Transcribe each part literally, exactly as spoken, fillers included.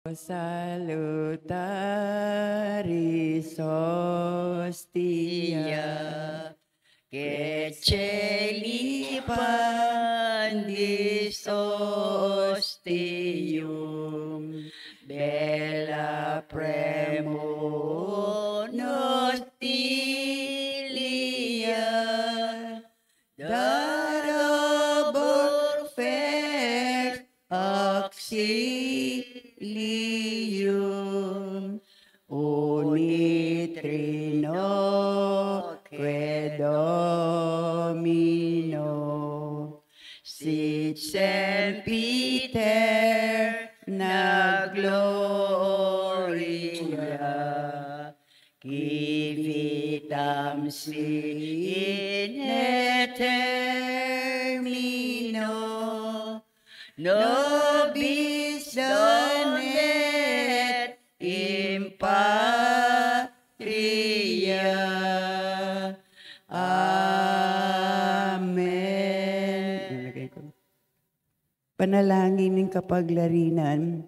Salutaris hostia, caecipandis hostium, bella premum nostilia, darabur fert auxilium, unitrinoque Domino, sit semper aeterna gloria, qui vitam si in aeternum nobis donet in patria. Amen. Panalangin ning kapaglarinan.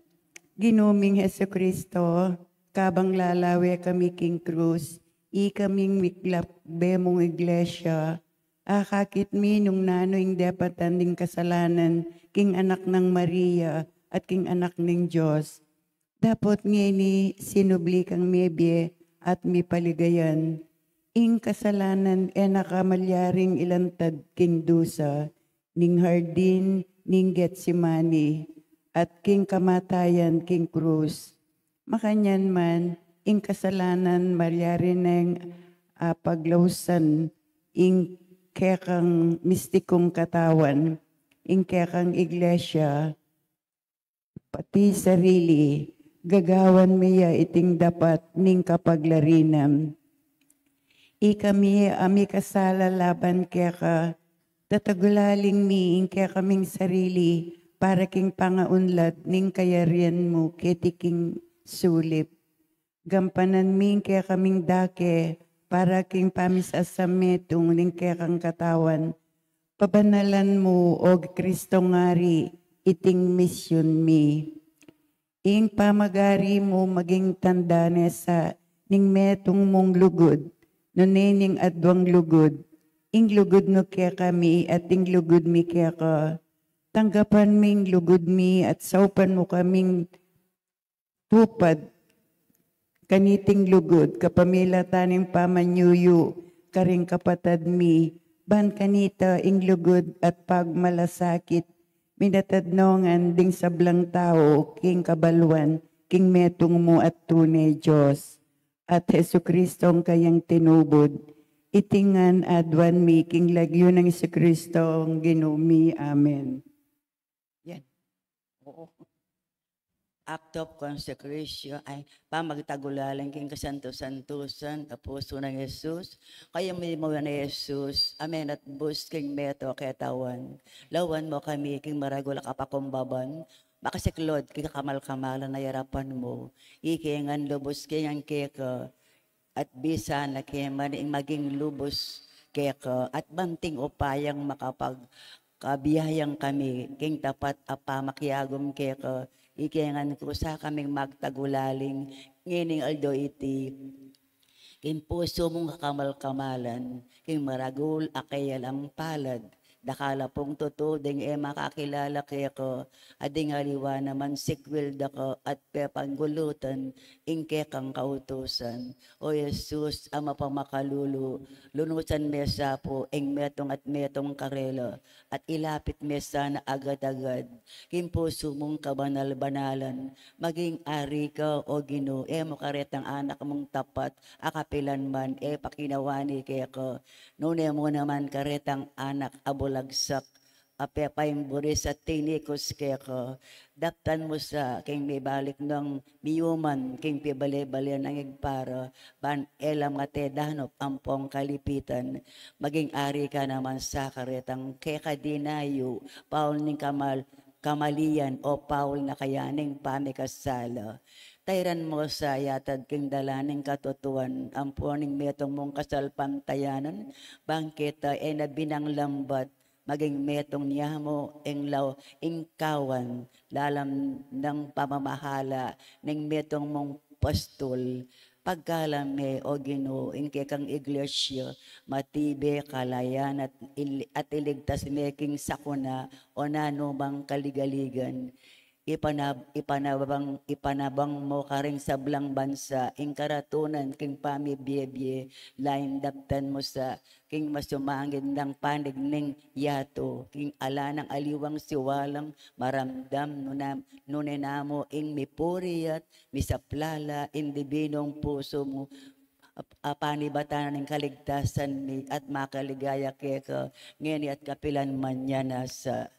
Ginu ming Jesucristo, kabang lalawe kami king krus, ikaming miklap be mung iglesia, akakit mi nung nanu ing depatan ding kasalanan king anak nang Maria at king anak ning Dios. Dapot ngeni sinubli kang mebie at mipaligayan. Ing kasalanan e na ka malyaring ilantad king dusa, ning hardin ning Getsemani, at king kamatayan king krus. Makanyan man, ing kasalanan malyari neng, ah, paglausan ing kekang mistikung katawan, ing kekang iglesia, pati sarili, gagawan mi ya iting dapat ning kapaglarinan. Ikami a mikasala laban keka, tatagulaling mi ing kekaming sarili para king pangaunlad ning kayarian mu keti king sulip. Gampanan mi ing kekaming dake para king pamisasametung ning kekang katawan. Pabanalan mu, O Kristo, ngari iting misyun mi. Ing pamagari mu maging tanda ne sa ning metung mung lugud, nune ning aduang lugud, ing lugud mu kekami at ing lugud mi keka. Tanggapan mu ing lugud mi at saupan mu kaming tupad kaniting lugud, kapamilatan ning pamanyuyu karing kapatad mi, ban kanita ing lugud at pagmalasakit minatadnongan ding sablang tau king kabaluan, king metung mu at tune Dios, at Jesucristong kayang tinubud. Iti ngan aduan mi king lagyu nang Jesucristong Ginu mi. Amen. Yan. Oo. Act of consecration, ay, pamagtagulaling king kasantu-santusan a pusu nang Jesus. Kaya mi mu na Jesus, amen, at bus king meto a ketawan. Lawan mu kami king maragul a kapakumbaban, makasiklod king kamal-kamalan a arapan mu. Ike ngan lubus king ang keka, at bisa na ke man ing maging lubus keka, at banting upayang makapagkabiyayang kami king tapat a pamakiagum keka, ike ngan kusa kaming magtagulaling ngening aldo iti king pusu mung kakamal-kamalan, king maragul a keyal a palad, dakal a pung tutu ding e makakilala keka, at ding aliwa naman sikwil da ka at pepanggulutan ing kekang kautusan. O Jesus, a mapamakalulu, lunusan me sa pu ing metung at metung karela, at ilapit me sana agad-agad king pusu mung kabanal-banalan. Maging ari ka, O Ginu, e mu karetang anak mung tapat a kapilan man e pakinawani keka, nune mu naman karetang anak a bulagsak a pepaimburis at tinikus keka, daptan mu sa king mibalik nang miyuman king pibale-bale nang igpara, ban e la mate danup ampong kalipitan. Maging ari ka naman sa karetang keka dinayu, paul ning kamal-, kamalian o paul na kayaning pamikasala. Tairan mu sa yatad king dalan ning katutuan, ampon ning metung mung kasalpantayanan, bang keta e na binang lambat, maging metung ya mu ing lau, ing kawan lalam nang pamamahala ning metung mung pastul. Pagkalam me, O Ginu, ing kekang iglesia, matibe, kalayan at il-, at iligtas me king sakuna o nanumang kaligaligan. Ipanab-, ipanabang, ipanabang mu karing sablang bansa ing karatunan king pamibie-bie, lain daptan mu sa king masumangid nang panig ning yatu, king ala nang aliwang siwalang maramdam, nuna-, nune na mu ing mipuri at misaplala ing dibinung pusu mu, a-, apanibatan ning kaligtasan mi at makaligaya keka ngeni at kapilan man ya nasa.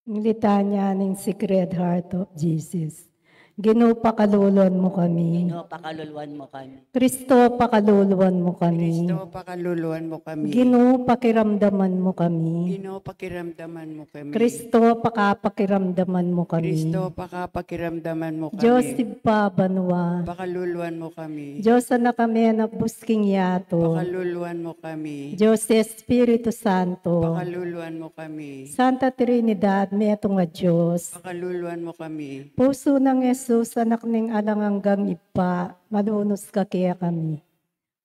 Ing litanya ning Sacred Heart of Jesus. Ginu, pakaluluan mu kami. Ginu, pakaluluan mu kami. Kristo, pakaluluan mu kami. Kristo, pakaluluan mu kami. Ginu, pakiramdaman mu kami. Ginu, pakiramdaman mu kami. Kristo, pakapakiramdaman mu kami. Kristo, pakapakiramdaman mu kami. Dios Ibpa banua, pakaluluan mu kami. Dios Anak a menabus king yatu, pakaluluan mu kami. Dios Espiritu Santo, pakaluluan mu kami. Santa Trinidad, metung a Dios, pakaluluan mu kami. Pusu nang Jesus, Anak ning alang anggang Ibpa, malunus ka kekami.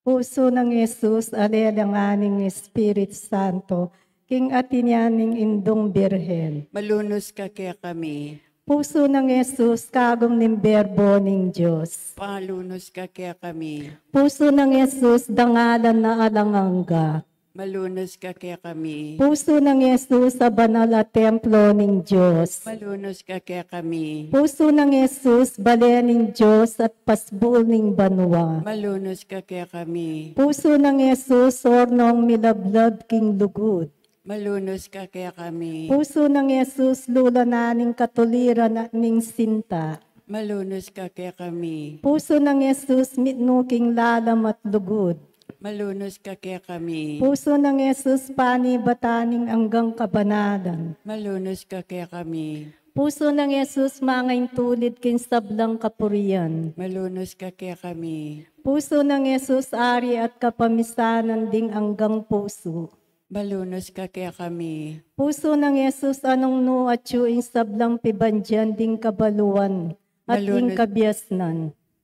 Pusu nang Jesus, ale alang anggang Espiritu Santo, king atin ya ning Indung Birhen, malunus ka kekami. Pusu nang Jesus, kagum ning Berbo ning Dios, malunus ka kekami. Pusu nang Jesus, dangalan a alang angga, malunus ka kekami. Pusu nang Jesus, a banal a templo ning Dios, malunus ka kekami. Pusu nang Jesus, bale ning Dios at pasbul ning banua, malunus ka kekami. Pusu nang Jesus, ornong milablab king lugud, malunus ka kekami. Pusu nang Jesus, lula na ning katuliran at ning sinta, malunus ka kekami. Pusu nang Jesus, mitmu king lalam at lugud, malunus ka kekami. Pusu nang Jesus, panibatan ning anggang kabanalan, malunus ka kekami. Pusu nang Jesus, mangaintulid king sablang kapurian, malunus ka kekami. Pusu nang Jesus, ari at kapamisanan ding anggang pusu, malunus ka kekami. Pusu nang Jesus, a nung nu atyu ing sablang pibandian ding kabaluan at ing, malunus, kabiasnan,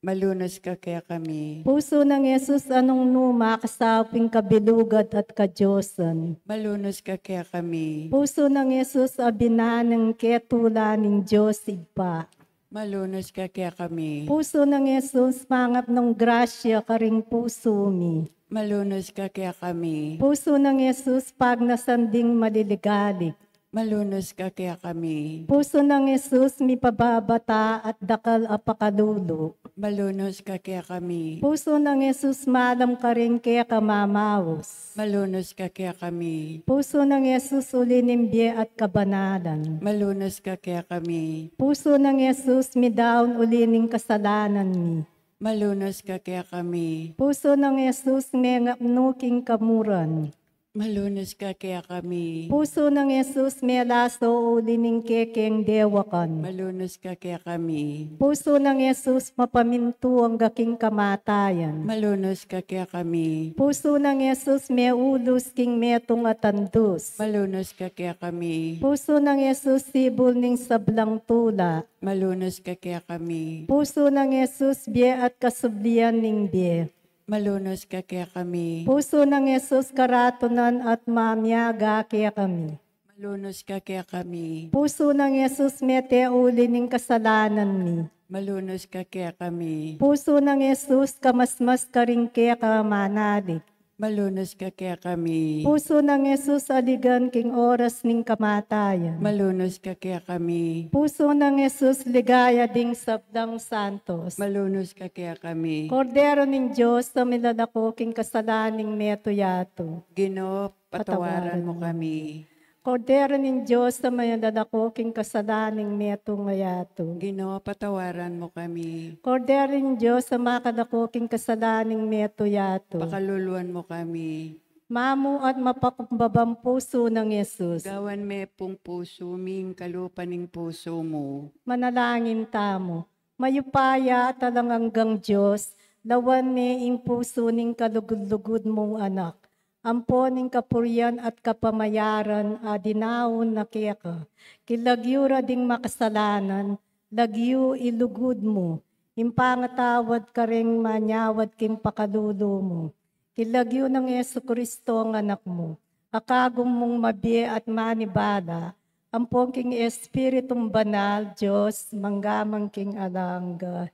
malunus ka kekami. Pusu nang Jesus, a nung nu makasaup ing kabilugan at kadiosan, malunus ka kekami. Pusu nang Jesus, a binanang ketula ning Dios Ibpa, malunus ka kekami. Pusu nang Jesus, mangap nung grasya karing pusu mi, malunus ka kekami. Pusu nang Jesus, pagnasan ding maliligalig, malunus ka kekami. Pusu nang Jesus, mipababata at dakal a pakalulu, malunus ka kekami. Pusu nang Jesus, malam karing keka mamaus, malunus ka kekami. Pusu nang Jesus, uli ning bie at kabanalan, malunus ka kekami. Pusu nang Jesus, midaun uli ning kasalanan mi, malunus ka kekami. Pusu nang Jesus, mengap nu king kamuran, malunus ka kekami. Pusu nang Jesus, melaso uli ning kekeng dewakan, malunus ka kekami. Pusu nang Jesus, mapamintu angga king kamatayan, malunus ka kekami. Pusu nang Jesus, meulus king metung a tandus, malunus ka kekami. Pusu nang Jesus, sibul ning sablang tula, malunus ka kekami. Pusu nang Jesus, bie at kasublian ning bie, malunus ka kekami. Pusu nang Jesus, karatunan at mamiaga kekami, malunus ka kekami. Pusu nang Jesus, mete uli ning kasalanan mi, malunus ka kekami. Pusu nang Jesus, kamasmas karing keka manalig, malunus ka kekami. Pusu nang Jesus, aligan king oras ning kamatayan, malunus ka kekami. Pusu nang Jesus, ligaya ding sablang santos, malunus ka kekami. Kordero ning Dios, a milalako king kasalanan ning meto yatu, Ginu, patawaran mu kami. Kordero ning Dios, a milalako king kasalanan ning metung a yatu, Ginu, patawaran mu kami. Kordero ning Dios, a makalako king kasalanan ning metung a yatu, pakaluluan mu kami. Mamu at mapakumbabang pusu nang Jesus. Gawan me pung pusu mi ing kalupa ning pusu mu. Manalangin tamu. Mayupaya at alang anggang Dios, lawan me ing pusu ning kalugud-lugud mung Anak, ampon ing kapurian at kapamayaran a dinaun na keka. King lagyu ra ding makasalanan, lagyu ilugud mu, ing pangatawad kareng manyawad king pakalulu mu. King lagyu nang Jesu Cristo a Anak mu, a kagum mung mabie at manibala, ampon king Espiritung Banal, Dios, mangga man king alang angga.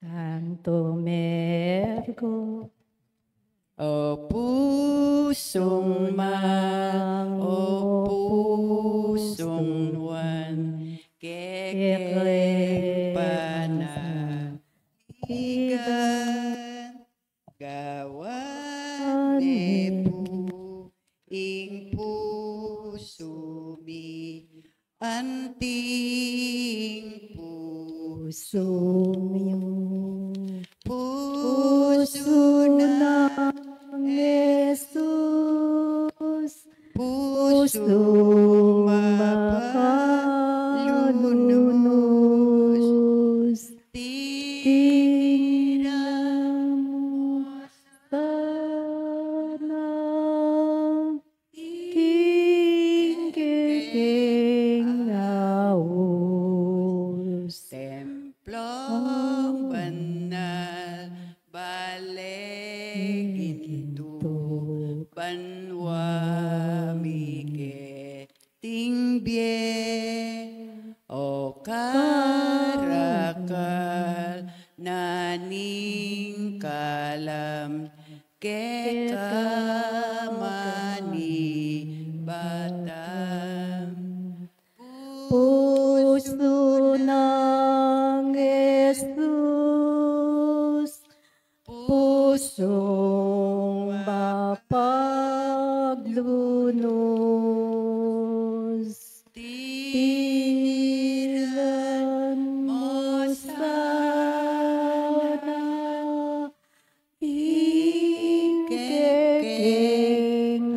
Tantum ergo. O pusung mang, o pusung nuan, kekeng panaligan, gawan ne pu ing pusu mi, anting pusu mi. Pusu nang Jesus, pusu makalunus, tinira mu sana king kekeng aus. Templung banal, bale gintu, banua mi keting bie, o karakal na ning kalam keka manibatam. Pusu nang Jesus, pusung mapaglunus, tingilan mu sana ing kekeng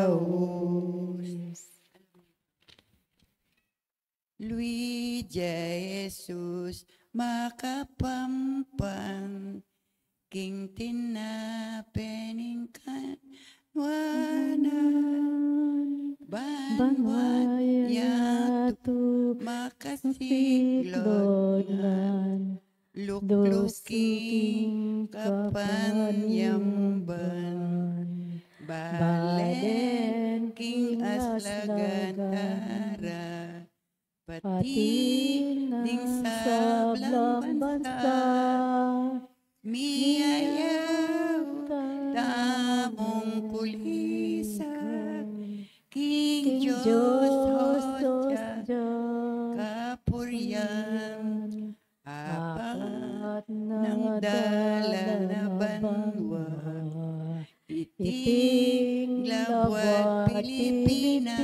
aus. Luid ya Jesus makapampan, king tinape ning kanuanan, banua yatu makasiklod ngan, lukluk king kapanyamban, balen king aslagan tara, pati ding sablang bansa, miyayaw tamung kulisak king Dios hostya kapurian. Apat nang dalan a banua, iting labuad Pilipinas,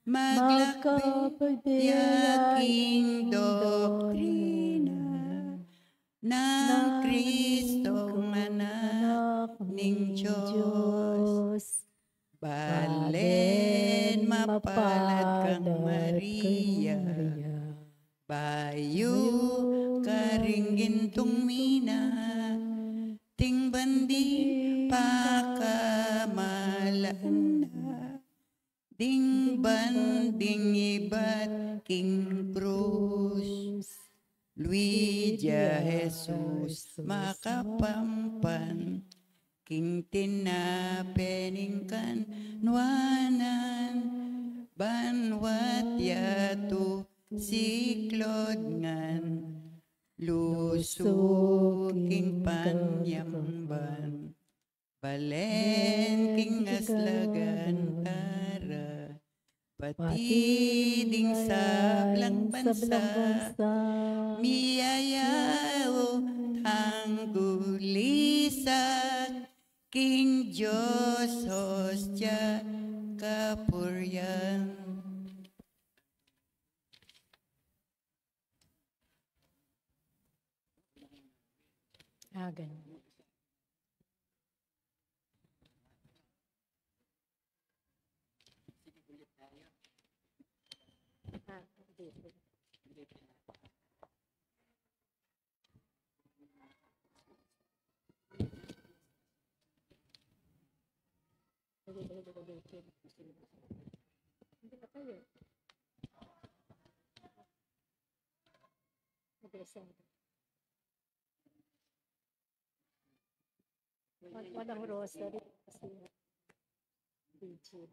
maglakbay ya king doktrina nang Kristong Anak ning Dios. Balen mapalad kang Maria, bayu karing gintung mina, ating ban ding pakamalan na, ding ban ding ibat king krus. Luid ya Jesus makapampan, king tinape ning kanuanan, banua yatu siklod ngan, lusuk king panyamban, balen king aslagan tara, pati ding sablang bansa, miyayaw tang kulisak king Dios hostya kapurian. Agan. Walang rosary kasi vigil.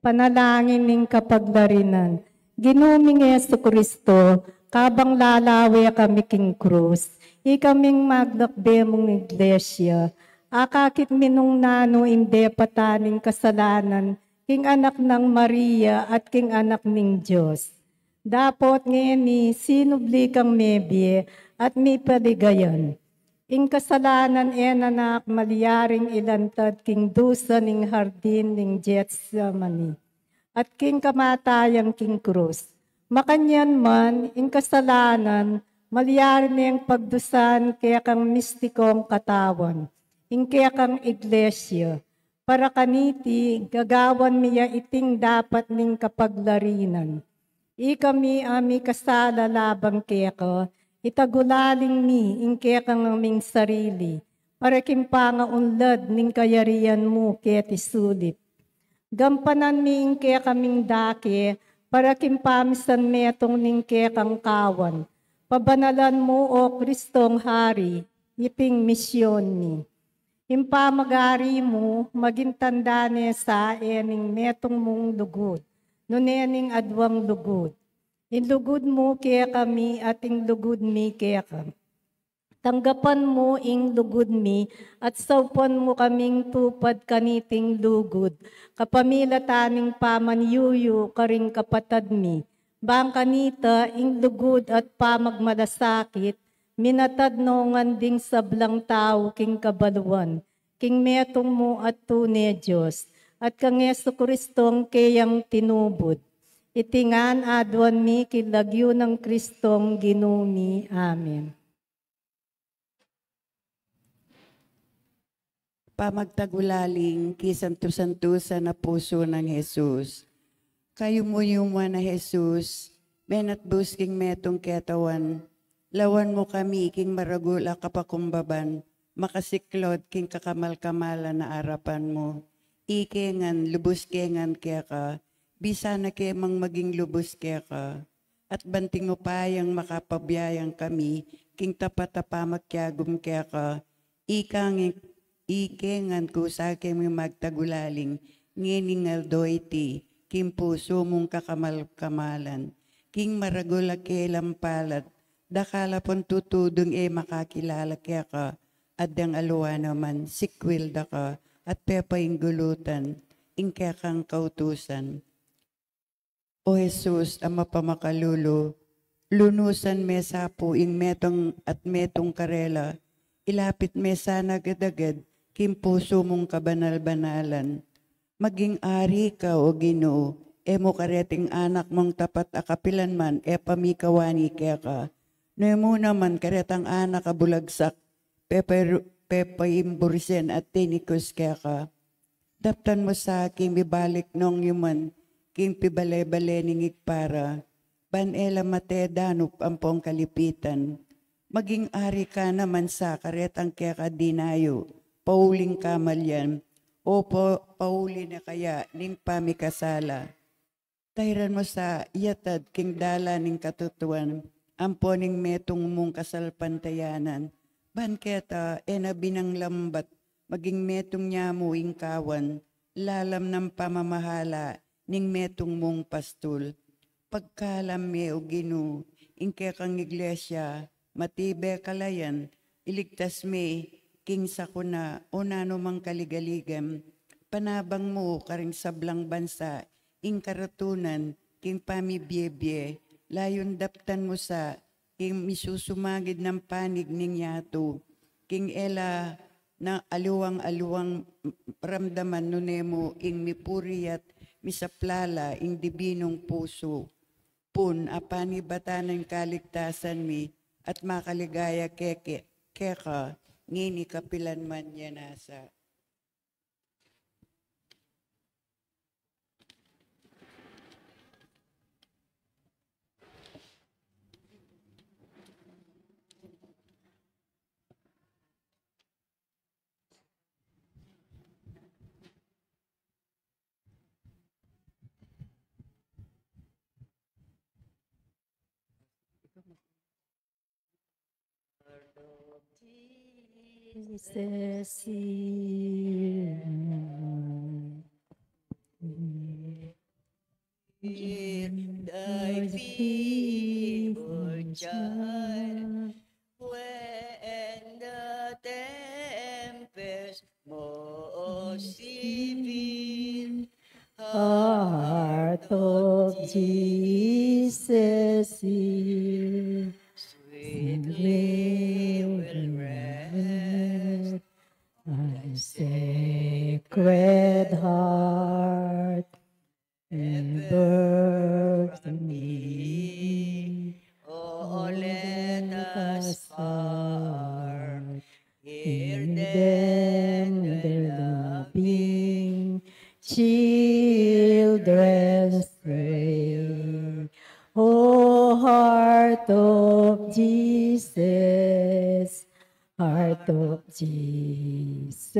Panalangin ning kapaglarinan. Ginu ming Jesucristo, kabang lalawe kami king krus, ikaming maglakbe mung iglesia, akakit mi nung nanu ing depatan ning kasalanan king anak nang Maria at king anak ning Dios. Dapot ngeni sinubli kang mebie at mipaligayan. Ing kasalanan e na nak malyaring ilantad king dusa ning hardin ning Getsemani at king kamatayan king krus. Makanyan man, ing kasalanan malyari neng pagdusan kekang mistikong katawan, ing kekang iglesia. Para kaniti, gagawan mi ya iting dapat ning kapaglarinan. Ikami a mikasala labang keka, itagulaling mi ing kekang aming sarili, para king pangaunlad ning kayarian mu keti sulip. Gampanan mi ing kekaming dake, para king pamisan metung ning kekang kawan. Pabanalan mu, O Kristong Hari, iting misyon mi. Ing pamagari mu, maging tanda ne sa e ning metung mung lugud, nune ning aduang lugud. Ing lugud mu kekami at ing lugud mi keka. Tanggapan mu ing lugud mi at saupan mu kaming tupad kaniting lugud, kapamilatan ning pamanyuyu karing kapatad mi. Bang kanita ing lugud at pamagmalasakit, minatad no ngan ding sablang tau king kabaluan, king metung mu at tune Dios, at kang Jesucristong keyang tinubud. Iti ngan aduan mi king lagyu nang Kristong Ginu mi. Amen. Pamagtagulaling king santu-santusan a pusu nang Jesus. Kayuyuman a Jesus, menatbus king metung ketawan, lawan mu kami king maragul a kapakumbaban, makasiklaud king kakamal-kamalan a arapan mu. Ike ngan lubus ke ngan keka, bisa na ke mang maging lubus keka. At banting upayang makapabiayang kami king tapat a pamakiagum keka, ika ngan, ike ngan kusa keng magtagulaling, ngening aldo iti, king pusu mung kakamal-kamalan, king maragul a kelang palad, dakal a pon tutudung e makakilala keka, at deng alwa naman, sikwil da ka, at pepainggulutan, ing kekang kautusan. O Jesus a mapamakalulu, lunusan me sa pu ing metung at metung karela, ilapit me sana agad-agad king pusu mung kabanal-banalan. Maging ari ka, O Ginu, e mu kareting anak mung tapat a kapilan man e pamikawani keka. Nune mu naman karetang anak a bulagsak, pepa-, pepaimbursen at tinikus keka. Daptan mu sa king mibalik nong yuman king pibale-bale ning Ibpa ra, ban e la mate danup ampong kalipitan. Maging ari ka naman sa karetang keka dinayu, pauling kamalian, o pa-, pauli na kaya ning pamikasala. Tairan mu sa yatad king dalan ning katutuan, ampo ning metung mung kasalpantayanan. Ban keta e na binanglambat, maging metung ya mu ing kawan, lalam nang pamamahala ning metung mung pastul. Pagkalam me, O Ginu, ing kekang iglesia, matibe kalayan, iligtas me king sakuna o nanumang kaligaligan. Panabang mu karing sablang bansa, ing karatunan, king pamibie-bie, layun daptan mu sa, king misusumagid nang panig ning yatu, king e la na aliwang-aliwang ramdaman nune mu ing mipuri at misaplala ing dibinung pusu. Pun apanibatan ning kaligtasan mi at makaligaya keke, keka, ngeni kapilan man. Yana sa. Jesus is here. Thy feeble child, when the tempest most severe, heart of Jesus here, sweetly will rest. Thy sacred heart ever for me. Oh, let us part. Hear them, their loving children's prayer. O heart of Jesus, heart of Jesus.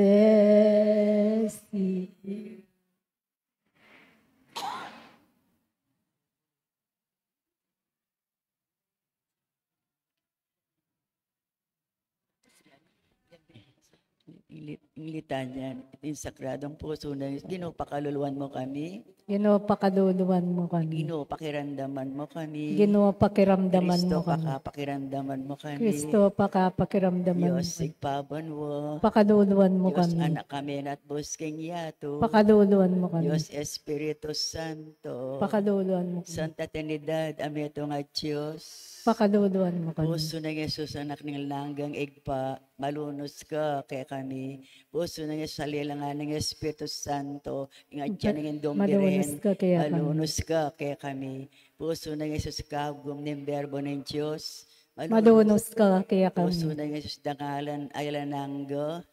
Ing lit-, ing litanya, ing Sagradong Pusu na, Ginu, pakaluluan mu kami. Ginu, pakaluluan mu kami. Ginu, pakiramdaman mu kami. Ginu, pakiramdaman mu kami. Kristo, pakapakiramdaman mu kami. Kristo, pakapakiramdaman mu kami. Dios Ibpa banua, pakaluluan mu kami. Dios Anak, Amena at Bus king yatu, pakaluluan mu kami. Dios Espiritu Santo, pakaluluan mu kami. Santa Trinidad a metung a Dios, pakaluluan mu kami. Pusu nang Jesus, Anak ning Alang Anggang Ibpa, malunus ka kekami. Pusu nang Jesus, alilang ning Espiritu Santo, ing atyan ning Indung Birhen, malunus ka kekami. Malunus ka kekami. Pusu nang Jesus, kagum ning Berbo ning Dios, malunus ka kekami. Pusu nang Jesus, dangalan a alang angga,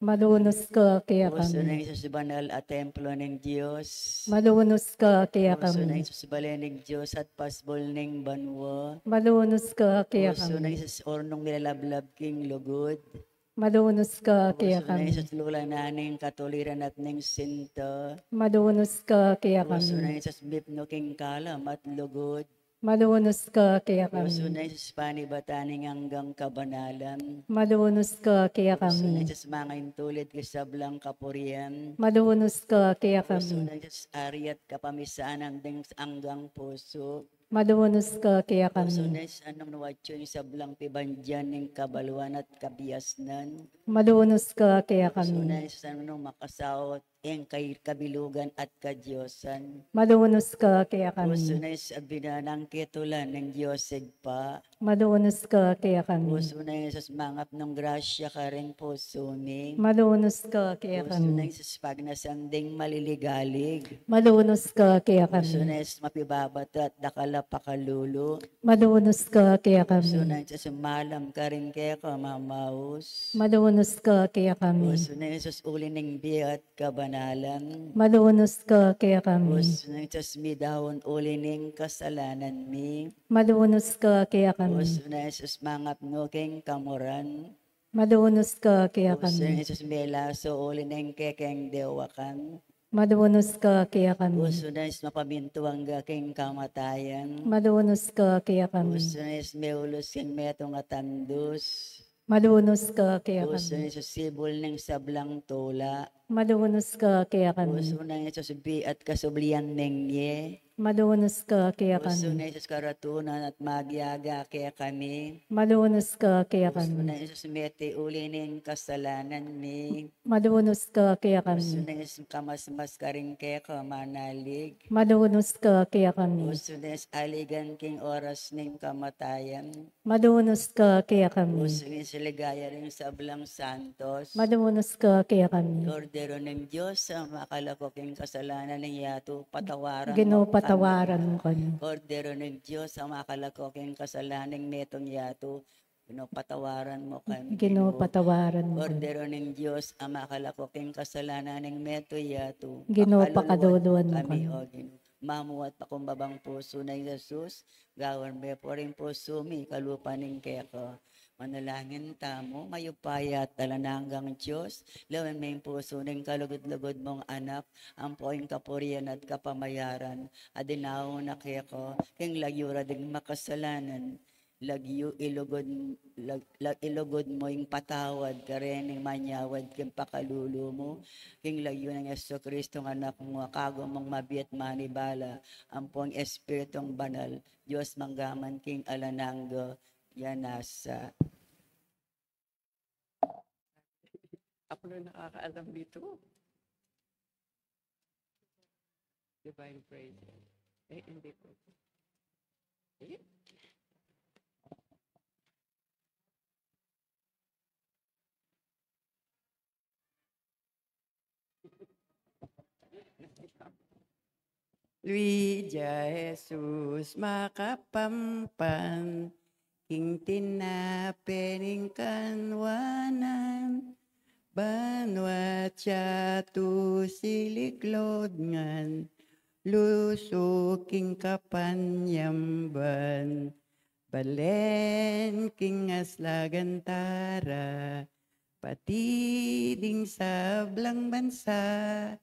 malunus ka kekami. Pusu nang Jesus, banal a templo ning Dios, malunus ka kekami. Pusu nang Jesus, bale ning Dios at pasbul ning banua, malunus ka kekami. Pusu nang Jesus, urnung milalablab king lugud, malunus ka kekami. Pusu nang Jesus, lulanan ning katuliran at ning sinta, malunus ka kekami. Pusu nang Jesus, mipnu king kalam at lugud, malunus ka kekami. Pusu nang Jesus, panibatan ning anggang kabanalan, malunus ka kekami. Pusu nang Jesus, mangaintulid king sablang kapurian, malunus ka kekami. Pusu nang Jesus, ari at kapamisanan ding anggang pusu, malunus ka kekami. Pusu nang Jesus, nung nu atyu ing sablang pibandian ning kabaluan at kabiasnan, malunus ka kekami. Pusu nang Jesus, nung makasaut ing kay kabilugan at kadiosan, malunus ka kekami. Pusu nang Jesus, abinanang ketulan ning Dios Ibpa, malunus ka kekami. Pusu nang Jesus, mangap nung grasya karing pusu mi, malunus ka kekami. Pusu nang Jesus, pagnasan ding maliligalig, malunus ka kekami. Pusu nang Jesus, mapibabata at dakal a pakalulu, malunus ka kekami. Pusu nang Jesus, malam karing keka mamaus, malunus ka kekami. Pusu nang Jesus, uli ning bie at kabanalan, malunus ka kekami. Pusu nang Jesus, midaun uli ning kasalanan mi, malunus ka kekami. Pusu nang Jesus, mangap nu king kamuran, malunus ka kekami. Pusu nang Jesus, melaso uli ning kekeng dewakan, malunus ka kekami. Pusu nang Jesus, mapamintu angga king kamatayan, malunus ka kekami. Pusu nang Jesus, meulus king metung a tandus, malunus ka kekami. Pusu nang Jesus, sibul ning sablang tula, Malunus ka kekami. Pusu nang Jesus, biat kasublian neng mie. Malunus ka kekami. Pusu nang Jesus, karatunan at magyaga kekami. Malunus ka kekami. Pusu nang Jesus, mete uli ning kasalanan mi. Malunus ka kekami. Pusu nang Jesus, kamasmas karing keka manalig. Malunus ka kekami. Pusu nang Jesus, aligan king oras ning kamatayan. Malunus ka kekami. Pusu ning Jesus, ligaya ring sablang santos. Malunus ka kekami. Kordero ning Dios, a makalako king kasalanan ning yatu, patawaran Ginu, mo kami. Patawaran mo kami. Kordero ning Dios, a makalako king kasalanan ning metung yatu, Ginu, patawaran mo kami, Ginu, Ginu. Patawaran mo kami. Kordero ning Dios, a makalako king kasalanan ning metung yatu, Ginu, pakaluluan mo kami, kami. O Ginu. Mamuat pakumbabang pusu nang Jesus, gawan me pu ring pusu mi kalupa ning keka. Manalangin tamu. Mayupaya at alang anggang Dios, lawen me ing pusu ning kalugud-lugud mung anak, ampo ing kapurian at kapamayaran, a dinaun na keka, king lagyu ra ding makasalanan, lagyu ilugud, lag-, lag-, ilugud mu ing patawad, kareng manyawad king pakalulu mu, king lagyu nang Jesucristo a anak mu, a kagu mung mabie at manibala, ampo ing Espiritung Banal, Dios mangga man king alang angga, ya nasa. Ako lang nakakaalam dito. Divine praise. Eh, hindi po. Eh? Lui dia Jesus makapampan, king tinape ning kanwanan, banua dia tusi king klod ngan, lusuk king kapanyamban. Balen king aslagan tara, pati ding sablang bansa,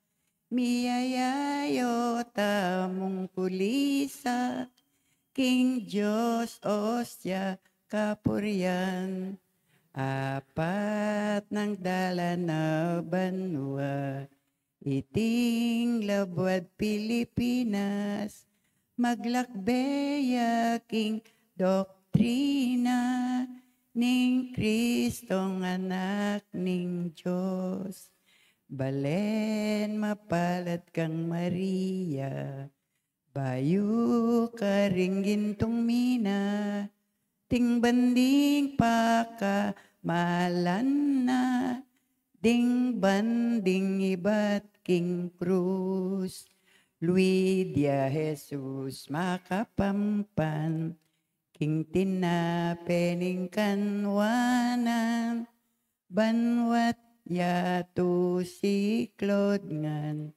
miyayayu tamung kulisa, king Dios ostia kapurian. Apat nang dalan a banua, iting labuad Pilipinas, maglakbe ya king doktrina ning Kristong Anak ning Dios. Balen mapalad kang Maria, bayu karing gintung mina, ding ban ding pakamalan na, ding ban ding ibat king krus. Lui dia Jesus makapampan, king tinape ning kanwanan, banua dia tusi king klod ngan,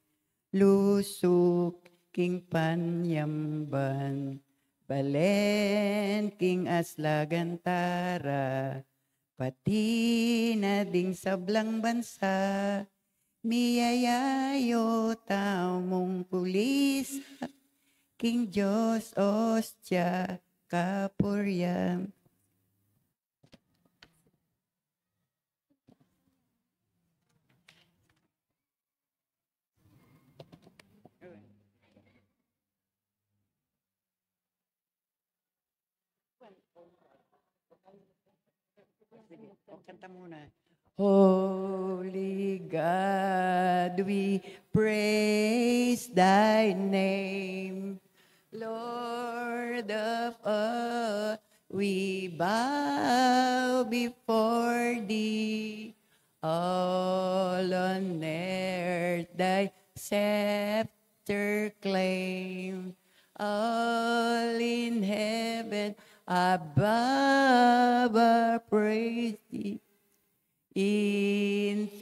lusuk king panyamban. Balen king aslagan tara, pati na ding sablang bansa, miyayayu tamung kulisa, king Dios ostia kapurian. Sige, o, kanta muna. Holy God, we praise thy name. Lord of all, we bow before thee. All on earth thy scepter claim. All in heaven above are praise thee. Infinite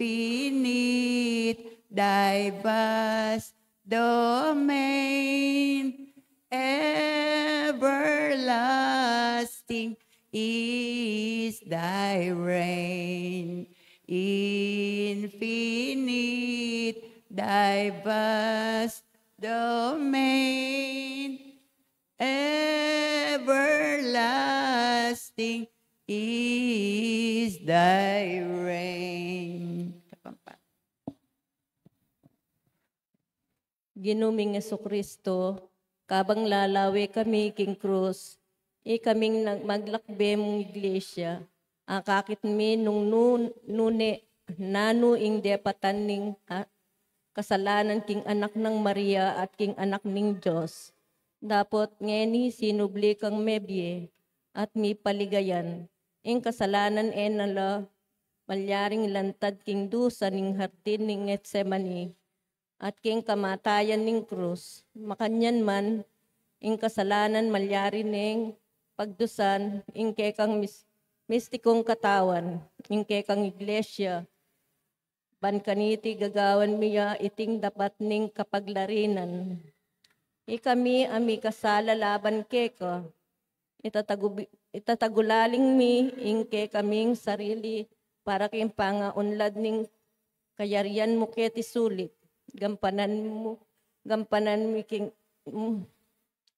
thy vast domain, everlasting is thy reign. Infinite thy vast domain, everlasting is thy reign. Kapampan. Ginu ming Jesucristo, kabang lalawe kami king krus, ikaming nag-, maglakbe mung iglesia, akakit mi nung nu-, nune, nanu ing depatan ning, ah, kasalanan king anak nang Maria at king anak ning Dios. Dapot ngeni sinubli kang mebie at mipaligayan. Ing kasalanan e na la malyaring lantad king dusa ning hardin ning Getsemani at king kamatayan ning krus. Makanyan man, ing kasalanan malyari neng pagdusan ing kekang mis-, mistikong katawan, ing kekang iglesia, ban kaniti gagawan mi ya iting dapat ning kapaglarinan. Ikami a mikasala laban keka, itatagubi-, itatagulaling mi ing kekaming sarili para king pangaunlad ning kayarian mu keti sulip. Gampanan mu, gampanan mi king, mm,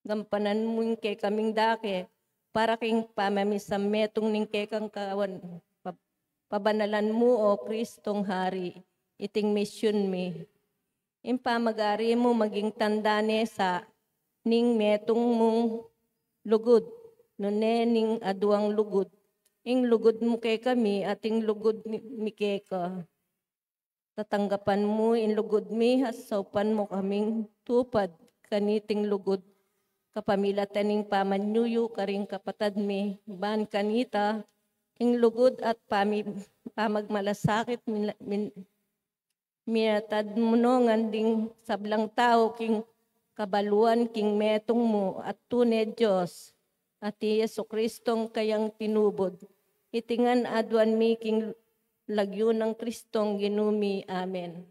gampanan mu ing kekaming dake, para king pamamisan metung ning kekang kawan, pa-, pabanalan mu, O Kristong Hari, iting misyun mi. Ing pamagari mu maging tanda ne sa ning metung mung lugud, nune ning aduang lugud, ing lugud mu kekami at ing lugud mi, mi keka. Tatanggapan mu ing lugud mi, at saupan mu kaming tupad kaniting lugud, kapamilatan ning pamanyuyu karing kapatad mi, ban kanita, ing lugud at pami-, pamagmalasakit min-, min-, miatad mu no ngan ding sablang tau king kabaluan king metung mu at tune Dios, at i Jesucristong kayang tinubud. Iti ngan aduan mi king lagyu nang Kristong Ginu mi. Amen.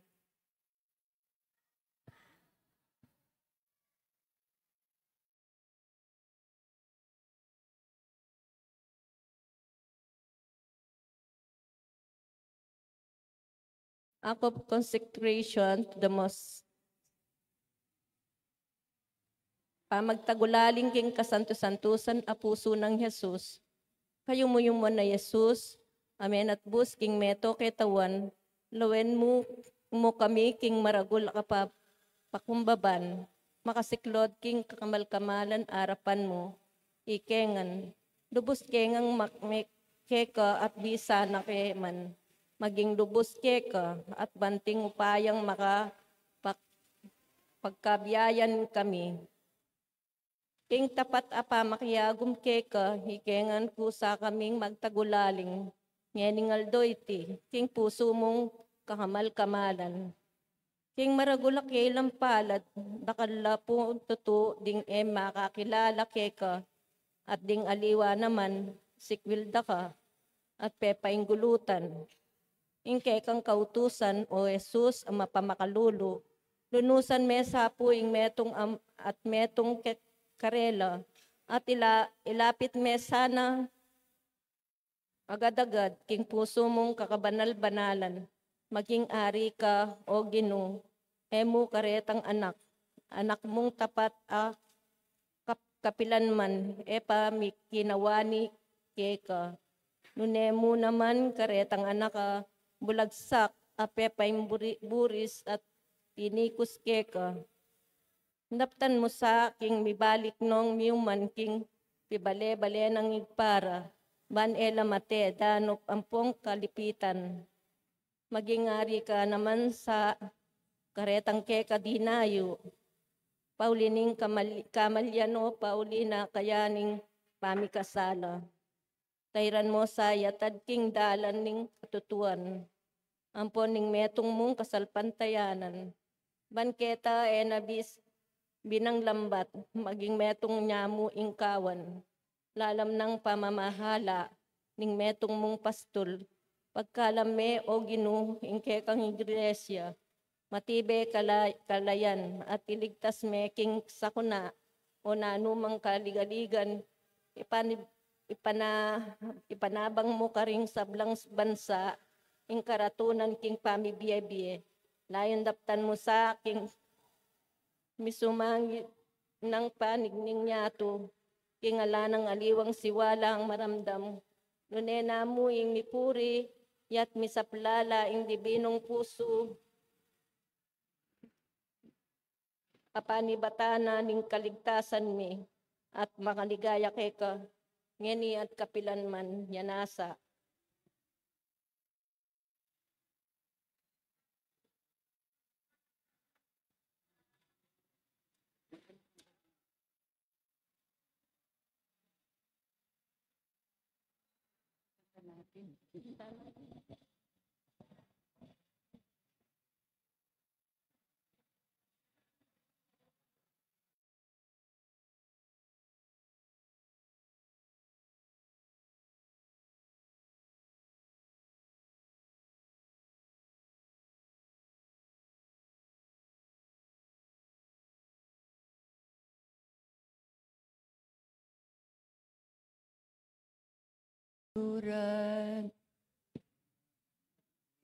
Act of Consecration to the Most. Pamagtagulaling king kasantu-santusan a pusu nang Jesus. Kayuyuman a Jesus, a menatbus king meto ketawan, lawen mu, mu kami king maragul a kapa-, pakumbaban, makasiklod king kakamal-kamalan arapan mu, ike ngan, lubus ke ngang mak-, me-, keka at bisa na ke man, maging lubus keka at banting upayang maka-, pak-, pagkabiayan kami. King tapat a pamakiagum keka, ike ngan kusa kaming magtagulaling, ngening aldo iti, king pusu mung kakamal-kamalan. King maragul a kailang palad, dakal la pu tutu ding e makakilala keka, at ding aliwa naman, sikwil da ka, at pepainggulutan. Ing kekang kautusan, O Jesus, a mapamakalulu, lunusan me sa pu ing metung am-, at metung ke-, karela, at ila-, ilapit me sana agad-agad king pusu mung kakabanal-banalan, maging ari ka, O Ginu, e mu karetang anak, anak mung tapat a kap-, kapilan man, e pa mikinawani keka. Nune mu naman karetang anak a bulagsak a pepaimburis at tinikus keka. Daptan mu sa king mibalik nong miuman king pibale-bale nang igpara, ban e la mate danup ampong kalipitan. Maging ari ka naman sa karetang keka dinayu, pauli ning kamal-, kamalyan o pauli na kaya ning pamikasala. Tairan mo sa yatad king dalan ning katutuan, ampon ning metung mung kasalpantayanan. Ban keta e na bis binang lambat, maging metung nyamu ing kawan. Lalam nang pamamahala ning metung mung pastul. Pagkalam me, O Ginu, ing kekang iglesia, matibe kala-, kalayan, at iligtas me king sakuna o nanumang kaligaligan, ipani-, ipana-, ipanabang mu karing sablang bansa, ing karatunan king pamibie-bie. Layun daptan mu sa king misumangit nang panig ning yatu, king ala nang aliwang siwala ang maramdam. Nune na mu ing mipuri, yat misaplala ing dibinung pusu. Kapanibatan na ning kaligtasan mi, at makaligaya keka, ngeni at kapilan man, ya nasa. Turan,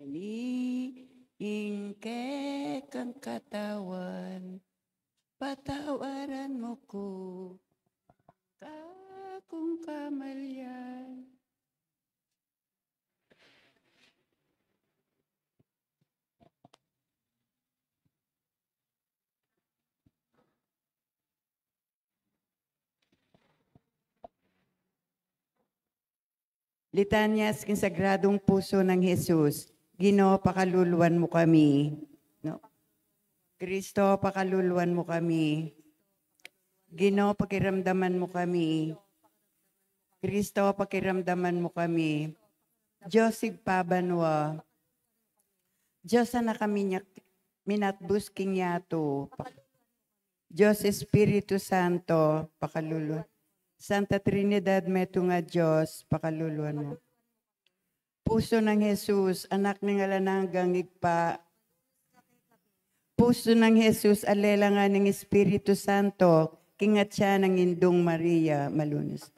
ini ing kekang katawan, patawaran mu ku kakung kamalian. Litanyas king Sagradung Pusu nang Jesus. Ginu, pakaluluan mu kami. No? Kristo, pakaluluan mu kami. Ginu, pakiramdaman mu kami. Kristo, pakiramdaman mu kami. Dios Ibpa banua, Dios Anak a minya-, minatbus king yatu, Dios Espiritu Santo, pakalulu. Santa Trinidad, metung a Dios, pakaluluan mu. Pusu nang Jesus, Anak ning alang anggang Ibpa. Pusu nang Jesus, alelang ning Espiritu Santo, king atyan nang Indung Maria, malunus.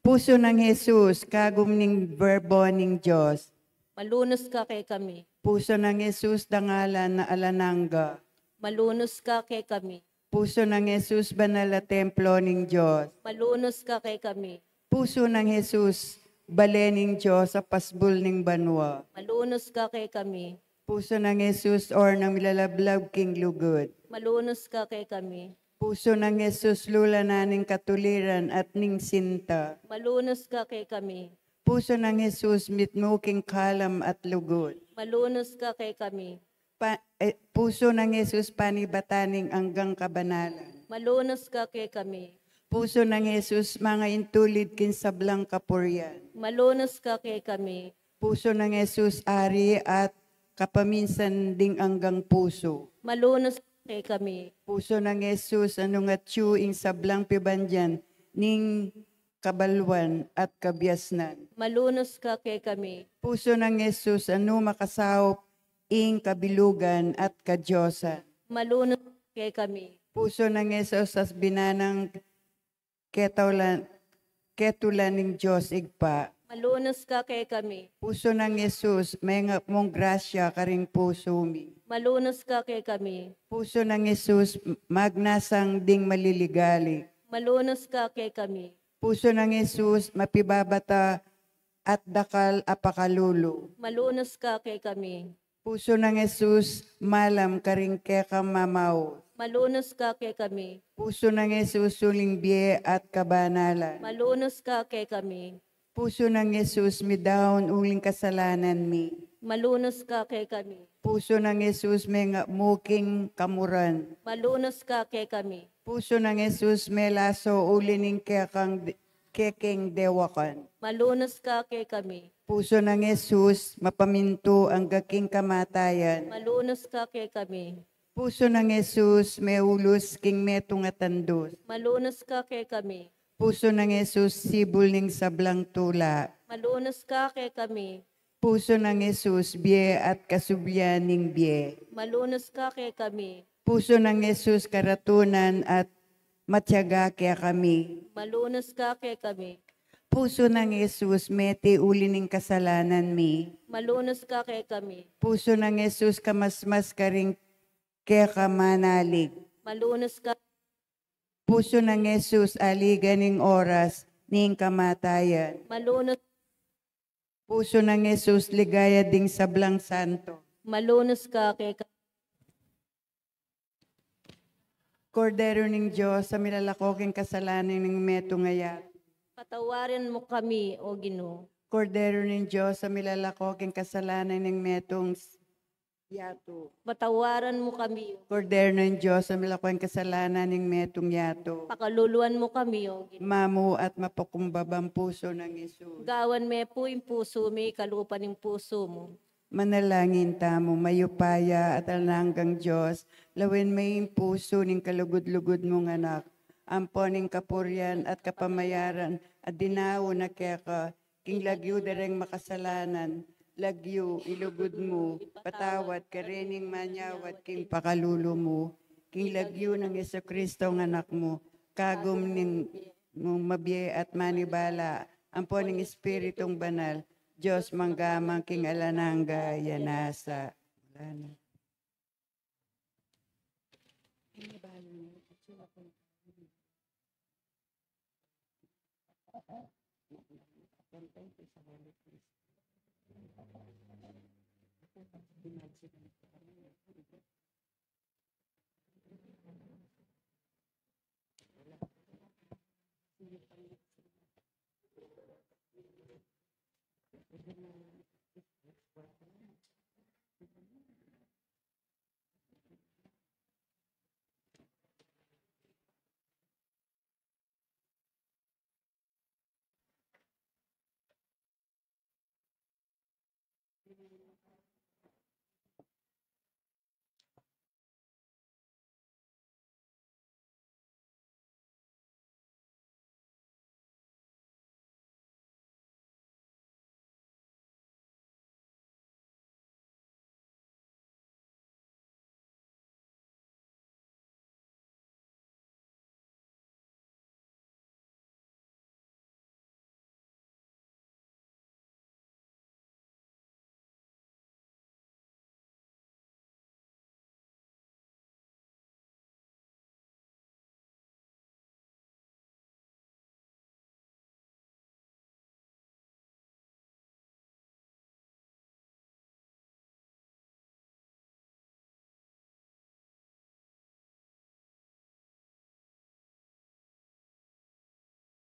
Pusu nang Jesus, kagum ning Verbo ning Dios. Malunus ka kekami. Pusu nang Jesus, dangalan na alang angga. Malunus ka kekami. Pusu nang Jesus, banal a templo ning Dios. Malunus ka kekami. Pusu nang Jesus, bale ning Dios a pasbul ning banua. Malunus ka kekami. Pusu nang Jesus, or nang milalablab king lugud. Malunus ka kekami. Pusu nang Jesus, lula na ning katuliran at ning sinta. Malunus ka kekami. Pusu nang Jesus, mitmu king kalam at lugud. Malunus ka kekami. Pa-, eh, pusu nang Jesus, panibatan ning anggang kabanalan. Malunus ka kekami. Pusu nang Jesus, mangaintulid king sablang kapurian. Malunus ka kekami. Pusu nang Jesus, ari at kapaminsan ding anggang pusu. Malunus ka kekami. Pusu nang Jesus, a nung atyu ing sablang pibandian ning kabaluan at kabiasnan. Malunus ka kekami. Pusu nang Jesus, a nung makasaup ing kabilugan at kadiosan. Malunus ka kekami. Pusu nang Jesus, a binanang ketulan, ketulan ning Dios Ibpa. Malunus ka kekami. Pusu nang Jesus, mengap mung grasya karing pusu mi. Malunus ka kekami. Pusu nang Jesus, magnasang ding maliligali. Malunus ka kekami. Pusu nang Jesus, mapibabata at dakal a pakalulu. Malunus ka kekami. Pusu nang Jesus, malam karing kekang mamaus. Malunus ka kekami. Pusu nang Jesus, uling bie at kabanalan. Malunus ka kekami. Pusu nang Jesus, midaun uling kasalanan mi. Malunus ka kekami. Pusu nang Jesus, mengap mu king kamuran. Malunus ka kekami. Pusu nang Jesus, melaso uli ning kekang de-, kekeng dewakan. Malunus ka kekami. Pusu nang Jesus, mapamintu angga king kamatayan. Malunus ka kekami. Pusu nang Jesus, meulus king metung a tandus. Malunus ka kekami. Pusu nang Jesus, sibul ning sablang tula. Malunus ka kekami. Pusu nang Jesus, bie at kasublian ning bie. Malunus ka kekami. Pusu nang Jesus, karatunan at matiaga kekami. Malunus ka kekami. Pusu nang Jesus, mete uli ning kasalanan mi. Malunus ka kekami. Pusu nang Jesus, kamasmas karing keka manalig. Malunus ka. Pusu nang Jesus, aligan ning oras ning kamatayan. Malunus. Pusu nang Jesus, ligaya ding sablang santo. Malunus ka kekami. Kordero ning Dios, a milalako king kasalanan ning metung a yatu. Patawaran mu kami, O Ginu. Kordero ning Dios, a milalako king kasalanan ning metung s-, yatu. Patawaran mu kami. Kordero ning Dios, a milalako king kasalanan ning metung yatu. Pakaluluan mu kami, O Ginu. Mamu at mapakumbabang pusu nang Jesus. Gawan me pu ing pusu mi kalupa ning pusu mu. Manalangin tamu. Mayupaya at alang anggang Dios, lawen me ing pusu ning kalugud-lugud mung Anak, ampon ing kapurian at kapamayaran a dinaun na keka, king lagyu da reng makasalanan, lagyu ilugud mu, patawad karening manyawad king pakalulu mu, king lagyu nang Jesucristo a Anak mu, kagum ning mung mabie at manibala, ampon ning Espiritung Banal, Dios mangga man king alang angga. Yan nasa. Wala na.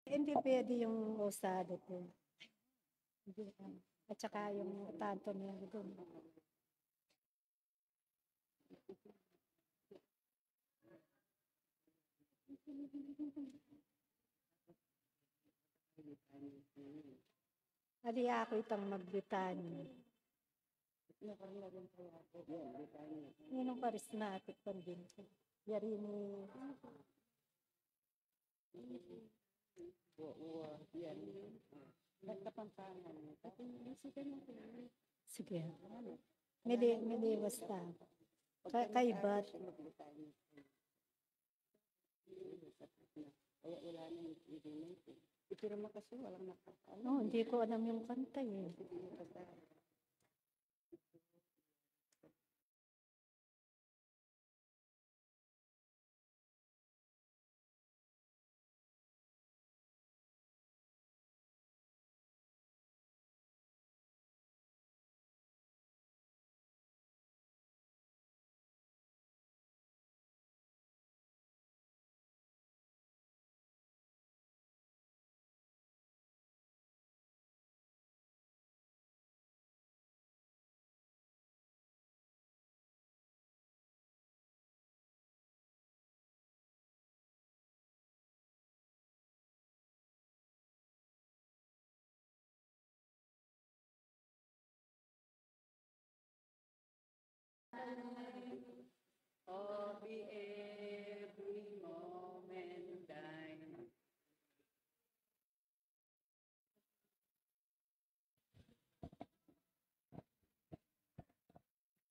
Hindi pwede yung usado po. Hindi, ah, at saka yung tanto na yun. Ali aku itang magbitani. Ninong karismatic convento. Yari ni. Wa, wa, yan. Ba't Kapampangan? Pati yung sikat natin. Sige. Ano? Mili, mili, basta. Ka-, kaibat. Kaya wala na yung agreement eh. Ipirma kasi walang naka-, ano. Oh, hindi ko alam yung kanta eh. Hindi ko kanta.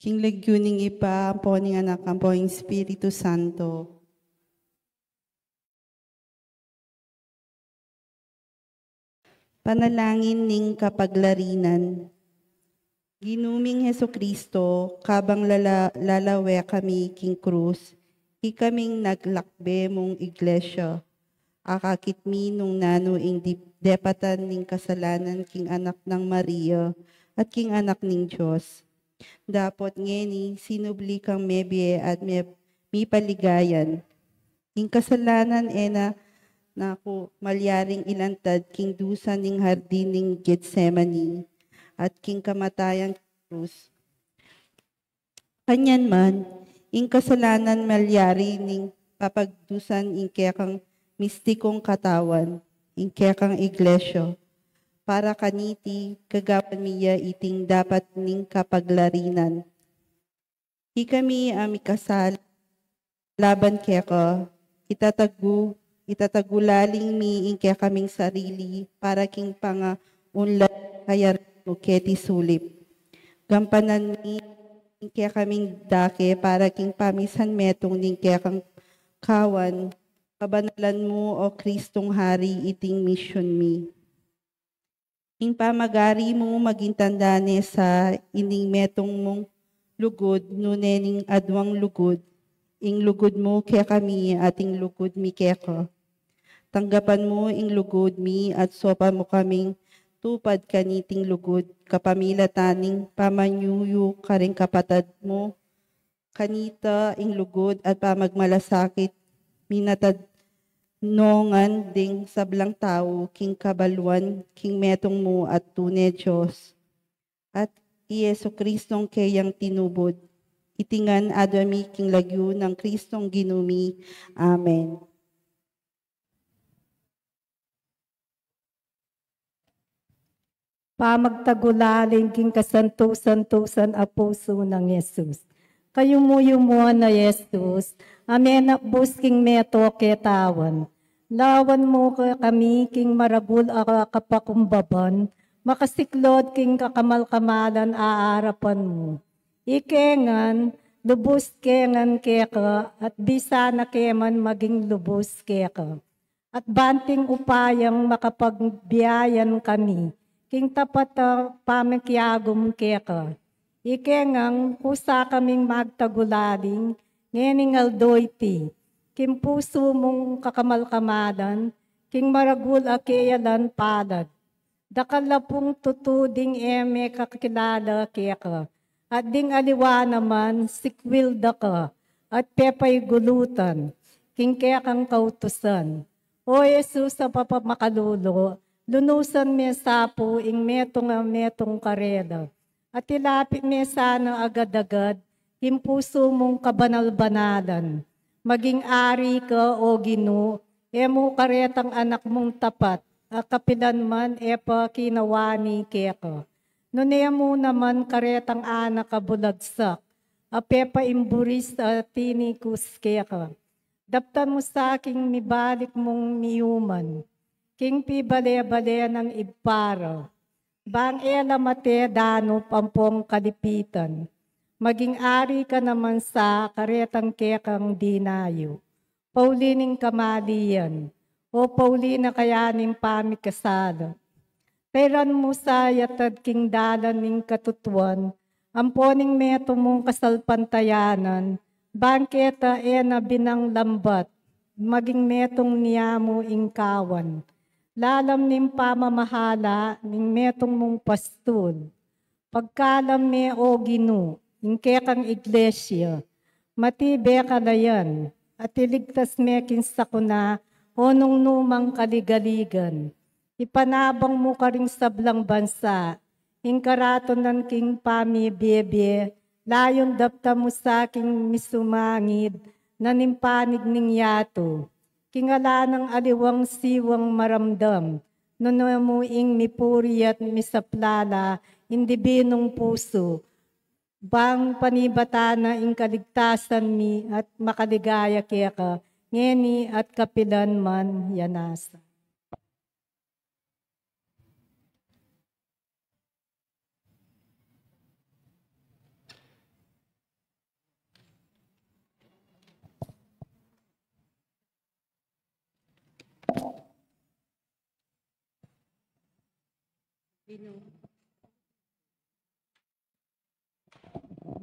King lagyu ning Ibpa, ampo ning Anak, ampo ning Espiritu Santo. Panalangin ning kapaglarinan. Ginu ming Jesucristo, kabang lala-, lalawe kami king krus, ikaming naglakbe mung iglesia, akakit mi nung nanu ing di-, depatan ning kasalanan king anak nang Maria at king anak ning Dios. Dapot ngeni, sinubli kang mebie at me-, mipaligayan. Ing kasalanan e na naku malyaring ilantad king dusa ning hardin ning Getsemani at king kamatayan king krus. Kanyan man, ing kasalanan malyari ning papagdusan ing kekang mistikung katawan, ing kekang iglesia, para kaniti kagawan mi ya iting dapat ning kapaglarinan. Ikami a mikasala laban keka, itatagu, itatagulaling mi ing kekaming sarili para king pangaunlad kaya rinu keti sulip. Gampanan mi ing kekaming dake para king pamisan metung ning kekang kawan, kabanalan mu, O Kristong Hari, iting misyun mi. Ing pamagari mu maging tanda ne sa ining metung mung lugud, nune ning aduang lugud, ing lugud mu kekami at ing lugud mi keka. Tanggapan mu ing lugud mi at sopan mu kaming tupad kaniting lugud kapamilatan ning pamanyuyu karing kapatad mu kanita ing lugud at pamagmalasakit minatadnongan ding sablang tau king kabaluan king metung mu at tune Dios. At i Jesu Kristong keyang tinubud. Iti ngan adwa mi king lagyu nang Kristong Ginu mi. Amen. Pamagtagulaling king kasantu-santusan a pusu nang Jesus. Kayumu-yumuan a Jesus, a menakbus king metung a katawan. Lawan mu kami king maragul a kapakumbaban, makasiklod king kakamal-kamalan a arapan mu. Ike ngan, lubus ke ngan keka, at bisa na ke man maging lubus keka. At banting upayang makapagbiayan kami, king tapat a pamikiagum keka. Ike ngan, kusa kaming magtagulaling, ngening aldo iti, king pusu mung kakamal-kamalan, king maragul a keyalan palad. Dakal a pung tutu ding e me kakilala keka, at ding aliwa naman sikwil da ka, at pepaigulutan, king kekang kautusan. O Jesus a mapamakalulu, lunusan me sa pu ing metung a metung karela, at ilapit me sana agad-agad ing pusu mung kabanal-banalan. Maging ari ka, O Ginu, e mu karetang anak mung tapat, a kapilan man e pa kinawani keka. Nune mu naman karetang anak a bulagsak, a pepaimburis a tinikus keka. Daptan mu sa king mibalik mung miyuman, king pibale-bale nang Ibpa ra. Bang e la mate danup ampong kalipitan, maging ari ka naman sa karetang kekang dinayu. Pauli ning kamalian, o pauli na kaya ning pamikasala. Peran mu sa yatad king dalan ning katutuan, ampo ning metung mung kasalpantayanan, bang keta e na binang lambat, maging metung niamu ing kawan. Lalam ning pamamahala ning metung mung pastul. Pagkalam me, O Ginu, ing kekang iglesia, matibe kalayan, at iligtas me king sakuna o nung numang kaligaligan. Ipanabang mu karing sablang bansa, ing karatunan king pamibie-bie, layun daptan mu sa king misumangid na ning panig ning yatu. King ala nang aliwang siwang maramdam, nune mu ing mipuri at misaplala ing dibinung pusu, bang panibatan na ing kaligtasan mi at makaligaya keka, ngeni at kapilan man ya nasa.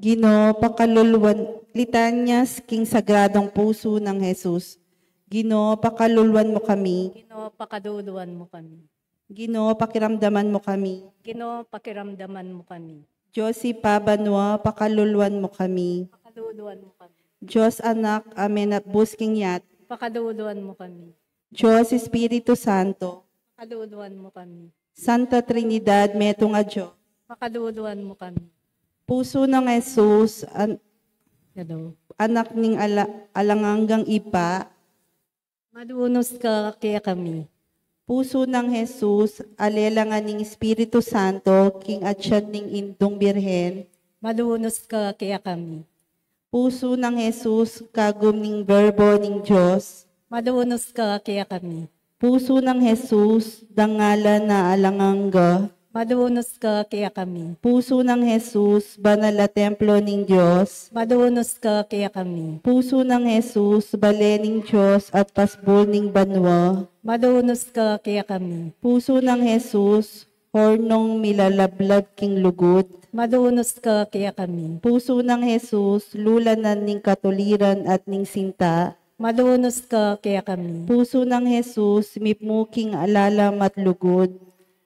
Ginu, pakaluluan, litanyas king sagradong pusu nang Jesus. Ginu, pakaluluan mu kami. Ginu, pakaluluan mu kami. Ginu, pakiramdaman mu kami. Ginu, pakiramdaman mu kami. Dios Ibpa banua, pakaluluan mu kami. Pakaluluan mu kami. Dios Anak, a menakbus king yatu, Pakaluluan mu kami. Dios Espiritu Santo. Pakaluluan mu kami. Santa Trinidad, metung a Dios. Pakaluluan mu kami. Pusu nang Jesus, an-, Hello. Anak ning ala-, alang anggang Ibpa. Malunus ka kekami. Pusu nang Jesus, alelangan ning Espiritu Santo, king atian ning Indung Birhen. Malunus ka kekami. Pusu nang Jesus, kagum ning Verbo ning Dios. Malunus ka kekami. Pusu nang Jesus, dangalan na alang angga. Malunus ka kekami. Pusu nang Jesus, banal a templo ning Dios. Malunus ka kekami. Pusu nang Jesus, bale ning Dios at pasbul ning banua. Malunus ka kekami. Pusu nang Jesus, hornung milalablab king lugud. Malunus ka kekami. Pusu nang Jesus, lulanan ning katuliran at ning sinta. Malunus ka kekami. Pusu nang Jesus, mipmu king lalam at lugud.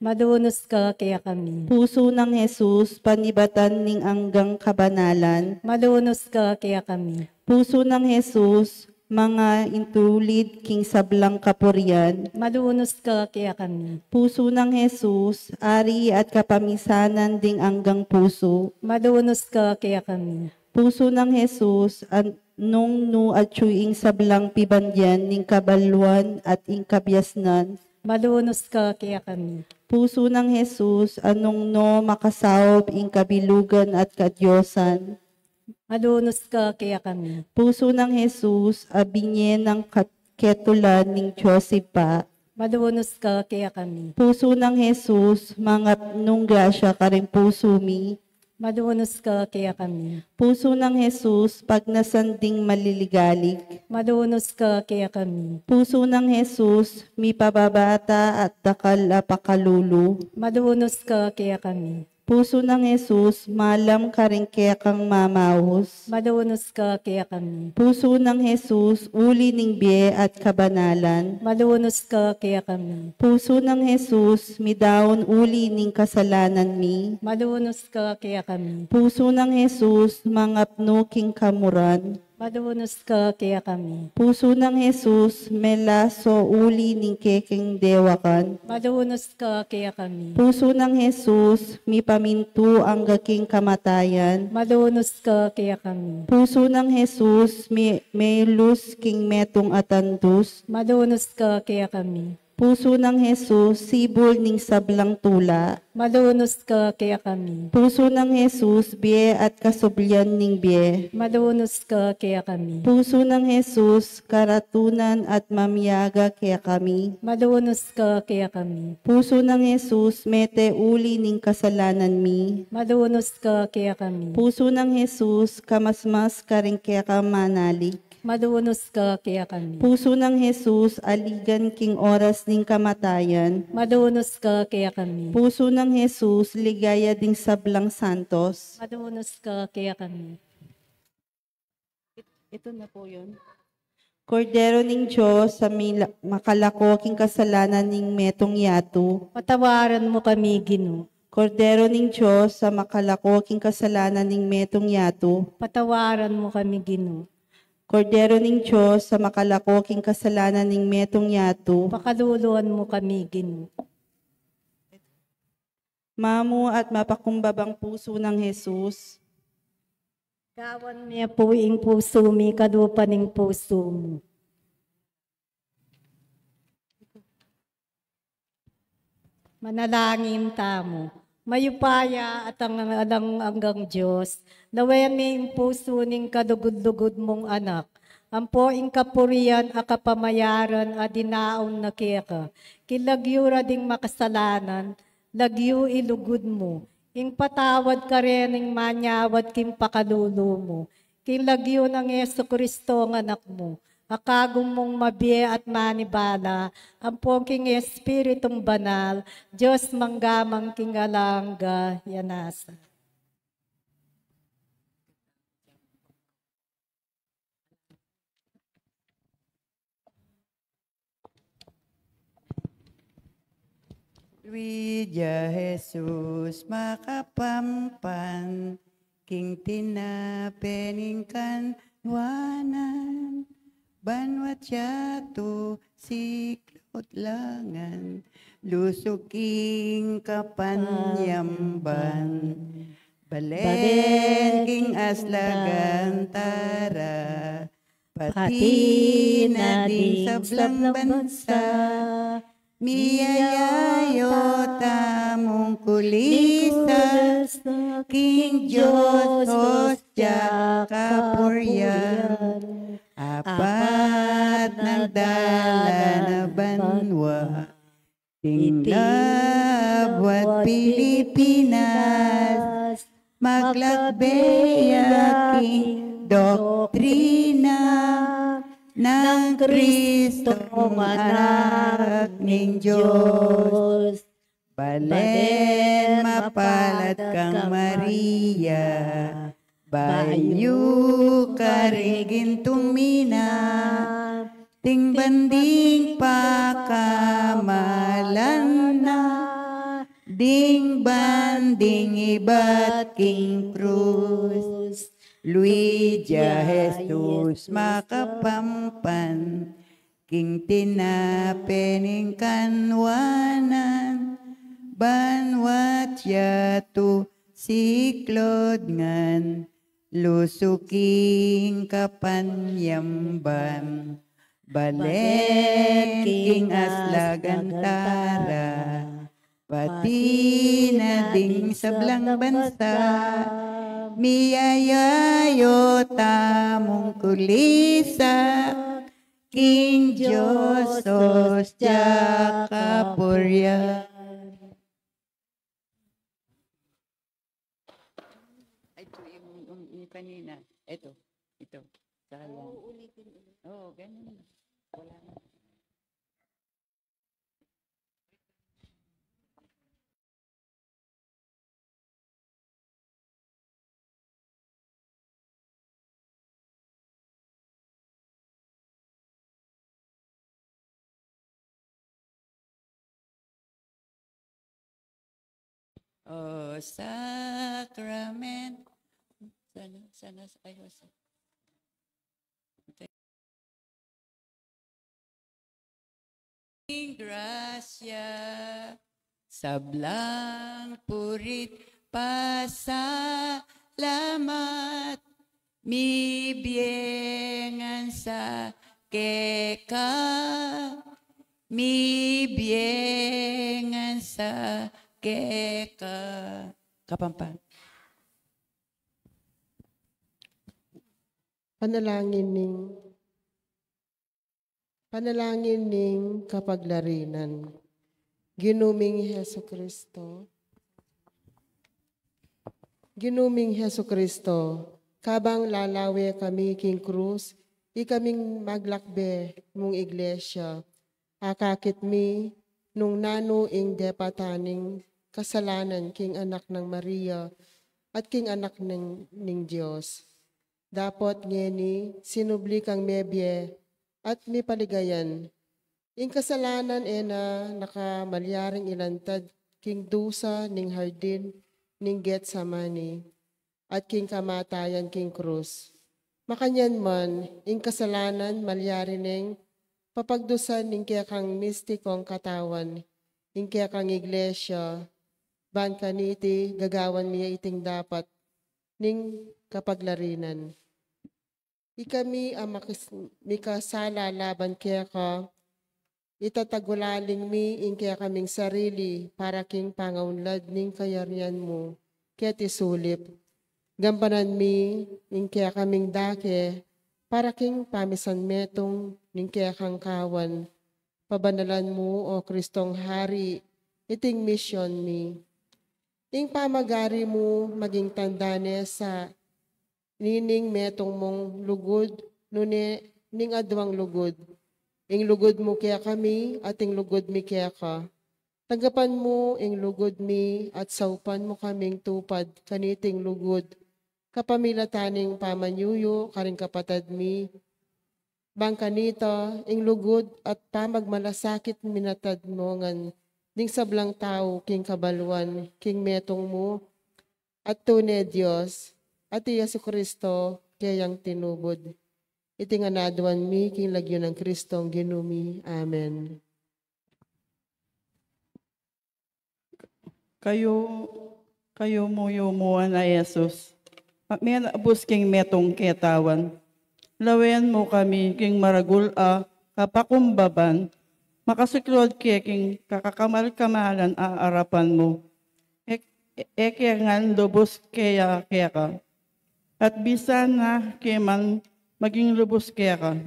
Malunus ka kekami. Pusu nang Jesus, panibatan ning anggang kabanalan. Malunus ka kekami. Pusu nang Jesus, mangintulid king sablang kapurian. Malunus ka kekami. Pusu nang Jesus, ari at kapamisanan ding anggang pusu. Malunus ka kekami. Pusu nang Jesus, a nung nu atyu ing sablang pibandian ning kabaluan at ing kabiasnan. Malunus ka kekami. Pusu nang Jesus, a nung nu makasaup ing kabilugan at kadiosan. Malunus ka kekami. Pusu nang Jesus, a binye nang kat-, ketulan ning Dios Ibpa. Malunus ka kekami. Pusu nang Jesus, mangapnung grasya karing pusu mi. Malunus ka kekami. Pusu nang Jesus, pagnasan ding maliligalig. Malunus ka kekami. Pusu nang Jesus, mipababata at dakal a pakalulu. Malunus ka kekami. Pusu nang Jesus, malam karing kekang mamaus. Malunus ka kekami. Pusu nang Jesus, uli ning bie at kabanalan. Malunus ka kekami. Pusu nang Jesus, midaun uli ning kasalanan mi. Malunus ka kekami. Pusu nang Jesus, mangapnu king kamuran. Malunus ka kekami. Pusu nang Jesus, melaso uli ning kekeng dewakan. Malunus ka kekami. Pusu nang Jesus, mipamintu angga king kamatayan. Malunus ka kekami. Pusu nang Jesus, mi-, melus king metung a tandus. Malunus ka kekami. Pusu nang Jesus, sibul ning sablang tula. Malunus ka kekami. Pusu nang Jesus, bie at kasublian ning bie. Malunus ka kekami. Pusu nang Jesus, karatunan at mamiaga kekami. Malunus ka kekami. Pusu nang Jesus, mete uli ning kasalanan mi. Malunus ka kekami. Pusu nang Jesus, kamasmas karing kekang manalig. Malunus ka kekami. Pusu nang Jesus, aligan king oras ning kamatayan. Malunus ka kekami. Pusu nang Jesus, ligaya ding sablang santos. Malunus ka kekami. It-, ito na po yun. Kordero ning Dios, a mila-, makalako king kasalanan ning metung yatu. Patawaran mu kami, Ginu. Kordero ning Dios, a makalako king kasalanan ning metung yatu. Patawaran mu kami, Ginu. Kordero ning Dios, a makalako king kasalanan ning metung yatu. Pakaluluan mu kami, Ginu. Mamu at mapakumbabang pusu nang Jesus. Gawan mi pu ing pusu mi kalupa ning pusu mu. Manalangin tamu. Mayupaya at alang anggang Dios, lawen mi ing pusu ning kalugud-lugud mung Anak, ampo ing kapurian a kapamayaran a dinaun na keka, king lagyu ra ding makasalanan, lagyu ilugud mu, ing patawad karening manyawad king pakalulu mu, king lagyu nang Jesucristo a Anak mu, a kagum mung mabie at manibala, ampon king Espiritung Banal, Dios mangga man king alang angga. Yan nasa. Luid ya Jesus makapampan, king tinape ning kanwanan, Banwa tiatu siklaud langan, lusuking kapanyamban. Balen king aslagan tara, pati na ding sablang bansa, miyayayu tamung kulisak king Dios hostya kapurian. Apat nang dalan a banwa, king labuad Pilipinas, maglakbe ya king doktrina nang Kristong Anak ning Dios. Balen mapalad kang Maria, bayu karing gintung mina, ding banding pakamalan na, ding banding ibat king krus. Luid ya Jesus makapampan, king tinape ning kanwanan, banwa tiatu siklaud ngan, lusuking kapanyamban. Balen king aslagan tara, pati na ding sablang bansa, miyayayu tamung kulisak king Dios hostya kapurian. Ay, ito yung, yung, yung kanina. Ito, ito. Saka yan. Oo, ulitin ulit. Oo, ganun. Wala na. O sakramen-, sana, sana, ay, o sa-, Ing grasya, sablang puri't pasalamat, mibie ngan sa keka, mibie ngan sa keka. Kapampan. Panalangin ning, panalangin ning kapaglarinan. Ginu ming Jesucristo, Ginu ming Jesucristo, kabang lalawe kami king krus, ikaming maglakbe mung iglesia, akakit mi nung nanu ing depatan ning kasalanan king anak nang Maria at king anak ning, ning Dios. Dapot ngeni, sinubli kang mebie at mipaligayan. Ing kasalanan e na na ka malyaring ilantad king dusa ning hardin ning Getsemani at king kamatayan king krus. Makanyan man, ing kasalanan malyari neng papagdusan ning kekang mistikong katawan, ing kekang iglesia, ban kaniti gagawan mi ya iting dapat ning kapaglarinan. Ikami a makis-, mikasala laban keka, itatagulaling mi ing kekaming sarili para king pangaunlad ning kayarian mu keti sulip. Gampanan mi ing kekaming dake para king pamisanmetung ning kekang kawan. Pabanalan mu, O Kristong Hari, iting misyon mi. Ing pamagari mu maging tanda ne sa nining metung mung lugud, nune ning aduang lugud. Ing lugud mu kekami at ing lugud mi keka. Tanggapan mu ing lugud mi at saupan mu kaming tupad kaniting lugud kapamilatan ning pamanyuyu karing kapatad mi. Bang kanita, ing lugud at pamagmalasakit minatad mu ngan ding sablang tau king kabaluan king metung mu, at tune Dios, at i Jesucristo keyang tinubud. Iti ngan aduan mi king lagyu nang Kristong Ginu mi. Amen. Kayu, kayu mu yu mu a Jesus, a menabus king metung ketawan. Lawen mu kami king maragul a kapakumbaban, makasuklod ke king kakakamal-kamalan a arapan mu. E, e, e ke ngan lubus keya keka. At bisa na ke man maging lubus keka.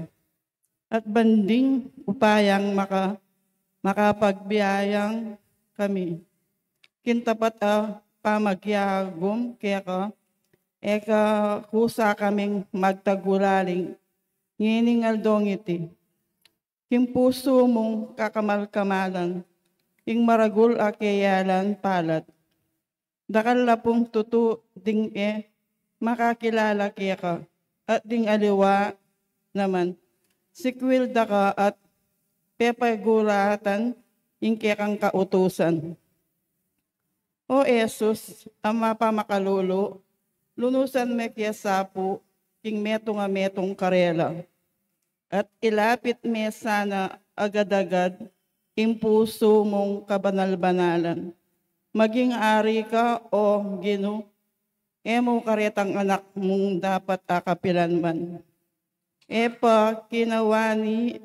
At ban ding upayang maka-, makapagbiayang kami king tapat a pamakiagum keka, e ka kusa kaming magtagulaling ngening aldong iti. King pusu mung kakamal-kamalan, ing maragul a keyalan palat. Dakal la pung tutu ding e makakilala keka, at ding aliwa naman, sikwil da ka at pepaguratan ing kekang kautusan. O Jesus, a mapamakalulu, lunusan me ke sapu king metung a metung karela. At ilapit me sana agad-agad ing pusu mung kabanal-banalan. Maging ari ka, o Ginu, e mu karetang anak mung dapat a kapilanman. E pa kinawani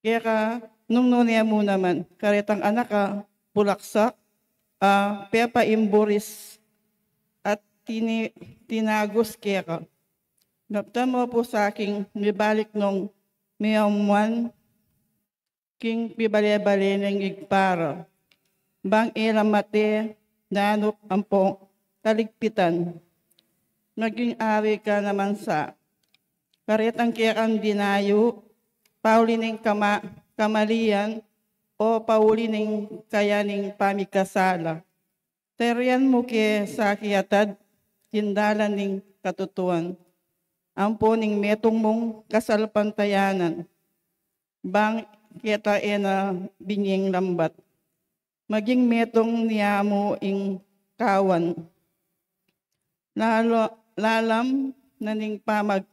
keka nung nune mu naman karetang anak a bulaksak a pepaimburis at tini-, tinagus keka. Daptan mu pu sa king mibalik nung miyamuan king pibale-bale ning Ibpa ra. Bang e la mate, nanup ampong kaligpitan. Maging ari ka naman sa karetang kekang dinayu, pauli ning kama-, kamalian, o pauli ning kaya ning pamikasala. Tarian mu ke sa kiatad king dalan ning katutuan, ampo ning metung mung kasalpantayanan, bang keta e na binyeng lambat. Maging metung niamu ing kawan. Lalo, lalam na ning pamag-,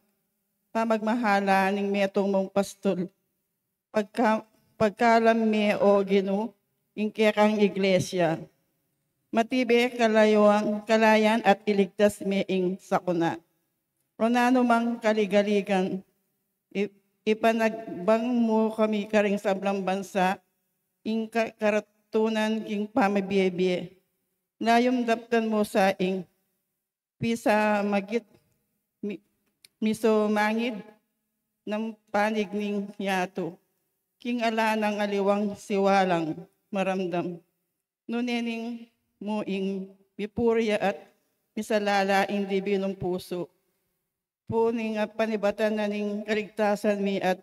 pamagmahala ning metung mung pastul. Pagka-, pagkalam me, o Ginu, ing kekang iglesia. Matibe kalayuan, kalayan at iligtas me ing sakuna. O nanu mang kaligaligan, i-, ipanagbang mu kami karing sablang bansa, ing ka-, karatunan king pamabie-bie. Layum daptan mu sa ing pisamagit, mi-, misumangid nang panig ning yatu. King ala nang aliwang siwalang maramdam. Nune ning mu ing mipuri at misalala ing dibinung pusu. Puning at panibatan na ning kaligtasan mi at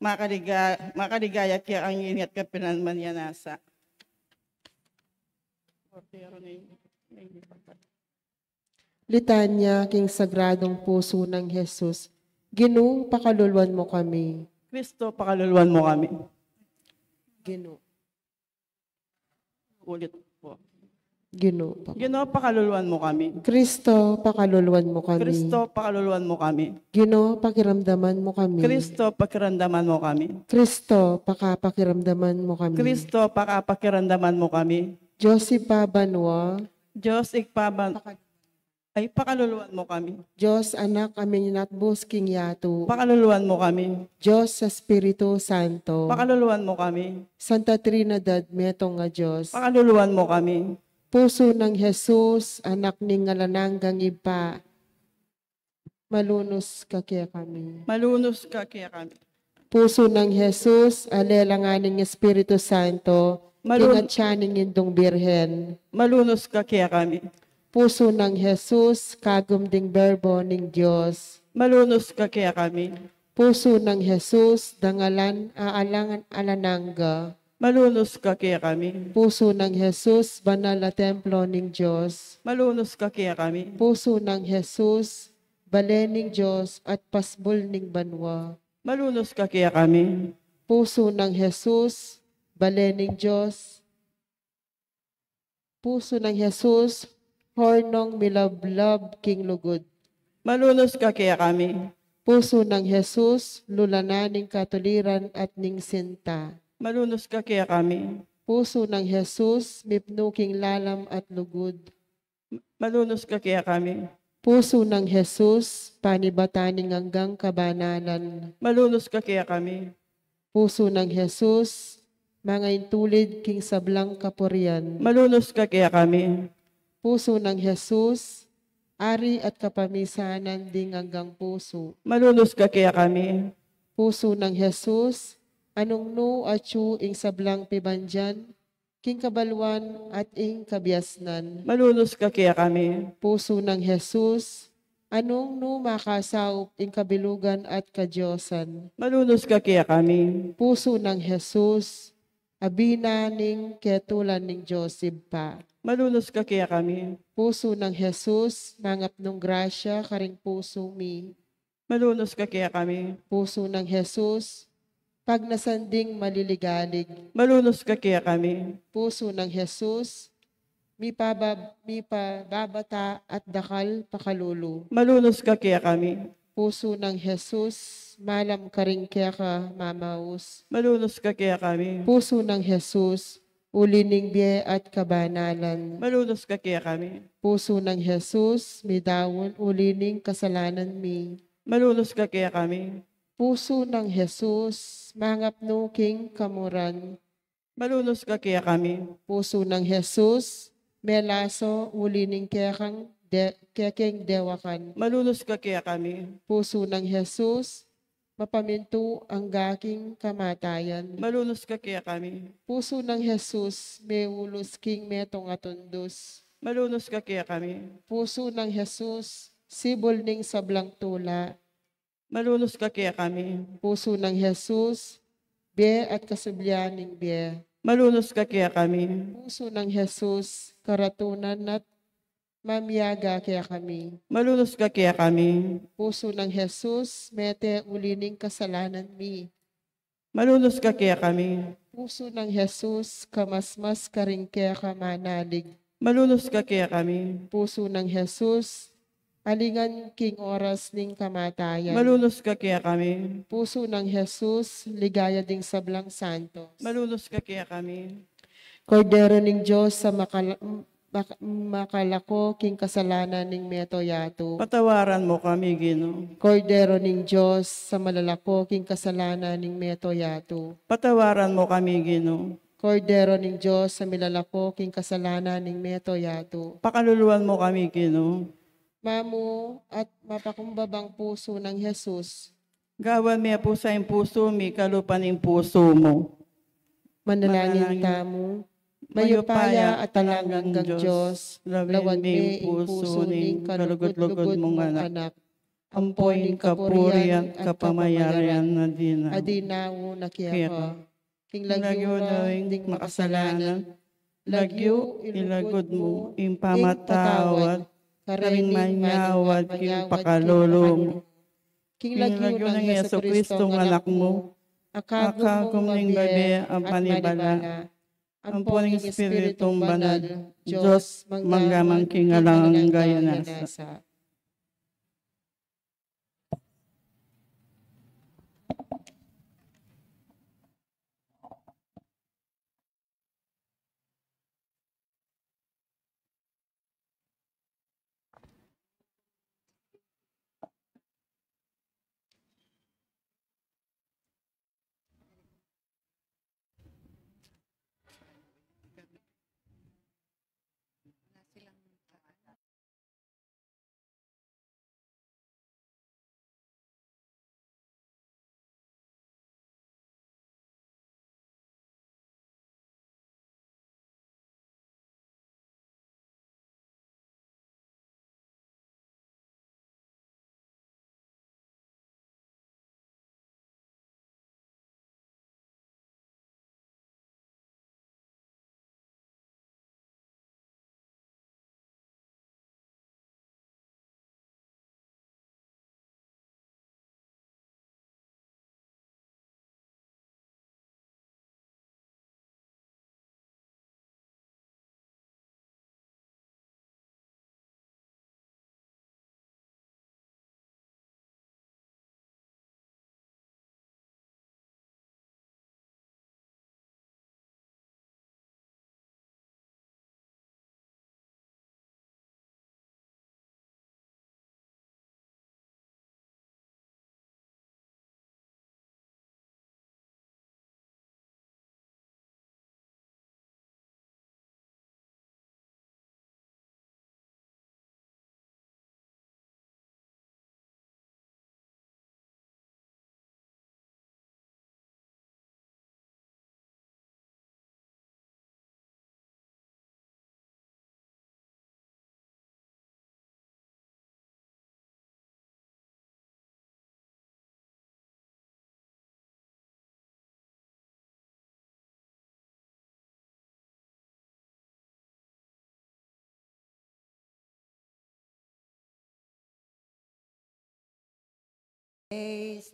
makaliga-, makaligaya kekang ini at kapilanman. Yan nasa. Litanya king Sagradong Pusu nang Jesus. Ginu, pakaluluan mu kami. Kristo, pakaluluan mu kami. Ginu. Ulit po. Ginu, pa- Ginu, pakaluluan mu kami. Kristo, pakaluluan mu kami. Kristo, pakaluluan mu kami. Ginu, pakiramdaman mu kami. Kristo, pakiramdaman mu kami. Kristo, pakapakiramdaman mu kami. Kristo, pakapakiramdaman mu kami. Dios Ibpa banua. Dios Ibpa ban- Ay, pakaluluan mu kami. Dios Anak a minatbus king yatu. Pakaluluan mu kami. Dios Espiritu Santo. Pakaluluan mu kami. Santa Trinidad, metung a Dios. Pakaluluan mu kami. Pusu nang Jesus, Anak ning alang anggang Ibpa. Malunus ka kekami. Malunus ka kekami. Pusu nang Jesus, a lelang ning Espiritu Santo, Malun- king atyan ning Indung Birhen. Malunus ka kekami. Pusu nang Jesus, kagum ding Berbo ning Dios. Malunus ka kekami. Pusu nang Jesus, dangalan a alang angga. Malunus ka kekami. Pusu nang Jesus, banal a templo ning Dios. Malunus ka kekami. Pusu nang Jesus, bale ning Dios at pasbul ning banua. Malunus ka kekami. Pusu nang Jesus, bale ning Dios. Pusu nang Jesus, hornong milablab king lugud. Malunus ka kekami. Pusu nang Jesus, lulanan ning katuliran at ning sinta. Malunus ka kekami. Pusu nang Jesus, mipnu king lalam at lugud. Malunus ka kekami. Pusu nang Jesus, panibatan ning anggang kabanalan. Malunus ka kekami. Pusu nang Jesus, mangaintulid king sablang kapurian. Malunus ka kekami. Pusu nang Jesus, ari at kapamisanan ding anggang pusu. Malunus ka kekami. Pusu nang Jesus, anung nu atyu ing sablang pibandian king kabaluan at ing kabiasnan. Malunus ka kekami. Pusu nang Jesus, anung nu makasaup ing kabilugan at kadiosan. Malunus ka kekami. Pusu nang Jesus, abina ning ketulan ning Dios Ibpa. Malunus ka kekami. Pusu nang Jesus, mangapnung grasya karing pusu mi. Malunus ka kekami. Pusu nang Jesus, pagnasan ding maliligalig. Malunus ka kekami. Pusu nang Jesus, mipabab-, mipababata at dakal pakalulu. Malunus ka kekami. Pusu nang Jesus, malam karing keka mamaus. Malunus ka kekami. Pusu nang Jesus, uli ning bie at kabanalan. Malunus ka kekami. Pusu nang Jesus, midaun uli ning kasalanan mi. Malunus ka kekami. Pusu nang Jesus, mangapnu king kamuran. Malunus ka kekami. Pusu nang Jesus, melaso uli ning kekang de-, kekeng dewakan. Malunus ka kekami. Pusu nang Jesus, mapamintu angga king kamatayan. Malunus ka kekami. Pusu nang Jesus, meulus king metung a tundus. Malunus ka kekami. Pusu nang Jesus, sibul ning sablang tula. Malunus ka kekami. Pusu nang Jesus, bie at kasublian ning bie. Malunus ka kekami. Pusu nang Jesus, karatunan at mamiaga kekami. Malunus ka kekami. Pusu nang Jesus, mete uli ning kasalanan mi. Malunus ka kekami. Pusu nang Jesus, kamasmas karing keka manalig. Malunus ka kekami. Pusu nang Jesus, alingan king oras ning kamatayan. Malunus ka kekami. Pusu nang Jesus, ligaya ding sablang santos. Malunus ka kekami. Kordero ning Dios a makala-, mak-, makalako king kasalanan ning mabilug a yatu. Patawaran mu kami, Ginu. Kordero ning Dios a malalako king kasalanan ning mabilug a yatu. Patawaran mu kami, Ginu. Kordero ning Dios a milalako king kasalanan ning mabilug a yatu. Pakaluluan mu kami, Ginu. Mamu at mapakumbabang pusu nang Jesus. Gawan me pu sa ing pusu mi kalupa ning pusu mu. Manalangin tamu. Mayupaya at alang anggang Dios, lawen me ing pusu ning kalugud-lugud mung Anak, ampo ing kapurian at kapamayaran a dinaun na keka. King lagyu na ring makasalanan, lagyu ilugud mu ing pamatawad karing manyawad king pakalulu mu. King lagyu nang Jesucristong Anak mu, a kagum ning bibie at panibala, ampo ning Espiritung Banal, Dios mangga man king alang angga. Nasa.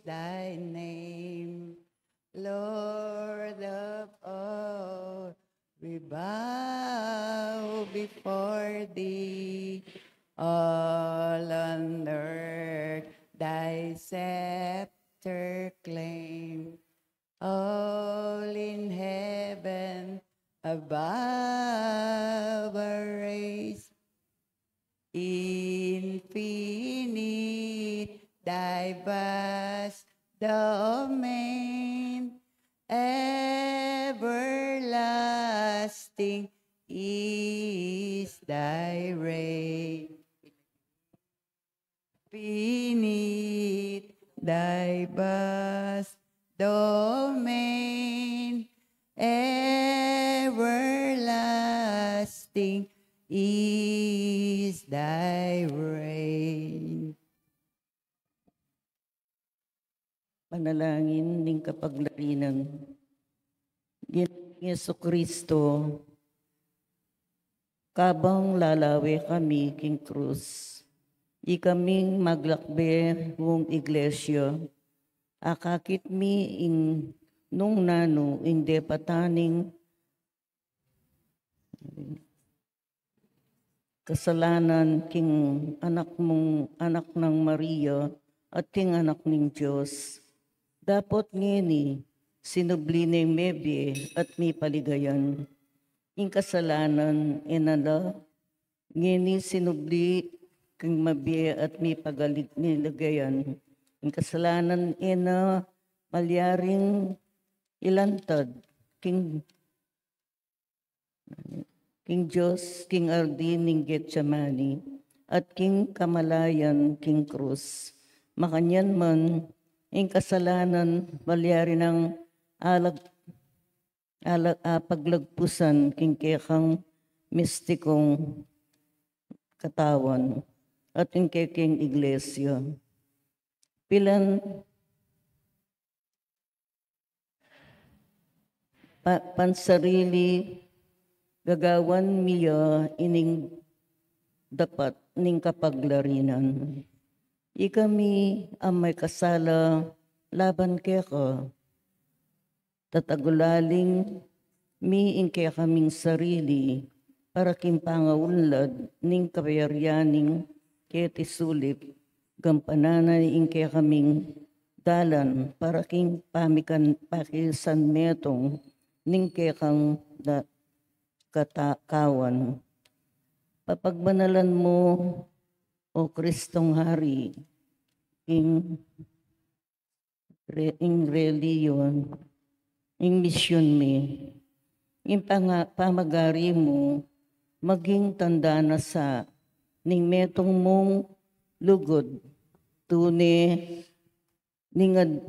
thy name, Lord of all. We bow before thee, all on earth thy scepter claim. All in heaven above are raised, infinite thy vast domain, everlasting is thy reign. Infinite thy vast domain, everlasting is thy reign. Panalangin ning kapaglarinan. Gin-, Jesucristo, kabang lalawe kami king krus, ikaming maglakbe mung iglesia, akakit mi ing nung nanu ing depatan ning kasalanan king anak mung, anak nang Maria, at king anak ning Dios. Dapot ngeni, sinubli neng mebie at mipaligayan. Ing kasalanan e na la, ngeni sinubli king mabie at mipagalig-, mipaligayan. Ing kasalanan e na malyaring ilantad king king Dios, king ardin ning Getsemani, at king kamalayan king krus. Makanyan man, ing kasalanan malyari nang alag-, alag-, apaglagpusan king kekang mistikung katawan, at ing kekeng iglesia. Pilan pa-, pansarili, gagawan mi ya ining dapat ning kapaglarinan. Ikami a mikasala laban keka, tatagulaling mi ing kekaming sarili, para king pangaunlad ning kayarian ning keti sulip, gampanan na ing kekaming dalan, para king pamikan-, pakisanmetung ning kekang da-, katakawan. Papagbanalan mu, O Kristong Hari, ing re-, ing reliyon, ing misyon mi, ing panga-, pamagari mu, maging tanda na sa ning metung mung lugud, tune ning ad-,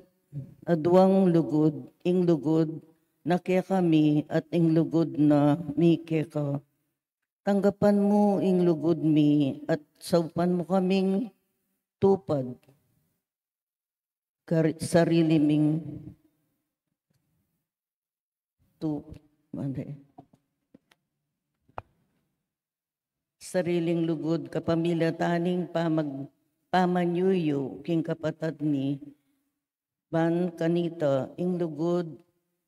aduang lugud, ing lugud na kekami at ing lugud na mi keka. Tanggapan mu ing lugud mi at saupan mu kaming tupad kari-, sarili ming tu-, mali. Sariling lugud kapamilatan ning pamag-, pamanyuyu king kapatad mi, ban kanita ing lugud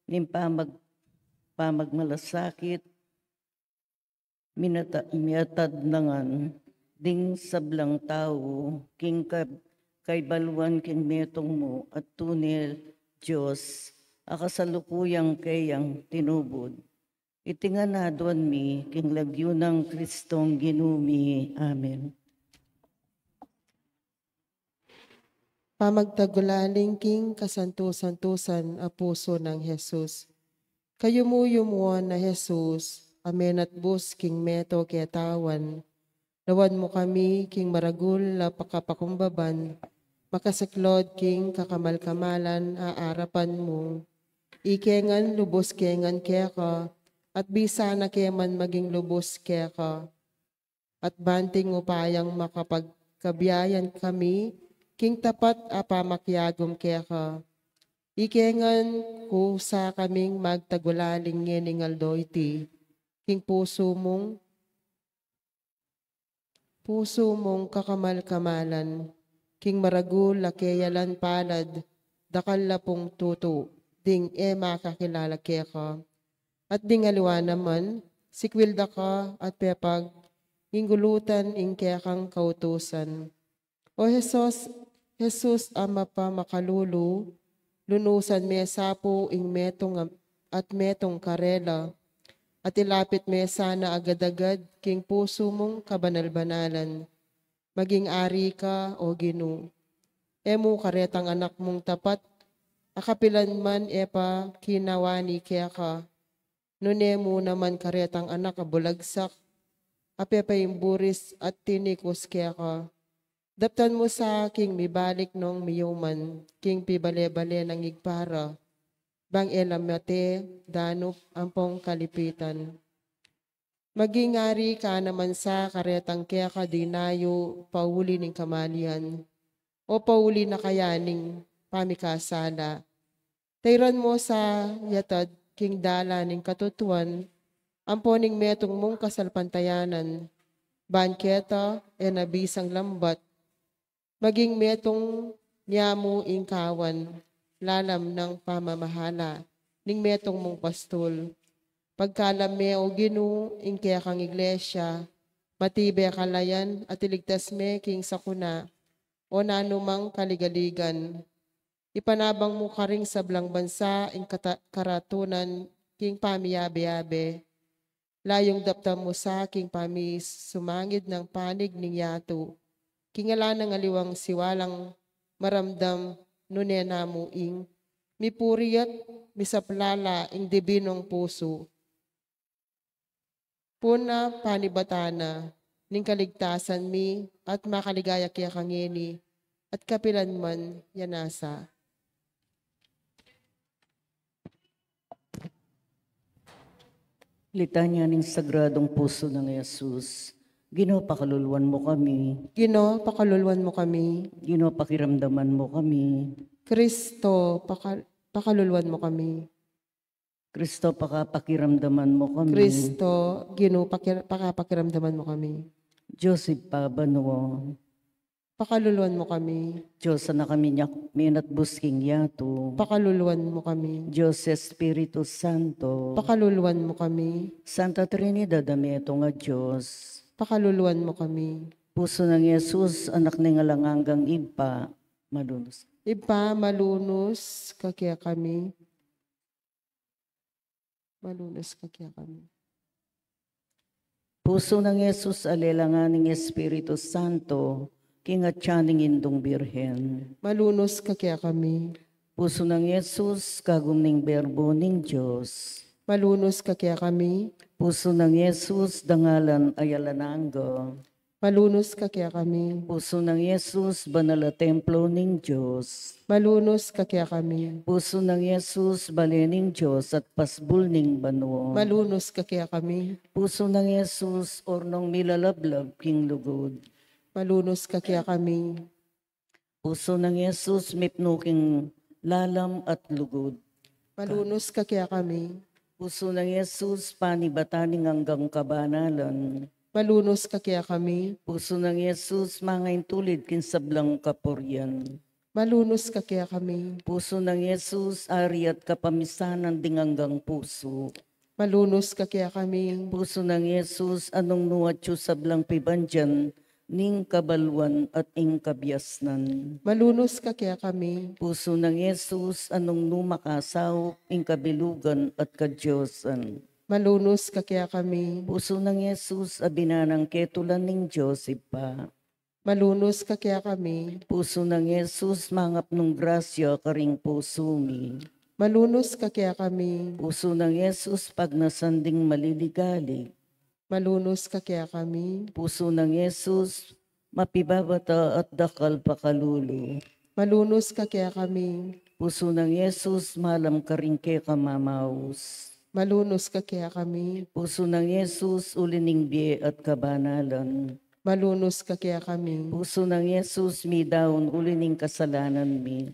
ning pamag-, pamagmalasakit, minata-, miatad na ngan ding sablang tau king ka-, kaibaluan king metung mu at tune Dios, a kasalukuyang keyang tinubud. Iti ngan aduan mi king lagyu nang Kristong Ginu mi. Amen. Pamagtagulaling king kasantu-santusan a pusu nang Jesus. Kayuyuyumu na Jesus, a menatbus king meto katawan, lawan mu kami king maragul a pakapakumbaban, makasaklod king kakamal-kamalan a arapan mu. Ike ngan lubus ke ngan keka, at bisa na ke man maging lubus keka. At banting upayang makapagkabiayan kami king tapat a pamakiagum keka. Ike ngan kusa kaming magtagulaling ngening aldo iti, king pusu mung, pusu mung kakamal-kamalan, king maragul a keyalan palad, dakal la pung tutu ding e makakilala keka. At ding aliwa naman, sikwil da ka at pepag inggulutan ing kekang kautusan. O Jesus, Jesus a mapamakalulu, lunusan me sa pu ing metung am-, at metung karela, at ilapit me sana agad-agad king pusu mung kabanal-banalan. Maging ari ka, O Ginu. E mu karetang anak mung tapat, a kapilan man e pa kinawani keka, nune mu naman karetang anak a bulagsak, a pepaimburis at tinikus keka. Daptan mu sa king mibalik nong miyuman, king pibale-bale nang Ibpa ra, bang e la mate, danup, ampong kalipitan. Maging ari ka naman sa karetang keka dinayu pauli ning kamalian, o pauli na kaya ning pamikasala. Tairan mu sa yatad king dalan ning katutuan, ampo ning metung mung kasalpantayanan, ban keta e na bisang lambat, maging metung nia mu ing kawan, lalam nang pamamahala ning metung mung pastul. Pagkalam me, O Ginu, ing kekang iglesia, matibe kalayan at iligtas me king sakuna, o nanumang kaligaligan. Ipanabang mu karing sablang bansa ing kata-, karatunan king pamiyabe-yabe. Layung daptan mu sa king pamisumangid nang panig ning yatu, king ala nang aliwang siwalang maramdam, nune na mu ing mipuri at misaplala ing dibinung pusu. Puna panibatan na ning kaligtasan mi at makaligaya keka ngeni at kapilan man. Ya nasa. Litanya ning Sagradung Pusu nang Jesus. Ginu, pakaluluan mu kami. Ginu, pakaluluan mu kami. Ginu, pakiramdaman mu kami. Kristo, paka-, pakaluluan mu kami. Kristo, pakapakiramdaman mu kami. Kristo, Ginu, pakir-, pakapakiramdaman mu kami. Dios Ibpa banua, pakaluluan mu kami. Dios Anak a minatbus king yatu, pakaluluan mu kami. Dios Espiritu Santo, pakaluluan mu kami. Santa Trinidad a metung a Dios, pakaluluan mu kami. Pusu nang Jesus, Anak ning alang anggang Ibpa, malunus. Ibpa, malunus ka kekami. Malunus ka kekami. Pusu nang Jesus a lelangan ning Espiritu Santo, king atyan ning Indung Birhen, malunus ka kekami. Pusu nang Jesus, kagum ning Berbo ning Dios, malunus ka kekami. Pusu nang Jesus, dangalan a alang angga, malunus ka kekami. Pusu nang Jesus, banal a templo ning Dios, malunus ka kekami. Pusu nang Jesus, bale ning Dios at pasbul ning banua, malunus ka kekami. Pusu nang Jesus, ornong milalablag king lugud, malunus ka kekami. Pusu nang Jesus, mipnu king lalam at lugud, malunus ka kekami. Pusu nang Jesus, panibatan ning anggang kabanalan, malunus ka kekami. Pusu nang Jesus, mangaintulid king sablang kapurian, malunus ka kekami. Pusu nang Jesus, ari at kapamisanan ding anggang pusu, malunus ka kekami. Pusu nang Jesus, a nung nu atyu sablang pibandian ning kabaluan at ing kabiasnan, malunus ka kekami. Pusu nang Jesus, a nung nu makasaup ing kabilugan at kadiosan, malunus ka kekami. Pusu nang Jesus, a binanang ketulan ning Dios Ibpa, malunus ka kekami. Pusu nang Jesus, mangapnung grasya karing pusu mi, malunus ka kekami. Pusu nang Jesus, pagnasan ding maliligalig, malunus ka kekami. Pusu nang Jesus, mapibabata at dakal pakalulu, malunus ka kekami. Pusu nang Jesus, malam karing keka mamaus, malunus ka kekami. Pusu nang Jesus, uli ning bie at kabanalan, malunus ka kekami. Pusu nang Jesus, midaun uli ning kasalanan mi,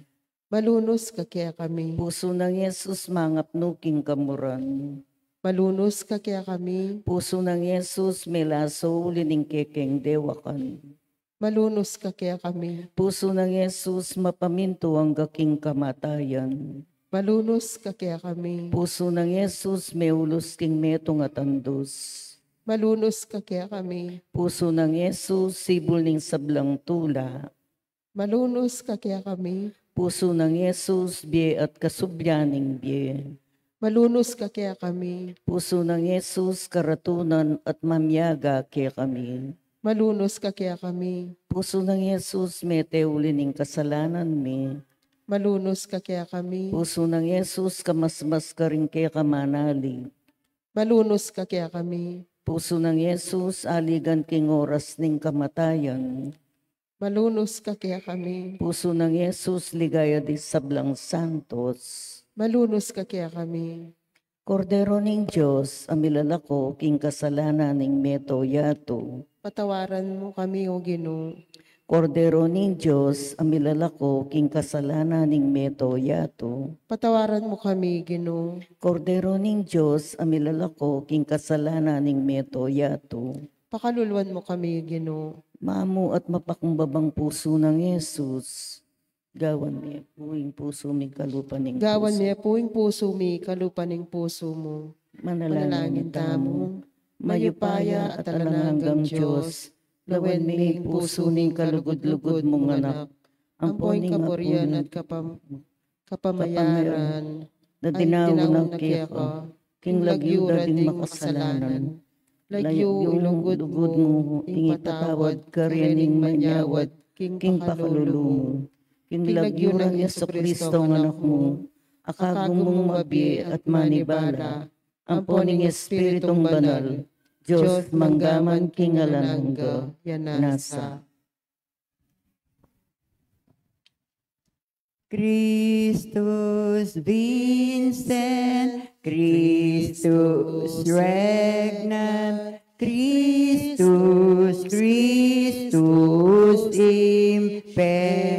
malunus ka kekami. Pusu nang Jesus, mangapnu king kamuran, malunus ka kekami. Pusu nang Jesus, melaso uli ning kekeng dewakan, Malunus ka kekami. Pusu nang Jesus, mapamintu angga king kamatayan. Malunus ka kekami. Pusu nang Jesus, meulus king metung a tandus. Malunus ka kekami. Pusu nang Jesus, sibul ning sablang tula. Malunus ka kekami. Pusu nang Jesus, bie at kasubyan ning bie. Malunus ka kekami. Pusu nang Jesus, karatunan at mamiaga kekami. Malunus ka kekami. Pusu nang Jesus, meteuli ning kasalanan mi. Malunus ka kekami. Pusu nang Jesus, kamasmas karing keka manali. Malunus ka kekami. Pusu nang Jesus, aligan king oras ning kamatayan. Malunus ka kekami. Pusu nang Jesus, ligaya di sablang santos. Malunus ka kekami. Kordero ning Dios, a milalako king kasalanan ning meto yatu. Patawaran mu kami, O Ginu. Kordero ning Dios, a milalako king kasalanan ning meto yatu. Patawaran mu kami, Ginu. Kordero ning Dios, a milalako king kasalanan ning meto yatu. Pakaluluan mu kami, Ginu. Mamu at mapakumbabang pusu nang Jesus. Gawan mi pu ing pusu mi kalupa ning pusu. Gawan mi pu ing pusu mi kalupa ning pusu mu. Manalangin tamu. Mayupaya at alang anggang Dios, lawen mi ing pusu ning kalugud-lugud mung anak, ampo ning kaburian at kapam-, kapamayaran na dinaun na keka king lagyu da ding makasalanan. Lagyu ilugud mu ing ipatawad kareng manyawad king pakalulu mu. King lagyu nang Jesucristo a Anak mu, a kagum mung mabie at manibala, ampo ning Espiritung Banal, Dios mangga man king alang angga. Ya nasa. Christus vincit, Christus regnat, Christus, Christus imperat.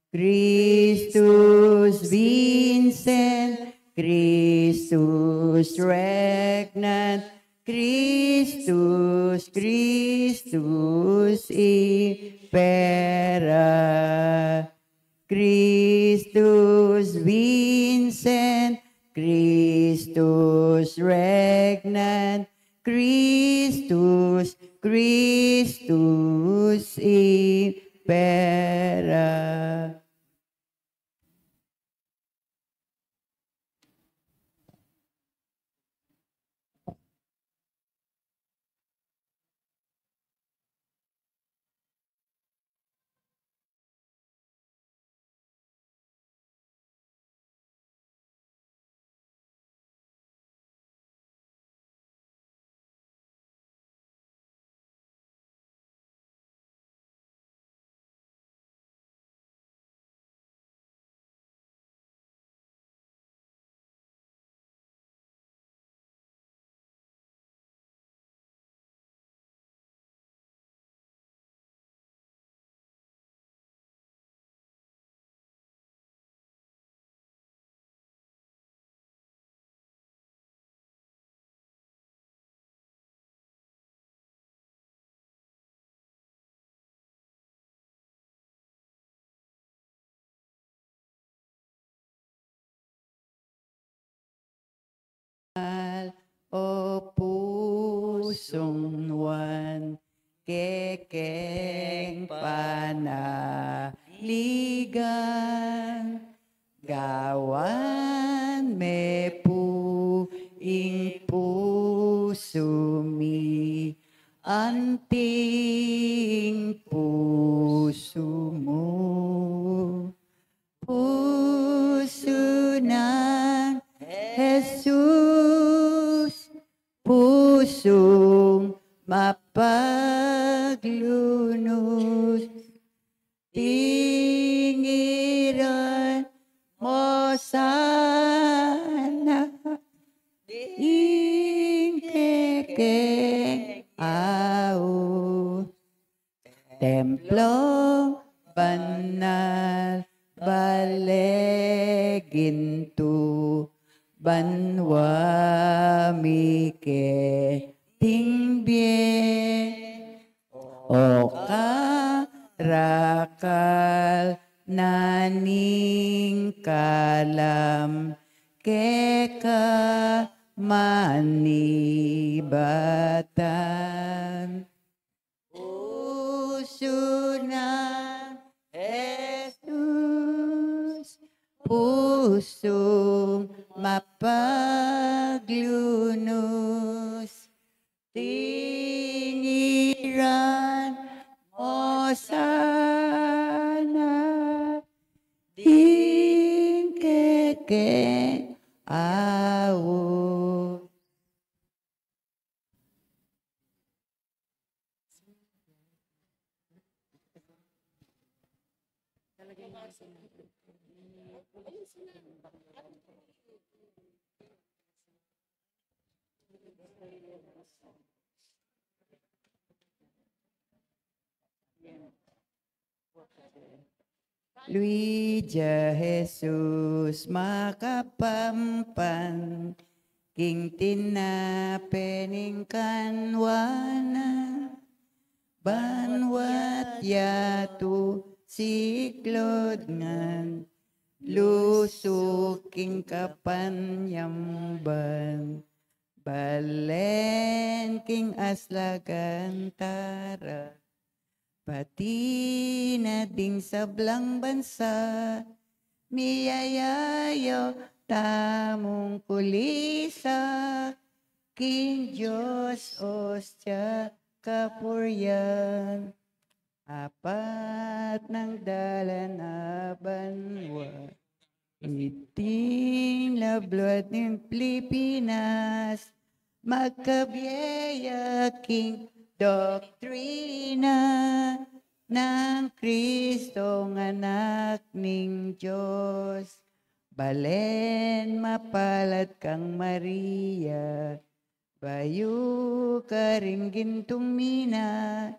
Christus vincit, Christus regnat, Christus, Christus imperat. Christus vincit, Christus regnat, Christus, Christus imperat. O pusung Juan, kekeng panaligan, gawan me pu ing pusu mi, anting pusu mu. Pusu nang Jesus, pusung mapaglunus, tingiran mo sana ding kekeng aus. Templung banal, bale gintu, banua mi keting bie. rakal na ning kalam keka manibatan. Pusu nang Jesus, pusung mapaglunus, tingiran mu sana ding kekeng aut. Luid ya Jesus makapampan king tinape ning kanwanan, banwat yatu siklod ngan lusuk king kapanyamban, balen king aslagan tara. Pati na ding sablang bansa, miyayayaw tamung kulisak king Dios Ostia kapurian. Apat nang dalan a banwa, iting labluad ning Pilipinas, magkabie ya king doktrina nang Kristong Anak ning Dios. Balen mapalad kang Maria, bayu karing gintung mina,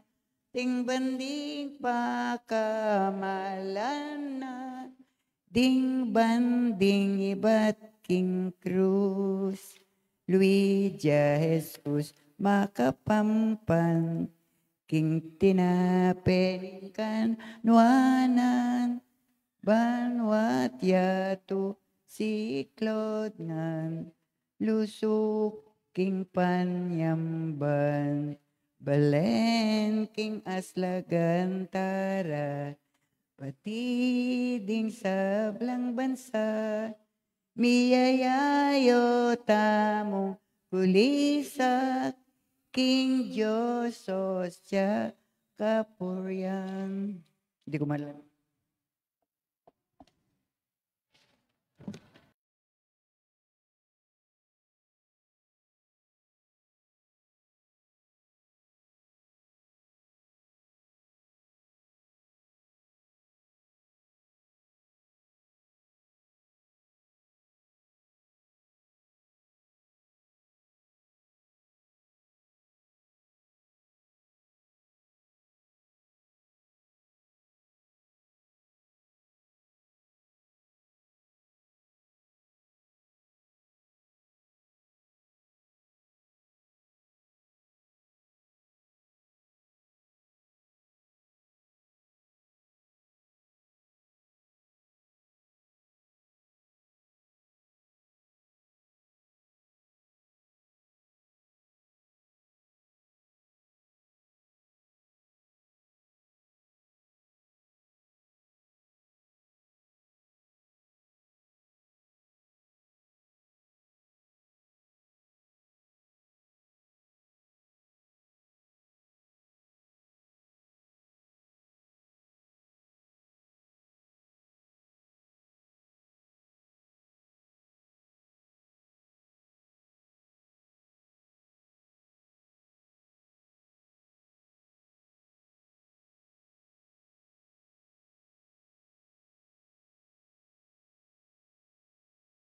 ding ban ding pakamalan na, ding ban ding ibat king krus. Luid ya Jesus makapampan king tinape ning kanwanan, banwat yatu siklod ngan lusuk king panyamban, balen king aslagan tara. Pati ding sablang bansa, miyayayaw tamung kulisak king Dios Ostia kapurian. Hindi ko malam.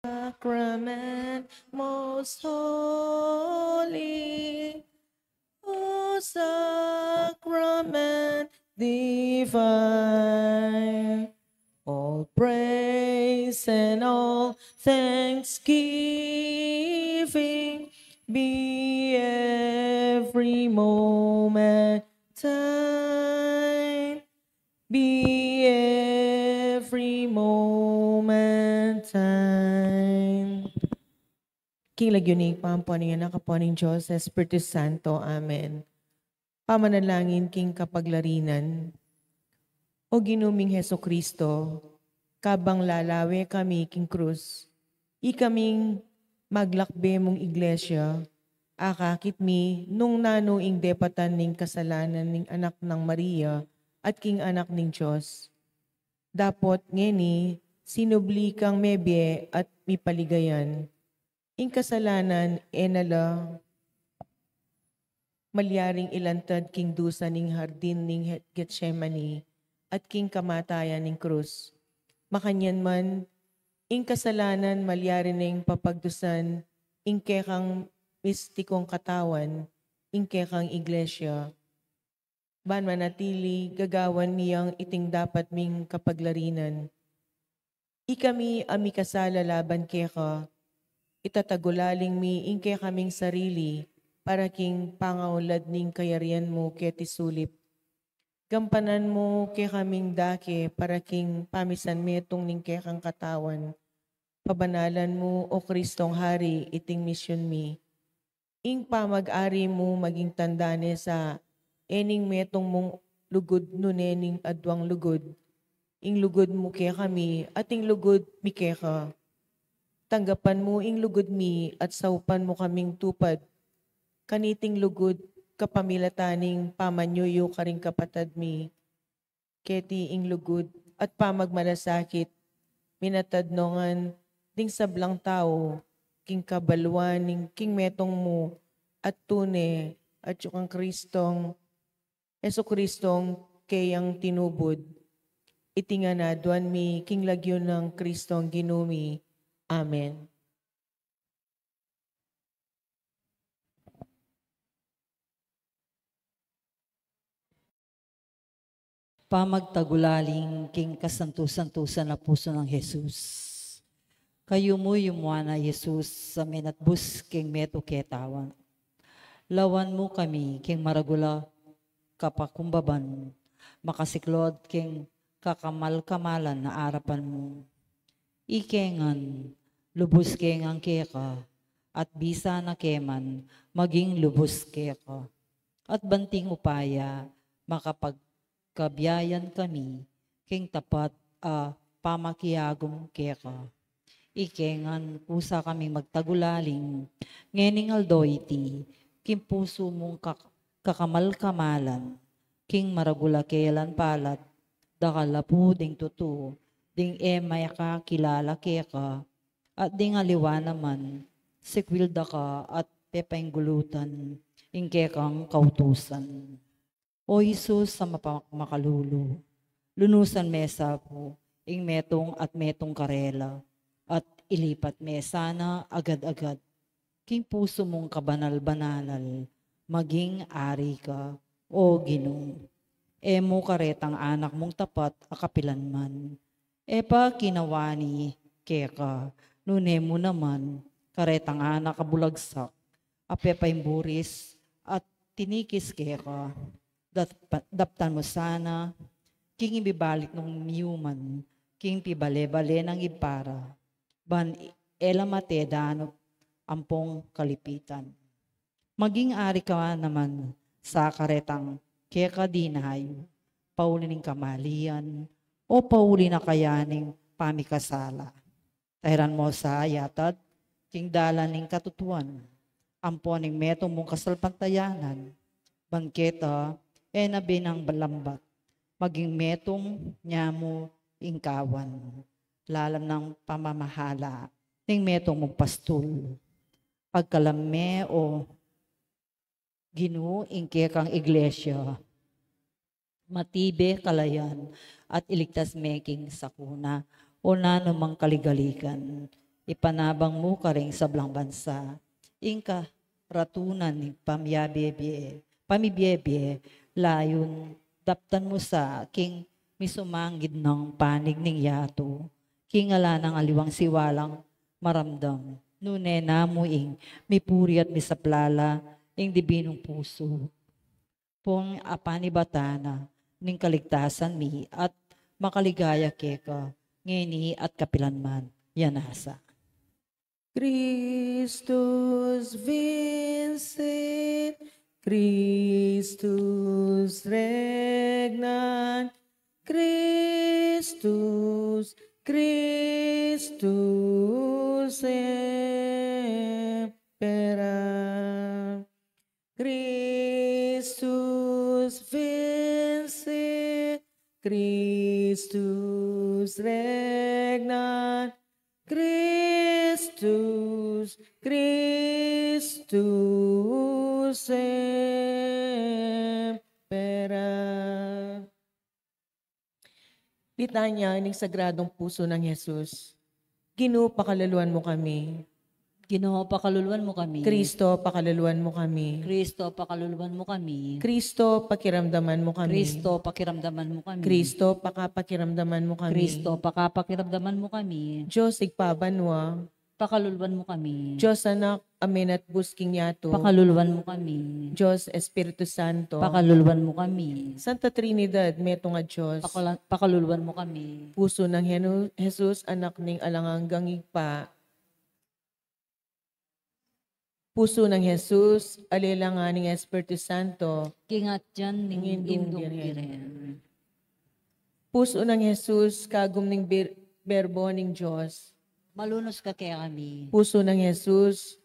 Sacrament most holy, O sacrament divine, all praise and all thanksgiving be every moment thine. Be every moment time. King lagyu ning Ibpa, ampo ning Anak, ampo ning Dios Espiritu Santo. Amen. Pamanalangin king kapaglarinan. O Ginu ming Jesucristo, kabang lalawe kami king krus, ikaming maglakbe mung iglesia, akakit mi nung nanu ing depatan ning kasalanan ning Anak nang Maria at king Anak ning Dios. Dapot ngeni, sinubli kang mebie at mipaligayan. Ing kasalanan e na la malyaring ilantad king dusa ning hardin ning He-, Getsemani at king kamatayan ning krus. Makanyan man, ing kasalanan malyari neng papagdusan ing kekang mistikong katawan, ing kekang iglesia. Ban manatili, gagawan mi yang iting dapat ming kapaglarinan. Ikami a mikasala laban keka, itatagulaling mi ing kekaming sarili para king pangaulad ning kayarian mu keti sulip. Gampanan mu kekaming dake para king pamisan metung ning kekang katawan. Pabanalan mu, O Kristong Hari, iting misyun mi. Ing pamag-ari mu maging tanda ne sa e ning metung mung lugud nune ning aduang lugud. Ing lugud mu kekami at ing lugud mi keka. Tanggapan mu ing lugud mi at saupan mu kaming tupad kaniting lugud kapamilatan ning pamanyuyu karing kapatad mi. Keti ing lugud at pamagmalasakit, minatad no ngan ding sablang tau king kabaluan ning king metung mu at tune at yu kang Kristong, Jesucristong keyang tinubud. Iti ngan aduan mi king lagyu nang Kristong Ginu mi. Amen. Pamagtagulaling king kasantu-santusan a pusu nang Jesus. Kayumu-yumu a Jesus a menatbus king metung ketawan. Lawan mu kami king maragul a kapakumbaban, makasiklud king kakamal-kamalan a arapan mu. Ike ngan, lubus ke ngan keka, at bisa na ke man maging lubus keka. At banting upaya, makapagkabiayan kami king tapat a pamakiagum keka. Ike ngan, kusa kaming magtagulaling ngening aldo iti king pusu mung kak-, kakamal-kamalan, king maragul a kelan palat, dakal a pu ding tutu ding e makakilala keka, at ding aliwa naman, sikwil da ka at pepainggulutan ing kekang kautusan. O Jesus a mapamakalulu, lunusan me sa pu ing metung at metung karela, at ilipat me sana agad-agad king pusu mung kabanal-banalal, maging ari ka, O Ginu. E mu karetang anak mung tapat a kapilanman e pa kinawani keka, nune mu naman karetang anak a bulagsak a pepaimburis at tinikis keka. Dat-, daptan mu sana king ibibalik nung miyuman king pibale-bale nang ibpara, ban e la mate danup ampong kalipitan. Maging ari ka naman sa karetang keka dinayu, pauli ning kamalian, o pauli na kaya ning pamikasala. Tairan mu sa yatad king dalan ning katutuan, ampo ning metung mung kasalpantayanan, ban keta e na binang balambat, maging metung nyamu ing kawan, lalam nang pamamahala ning metung mung pastul. Pagkalam me, O Ginu, ing kekang iglesia, matibe kalayan, at iligtas me king sakuna o nanu mang kaligaligan. Ipanabang mu karing sablang bansa ing karatunan ning pamyabie-bie, pamibie-bie, layun daptan mu sa king misumangid nang panig ning yatu, king ala nang aliwang siwalang maramdam. Nune na mu ing mipuri at misaplala ing dibinung pusu. Pung apanibatan na ning kaligtasan mi at makaligaya keka, ngeni at kapilan man. Yan nasa. Christus vincit, Christus regnat, Christus, Christus imperat. Christus vincit, Christus regnat, Christus, Christus imperat. Litanya ning Sagradong Pusu nang Jesus. Ginu, pakaluluan mu kami. Ginu, pakaluluan mu kami. Kristo, pakaluluan mu kami. Kristo, pakaluluan mu kami. Kristo, pakiramdaman mu kami. Kristo, pakiramdaman mu kami. Kristo, pakapakiramdaman mu kami. Kristo, pakapakiramdaman mu kami. Dios Ibpa banua, pakaluluan mu kami. Dios Anak a menatbus king yatu, pakaluluan mu kami. Dios Espiritu Santo, pakaluluan mu kami. Santa Trinidad, metung a Dios, pakala-, pakaluluan mu kami. Pusu nang Henu-, Jesus, Anak ning Alang Anggang Ibpa. Pusu nang Jesus, a lelangan ning Espiritu Santo, king atyan ning Indung Birhen. Pusu nang Jesus, kagum ning Bir-, Berbo ning Dios, malunus ka kekami. Pusu nang Jesus,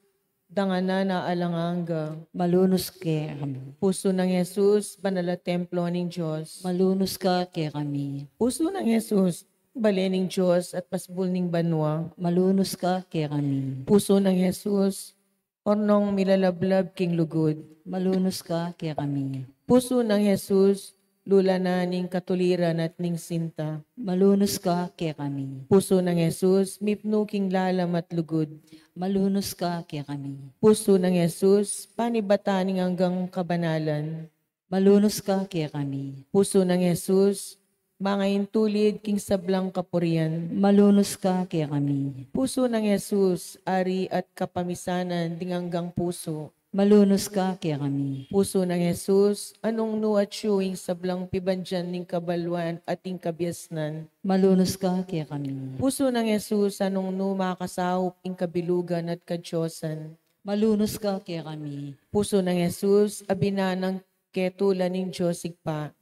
danganan a alang angga, malunus kekami. Pusu nang Jesus, banal a templo ning Dios, malunus ka kekami. Pusu nang Jesus, bale ning Dios at pasbul ning banua, malunus ka kekami. Pusu nang Jesus, ornong milalablab king lugud, malunus ka kekami. Pusu nang Jesus, lula na ning katuliran at ning sinta, malunus ka kekami. Pusu nang Jesus, mipnu king lalam at lugud, malunus ka kekami. Pusu nang Jesus, panibatan ning anggang kabanalan, malunus ka kekami. Pusu nang Jesus, mangaintulid king sablang kapurian, malunus ka kekami. Pusu nang Jesus, ari at kapamisanan ding anggang pusu, malunus ka kekami. Pusu nang Jesus, anung nu atyu ing sablang pibandian ning kabaluan at ing kabiasnan, malunus ka kekami. Pusu nang Jesus, anung nu makasaup ing kabilugan at kadiosan, malunus ka kekami. Pusu nang Jesus, abinanang ketulan ning Dios Ibpa,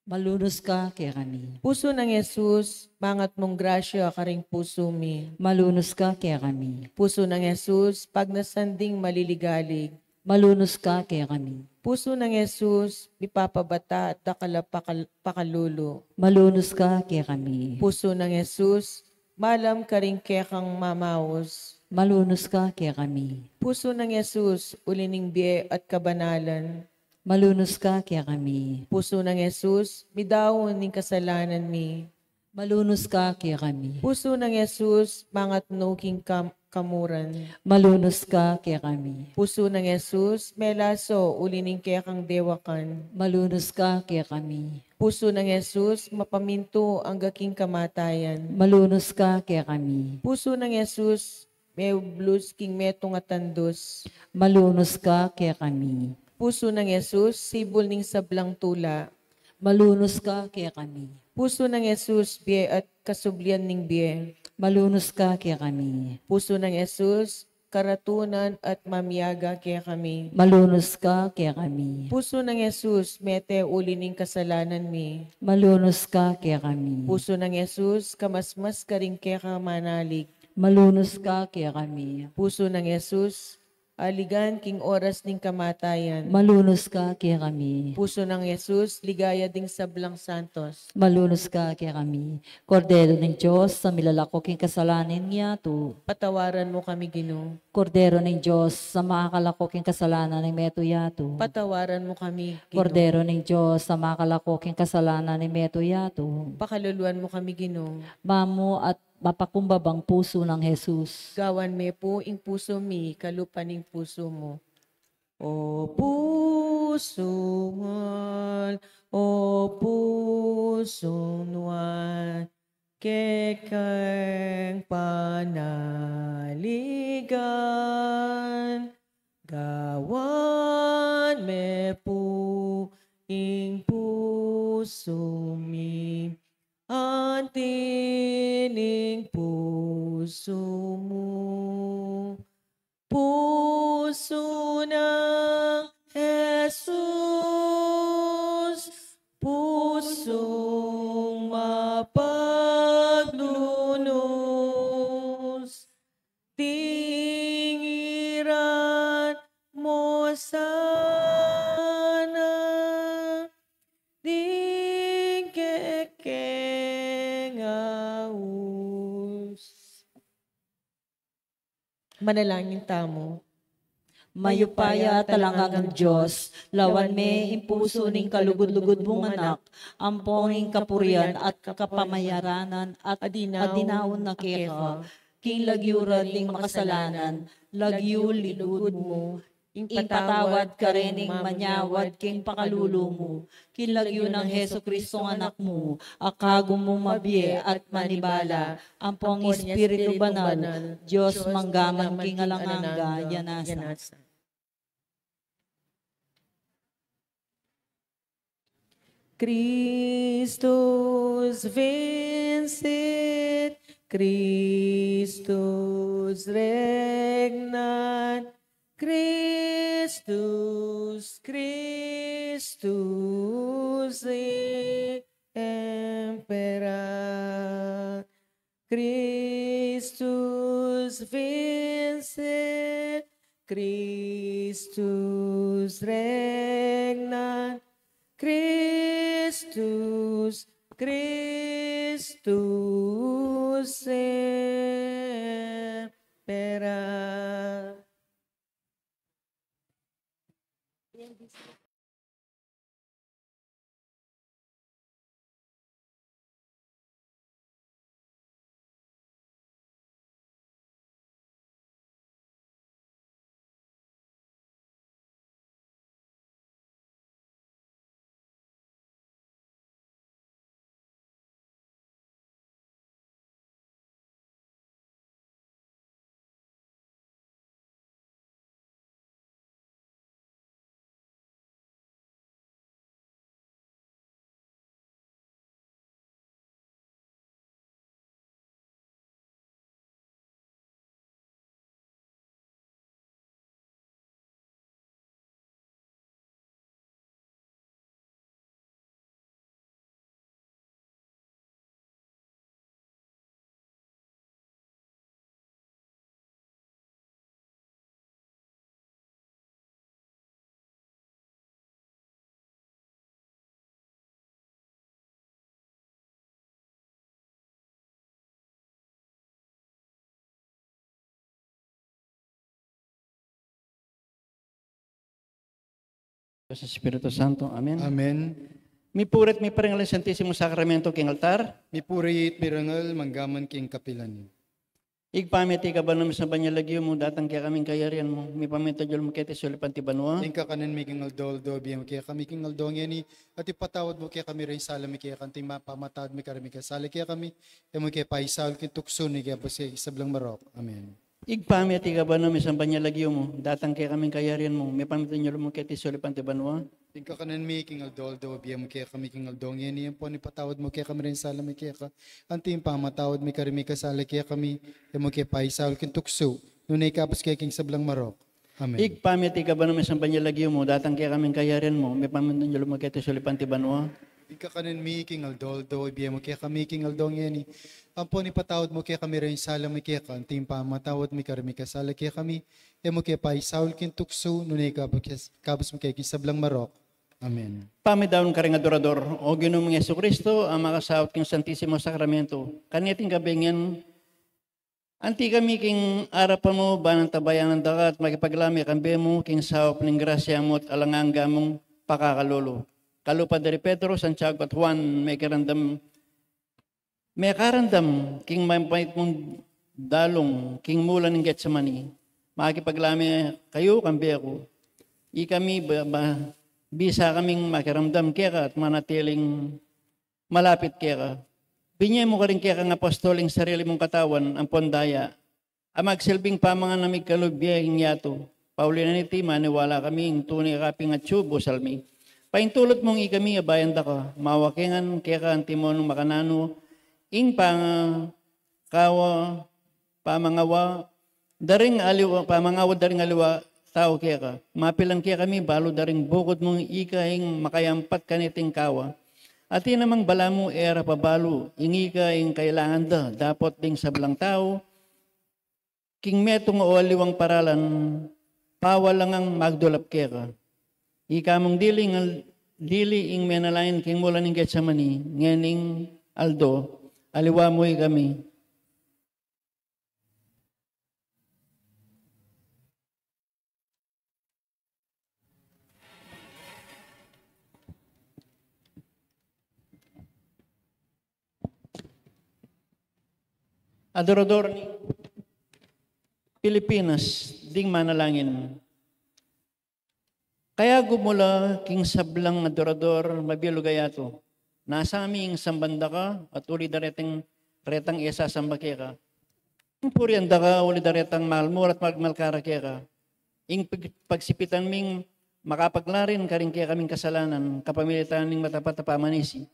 malunus ka kekami. Pusu nang Jesus, mangat mung grasya karing pusu mi, malunus ka kekami. Pusu nang Jesus, pagnasan ding maliligalig, malunus ka kekami. Pusu nang Jesus, mipapabata at dakal a pakal-, pakalulu, malunus ka kekami. Pusu nang Jesus, malam karing kekang mamaus, malunus ka kekami. Pusu nang Jesus, uli ning bie at kabanalan, malunus ka kekami. Pusu nang Jesus, midaun ning kasalanan mi, malunus ka kekami. Pusu nang Jesus, mangatnu king kam-, kamuran, malunus ka kekami. Pusu nang Jesus, melaso uli ning kekang dewakan, malunus ka kekami. Pusu nang Jesus, mapamintu angga king kamatayan, malunus ka kekami. Pusu nang Jesus, meublus king metung a tandus, malunus ka kekami. Pusu nang Jesus, sibul ning sablang tula, malunus ka kekami. Pusu nang Jesus, bie at kasublian ning bie, malunus ka kekami. Pusu nang Jesus, karatunan at mamiaga kekami, malunus ka kekami. Pusu nang Jesus, mete uli ning kasalanan mi, malunus ka kekami. Pusu nang Jesus, kamasmas karing kekang manalig, malunus ka kekami. Pusu nang Jesus, aligan king oras ning kamatayan, malunus ka kekami. Pusu nang Jesus, ligaya ding sablang santos, malunus ka kekami. Kordero ning Dios, a milalako king kasalanan ning yatu, patawaran mu kami, Ginu. Kordero ning Dios, a makalako king kasalanan ning metung yatu, patawaran mu kami, Ginu. Kordero ning Dios, a makalako king kasalanan ning metung yatu, pakaluluan mu kami, Ginu. Mamu at mapakumbabang pusu nang Jesus, gawan me pu ing pusu mi kalupa ning pusu mu. O pusung mal, o pusung nuan, kekang panaligan, gawan me pu ing pu pusu mi, anti ning pusu mu. Pusu nang Jesus, pusung mapaglunus, tingiran mu sana ding kekeng aus. Manalangin tamu. Mayupaya at alang anggang Dios, lawan me ing pusu ning kalugud-lugud mung Anak, ampong ing kapurian at kapamayaranan at adinaun na keka, king lagyu ra ding makasalanan, lagyu lugud mu, ing patawad karing manyawad king pakalulu mu, king lagyu nang Jesucristong Anak mu, a kagum mung mabie at manibala, ampong Espiritu Banal, Dios mangga man king alang angga, ya nasa. Christus vincit, Christus regnat, Christus, Christus imperat. Christus vincit, Christus regnat, Christus, Christus imperat. Sa Espiritu Santo. Amen. Amen. Mipuri at miparangal ing Santisimo Sakramento king altar. Mipuri at mirangal manggaman king kapilan. Ibpa mi, atiu ka banua, misamban ya ing lagyu mu, datang kekami ing kayarian mu, mipamintuan ya ing lub mu keti sulip anti banua. Ing kakanan mi king aldo-aldo ibie mu kekami king aldo ngeni, at ipatawad mu kekami ring sala mi keka, anti ing pamamatawad mi karing mikasala kekami, e mu ke paisaul king tuksu, nune ikabus kami king sablang marok. Amen. Ibpa mi, atiu ka banua, misamban ya ing lagyu mu, datang kekami ing kayarian mu, mipamintuan ya ing lub mu keti sulip anti banua. Ing kakanan mi king aldo-aldo ibie mu kekami king aldo ngeni, ampon ipatawad mu kekami ring sala mi keka, anti ing pamamatawad mi karing mikasala kekami, e mu ke paisaul king tuksu, nune ikabus kami king sablang marok. Amen. Ibpa mi, atiu ka banua, misamban ya ing lagyu mu, datang kekami ing kayarian mu, mipamintuan ya ing lub mu keti sulip anti banua. Ing kakanan mi king aldo-aldo ibie mu kekami king aldo ngeni, ampon ipatawad mu kekami ring sala mi keka, anti ing pamamatawad mi karing mikasala kekami, e mu ke paisaul king tuksu, nune ikabus, ikabus mu kami king sablang marok. Amen. Pamidaun karing adorador. O Ginu ming Jesucristo, a makasaut king Santisimo Sakramento, kaniting gabing yan, anti kami king arapan mu, ban antabayanan da ka at makipaglame kambe mu king saup ning grasya mu at alang angga mung pakakalulu. Kalupa da ri Pedro, Santiago at Juan, mekiramdam, mekarandam king maipait mung dalung king mula ning Getsemani. Makipaglame kayu kambe ku. Ikami ba, ba, bisa kaming makiramdam keka at manatiling malapit keka. Binie mu karing kekang apostol ing sarili mung katawan ampon daya, a magsilbing pamangan a migkalub bie king yatu. Pauli na niti, maniwala kami ing tune ka pin atyu, busal mi. Paintulut mung ikami abayan da ka, mawa ke ngan keka antimong makananu ing pangakawa, pamangawa, daring aliwa, pamangawa daring aliwa tau keka. Mapilan kekami balu daring bukud mung ika ing makayampat kaniting kawa. Atin namang balamu e ra pabalu, ing ika ing kailangan da, dapot ding sablang tau, king metung o aliwang paralan, pawalang magdulap keka. Ika mung dili ing al-, dili ing menalangin king mula ning Getsemani, ngening aldo, aliwa mu ikami. Adorador ning Pilipinas, ding manalangin. Kaya gumula king sablang adorador, mabilug a yatu. Nasa mi ing samban da ka, at uli da retang, retang e sasamba keka. Purian da ka, uli da retang mahal mu ra at magmalkara keka. Ing pag-, pagsipitan ming makapaglarin karing kekaming kasalanan, kapamilatan ning matapat a pamanisi.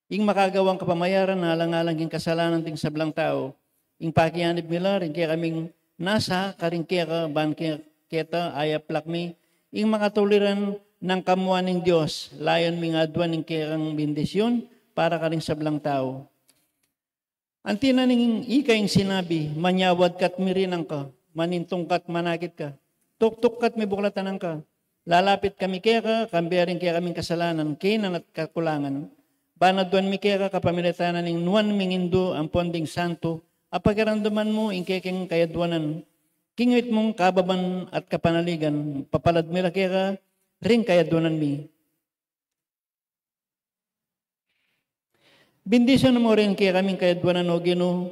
Ing makagawang kapamayaran alang-alang king kasalanan ding sablang tau. Ing pakianib mi la ring kekaming nasa karing keka ban ke-, keta ayaplak mi. Ing makatuliran nang kamuan ning Dios, layun ming aduan ing kekang bendisyun para karing sablang tau. Anti na ning ika ing sinabi, manyawad ka't mirinan ka, manintung ka't manakit ka, tuktuk ka't mibuklatan ka. Lalapit kami keka, kambe ring kekaming kasalanan, kainan at kakulangan. Ban aduan mi keka kapamilatan ning nuan ming Indu ampon ding Santu, a pakiramdaman mu ing kekeng kayaduanan. King mitmung kababan at kapanaligan, papalad mi la keka ring kayaduanan mi. Bendisyunan mu rin kekaming kayaduanan, O Ginu,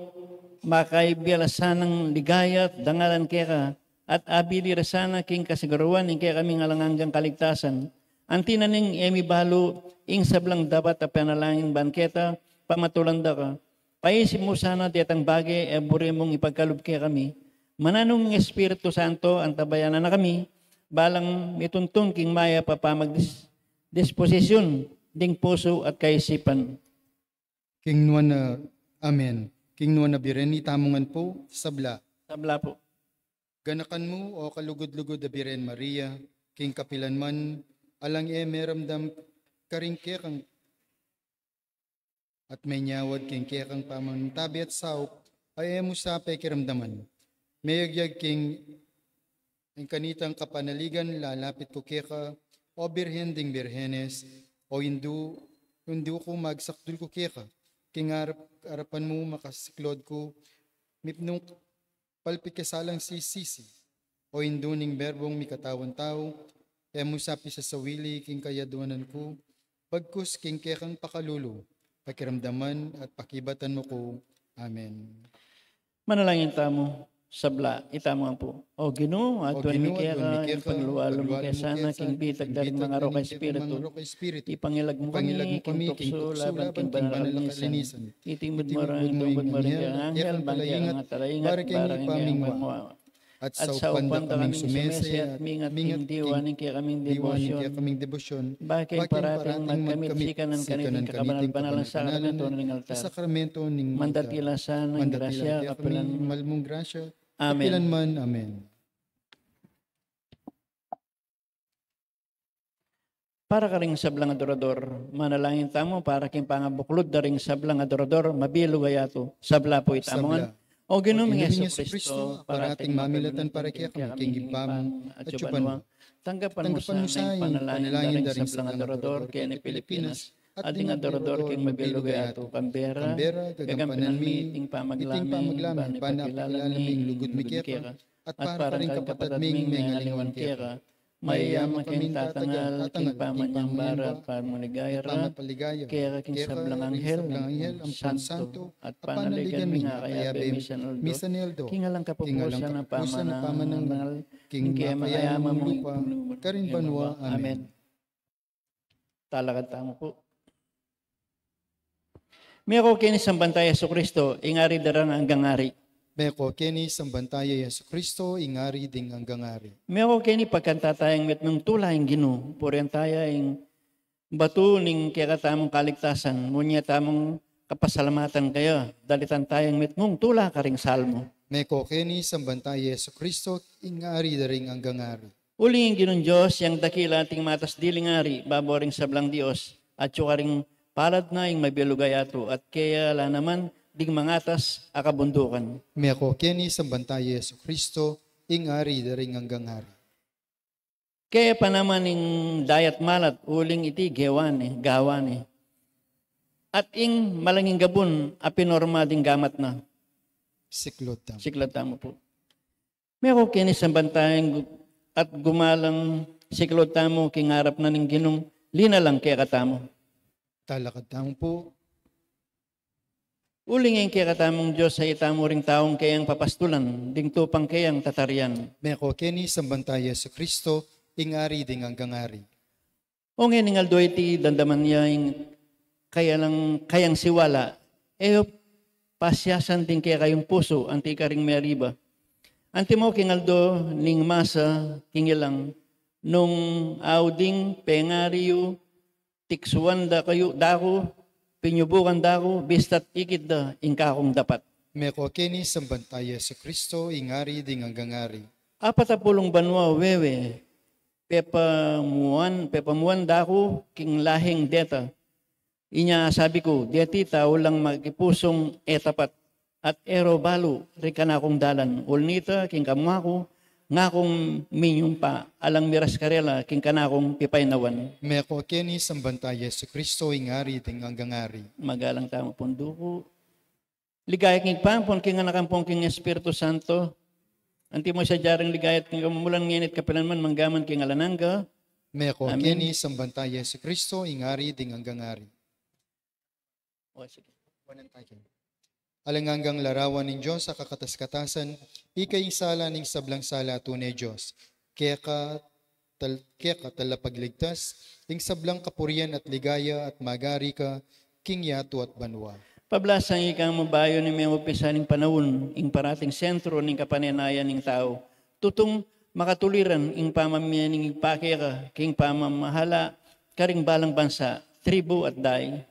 makaibie la sanang ligaya at dangalan keka, at abili ra sana king kasiguruan ing kekaming alang anggang kaligtasan. Anti na ning e mi balu ing sablang dapat a panalangin ban keta, pamatulan da ka. Paisip mu sana detang bage a buri mung ipagkalub kekami. Mananu ing Espiritu Santo, antabayanan na kami, balang mituntun king mayap a pamagdis-, disposisyun ding pusu at kaisipan. King nuan na, amen. King nuan a biren, itamu ngan pu, sabla. Sabla pu. Ganakan mu, o kalugud-lugud a Biren Maria, king kapilan man, alang e meramdam karing kekang at menyawad king kekang pamantabi at saup, a e mu sa pekiramdaman. Meyagyag king ing kanitang kapanaligan, lalapit ku keka, O Birhen ding Birhenes, O Indu, Indu ku, magsakdul ku keka, king arap-, arapan mu makasiklod ku, mipnung palpikasalang sisisi. O Indu ning Berbong mikatawan tau, e mu sa pisasawili king kayaduanan ku, bagkus king kekang pakalulu, pakiramdaman at pakibatan mu ku. Amen. Manalangin tamu, sabla, itamu ampu. O Ginu, aduan mi keka, ing paglualu mu ke sana king bitag da ring mangarok a espiritu. Ipangilag mu kami king tuksu laban king banal a kalinisan. Itimud mu ring lugud mu ring anghel, bang kekang talaingat, barang ing pamingwa. At saupan da kaming sumese at mingat king diwa ning kekaming debosyon. Bang king parating magkamit sikanan kaniting kakabanal-banalan a sakramento ning altar. Mandatila sana ing grasya, kapilan man. Amen. Para karing sablang adorador, manalangin tamu para king pangabuklud da ring sablang adorador, mabilug a yatu, sabla pu itamu ngan. O Ginu ming Jesucristo, parating mamilatan para kekami king ibpa mu atsu banua. Tanggapan mu sa ing panalangin da ring sablang adorador keni Pilipinas, at ding adorador king mabilug a yatu, kambe ra, gagampinan mi ing pamaglame, ban ipakilala mi ing lugud mi keka, at para karing kapatad ming mengalinwan keka. Mayayaman kaming tatangal king pamanyamba ra at pamaligaya ra keka king sablang anghel ampon santo, at panaligan mi nga kayabe misan aldo, king alang kapupusan a pamanangal king kekayabe ming lupa karin banua. Amen. Talakad tamu pu. Meko keni samban taya Jesucristo, ing Ari da ring anggang ari. Meko keni samban taya Jesucristo, ing Ari ding anggang ari. Meko keni pagkanta taya ing mitmung tula ning Ginu, purian taya ing batu ning kekatamung kaligtasan, munya tamung kapasalamatan kaya, dalitan tayang mitmung tula karing Salmo. Meko keni samban ta i Jesu Kristo, ing Ari da ring anggang ari. Uling ing Ginung Dios, yang dakila at ing matas diling ari, babo ring sablang dios, atyu karing palad na ing mabilug a yatu, at kaya la naman ding mangatas a kabundukan. Meko keni samban ta i Jesu Kristo, ing Ari da ring anggang ari. Kaya pa naman ing dayat malat, uling iti gewa ne, gawa ne. At ing malanging gabun, a pinorma ding gamat na. Siklod tamu. Siklod tamu pu. Meko keni samban tayang gu-, at gumalang siklod tamu king arap na ning Ginung linalang kekatamu. Talakad tamu pu. Uling ing kekatamung Dios a itamu ring taung keyang papastulan, ding tupang keyang tatarian. Meko keni samban ta i Jesu Kristo, ing Ari ding anggang ari. O ngeni ing aldo iti, damdaman ya ing kayang, kayang siwala, e yu pasiasan ding kekayung pusu, anti karing meriba. Antimo king aldo ning masa king ilang, nung auding pengari yu, tiksuan da kayu, daku, pinyubukan da ku, bista't ikit da ing kakung dapat. Meko keni samban ta i Jesu Kristo, ing Ari ding anggang ari. Apat a pulung banua wewe, pepamuan, pepamuan da ku king lahing deta. Inya sabi ku, deti tau lang makipusung e tapat, at e ro balu ring kanakung dalan, uli na nita king kamua ku, ngakung minyumpa, alang miras karela king kanakung pipaynawan. Meko keni samban ta i Jesu Kristo, ing Ari ding anggang ari. Magalang tamu pung duku. Ligaya king Ibpa, ampon king Anak, ampon king Espiritu Santo. Antimo ing sadya ring ligaya at king kamumulan, ngeni at kapilan man, mangga man king alang angga. Meko keni samban ta i Jesu Kristo, ing Ari ding anggang ari. O, sige. Alang anggang larawan ning Dios a kakatas-katasan, ika ing sala ning sablang sala, tune Dios. Keka tal-, keka talapagligtas, ing sablang kapurian at ligaya at magari ka king yatu at banua. Pablasang ika mu bayu ning mengupisa ning panaun, ing parating sentro ning kapanenayan ning tau. Tutung makatuliran ing pamamie ning Ibpa keka king pamamahala karing balang bansa, tribu at dai.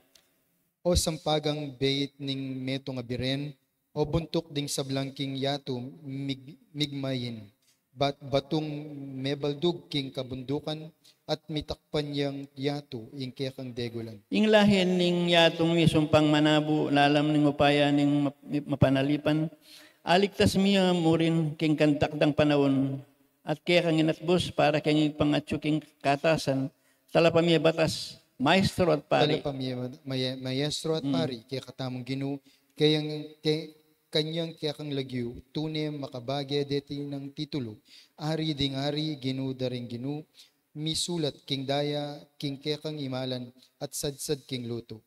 O sampagang beit ning metung a biren, o buntuk ding sablang king yatu mig-, migmain, bat-, batung mebaldug king kabundukan, at mitakpan yang yatu ing kekang degulan. Ing lahi ning yatung misumpang manabu, lalam ning upaya ning map-, mapanalipan, aligtas mi ya murin king kantakdang panaun, at kekang inatbus para king pangatyu king katasan, talapamie batas, maestro at pari. Talapamie ma-, maye-, maestro at pari, kekatamung Ginu, kayang, ke-, kanyang kekang lagyu, tune makabage deti nang titulu, Ari ding ari, Ginu da ring ginu, misulat king daya, king kekang imalan, at sadsad king lutu.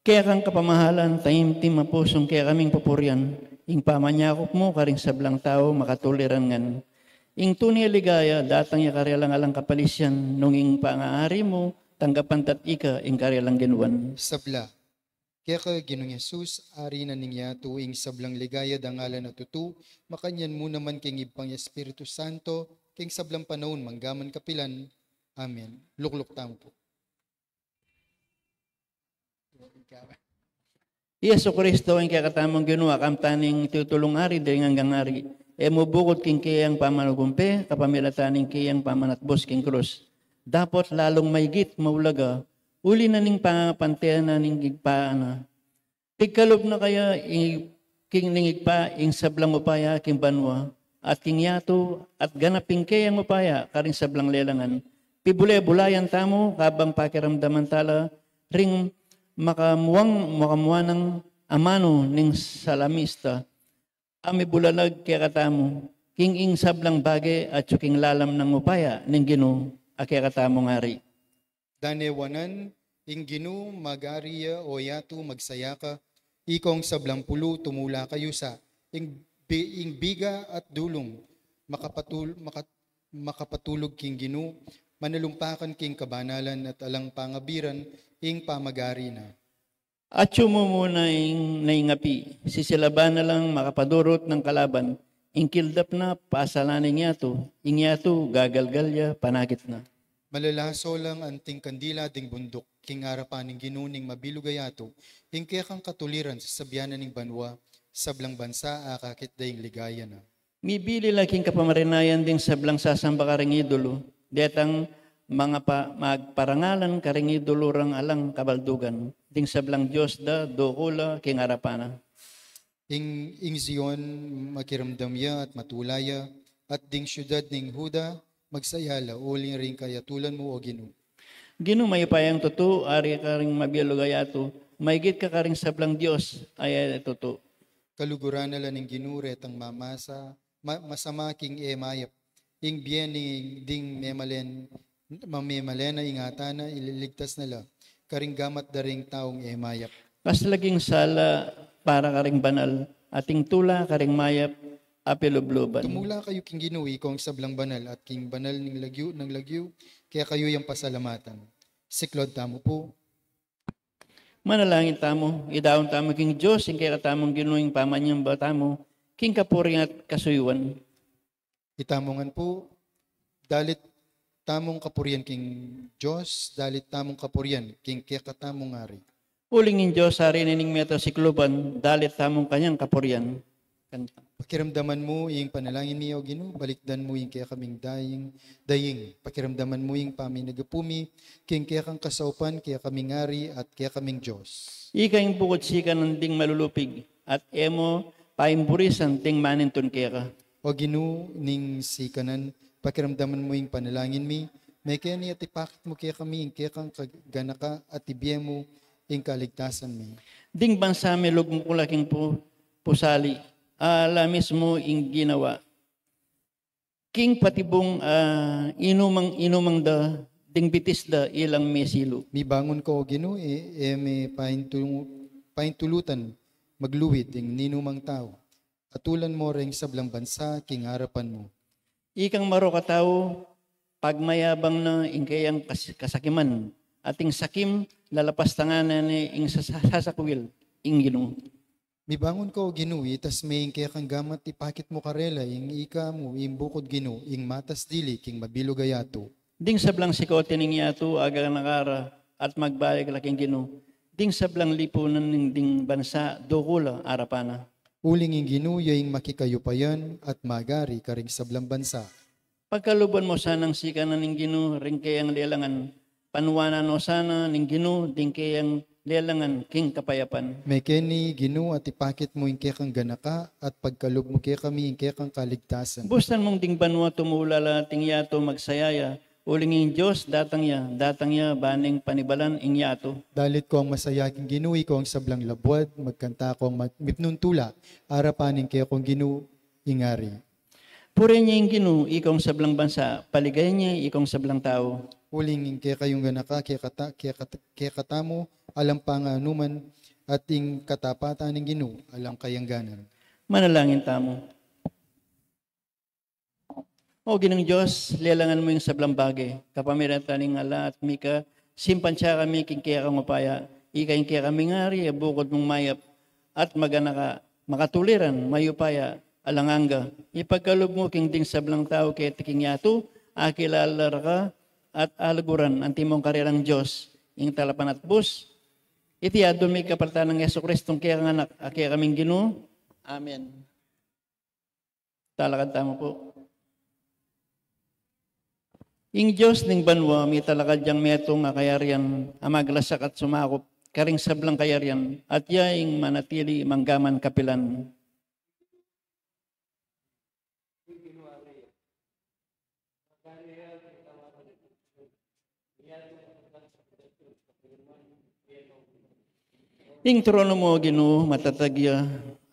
Kekang kapamahalan, taimtim a pusung kekaming pupurian, ing pamanyakup mu karing sablang tau makatuliran ngan. Ing tune ligaya, datang ya karelang alang kapalisian, nung ing pangaari mu, tanggapan da't ika ing karelang ginuan. Sabla. Keka Ginung Jesus, Ari na ning yatu, ing sablang ligaya dangalan a tutu, makanyan mu naman king Ibpang Espiritu Santo, king sablang panaun, mangga man kapilan. Amen. Lukluk tamu pu. I Jesu Kristo, ing kekatamung Ginu, a kamtan ning titulung Ari ding anggang ari, e mu bukut king keyang pamanugumpe, kapamilatan ning keyang pamanatbus king krus. Dapot lalung maigit, maulaga, uli na ning pangapante na ning Ibpa na. Pigkalub na kaya ing, king ning Ibpa ing sablang upaya king banua, at king yatu, at ganap ing keyang upaya karing sablang lelangan. Pibule-bulayan tamu, kabang pakiramdaman tala ring makamuang, makamuanang amanu ning salamista, a mibulalag kekatamu, king ing sablang bage atyu king lalam nang upaya ning Ginu a kekatamung Ari. Dane wanan, ing Ginu, magari ya, o yatu, magsaya ka, ikong sablang pulu, tumula kayu sa, ing bi-, ing biga at dulung, makapatul-, maka-, makapatulug king Ginu, manalumpakan king kabanalan at alang pangabiran, ing pamagari na. Atyu mu mu na ing naingapi, sisilaban na lang makapadurut nang kalaban, ing kildap na, pasalan ing yatu, ing yatu, gagalgal ya, panakit na. Malalaso lang anting kandila ding bunduk, king arapan ning Ginu ning mabilug a yatu, ing kekang katuliran sasabian na ning banua, sablang bansa akakit da ing ligaya na. Mibili la king kapamarinayan ding sablang sasamba karing idulu, detang mangapa-, magparangalan karing idulu rang alang kabaldugan, ding sablang Dios da, dukul la king arapan na. Ing, ing Zion, makiramdam ya at matula ya, at ding siudad ning Juda, magsaya la, uling ring kayatulan mu, O Ginu. Ginu, mayupayang tutu, ari karing mabilug a yatu, maigit ka karing sablang Dios a yaya tutu. Kaluguran na la ning Ginu retang mamasa, ma-, masama king e mayap. Ing bie ning ding memalen, mamemalen na ing ata na, ililigtas na la karing gamat da ring taung e mayap. Kaslagang sala para karing banal, at ing tula karing mayap a pilubluban. Tumula kayu king Ginu, ikong sablang banal, at king banal ning lagyu, nang lagyu, kekayu yang pasalamatan. Siklaud tamu pu. Manalangin tamu. Idaun tamu king Dios ing kekatamung Ginu, ing pamanyamba tamu king kapurian at kasuyuan. Itamu ngan pu, dalit tamung kapurian king Dios, dalit tamung kapurian king kekatamung Ari. Uling ing Dios Ari ning metung sikluban, dalit tamung kanyang kapurian. Pakiramdaman mu ing panalangin mi, O Ginu, balikdan mu ing kekaming daying, daying. Pakiramdaman mu ing paminaga pu mi king kekang kasaupan, kekaming Ari at kekaming Dios. Ika ing bukud sikanan ding malulupig, at e mu paimburisan ding manintun keka. O Ginu ning sikanan, pakiramdaman mu ing panalangin mi, mekeni at ipakit mu kekami ing kekang kaganaka at ibie mu ing kaligtasan mi. Ding bansa milugmuk la king pu-, pusali, ala mismu ing ginawa. King patibung, ah, inumang, inumang da, ding bitis da, ilang mesilu. Mibangun ka, O Ginu, e, e me paintu-, paintulutan magluid ing ninumang tau. Atulan mo reng sablang bansa king arapan mu. Ikang marok a tau, pagmayabang na ing keyang kas-, kasakiman, at ing sakim, lalapas tangan na ing sa-, sa-, sasakwil, ing Ginu. Mibangun ka, O Ginu, itas me ing kekang gamat, ipakit mu karela ing ika mu, ing bukud Ginu, ing matas dili king mabilug a yatu. Ding sablang sikote ning yatu, aganaka ra, at magbalik la king Ginu. Ding sablang lipunan ning ding bansa, dukul la arapan na. Uling ing Ginu ya ing makikayupayan at magari karing sablang bansa. Pagkaluban mu sanang sikanan ning Ginu ring keyang lelangan, panuanan mu sana ning Ginu ding keyang lelangan king kapayapan. Mekeni, Ginu, at ipakit mu ing kekang ganaka, at pagkalub mu kekami ing kekang kaligtasan. Bustan mung ding banua tumula la at ing yatu magsaya ya, uling ing Dios datang ya, datang ya, ban ing panibalan ing yatu. Dalit kong masaya king Ginu, ikong sablang labuad, magkanta kong ma-, mipnung tula, arapan ning kekong Ginu, ing Ari. Purian ye ing Ginu, ikong sablang bansa, paligayan ye ikong sablang tau. Uling ing kekayung ganaka, kekata-, kekata-, kekatamu, alang panganuman, at ing katapatan ning Ginu, alang kayangganan. Manalangin tamu. O Ginung Dios, lelangan mu ing sablang bage, kapamilatan ning ala at mika, simpan ya kami king kekang upaya, ika ing kekaming Ari, a bukud mung mayap, at maganaka, makatuliran, mayupaya, alang angga. Ipagkalub mu king ding sablang tau keti king yatu, akilala ra ka, at aluguran, antimong karelang Dios, ing talapanatbus. Iti adwan mi kapamilatan nang Jesucristo, kekang Anak, a kekaming Ginu. Amen. Talakad tamu pu. Ing Dios ning banua, mitalakad yang metung a kayarian, a maglasak at sumakup karing sablang kayarian, at ya ing manatili manggaman kapilan. Ing trono mu, O Ginu, matatag ya,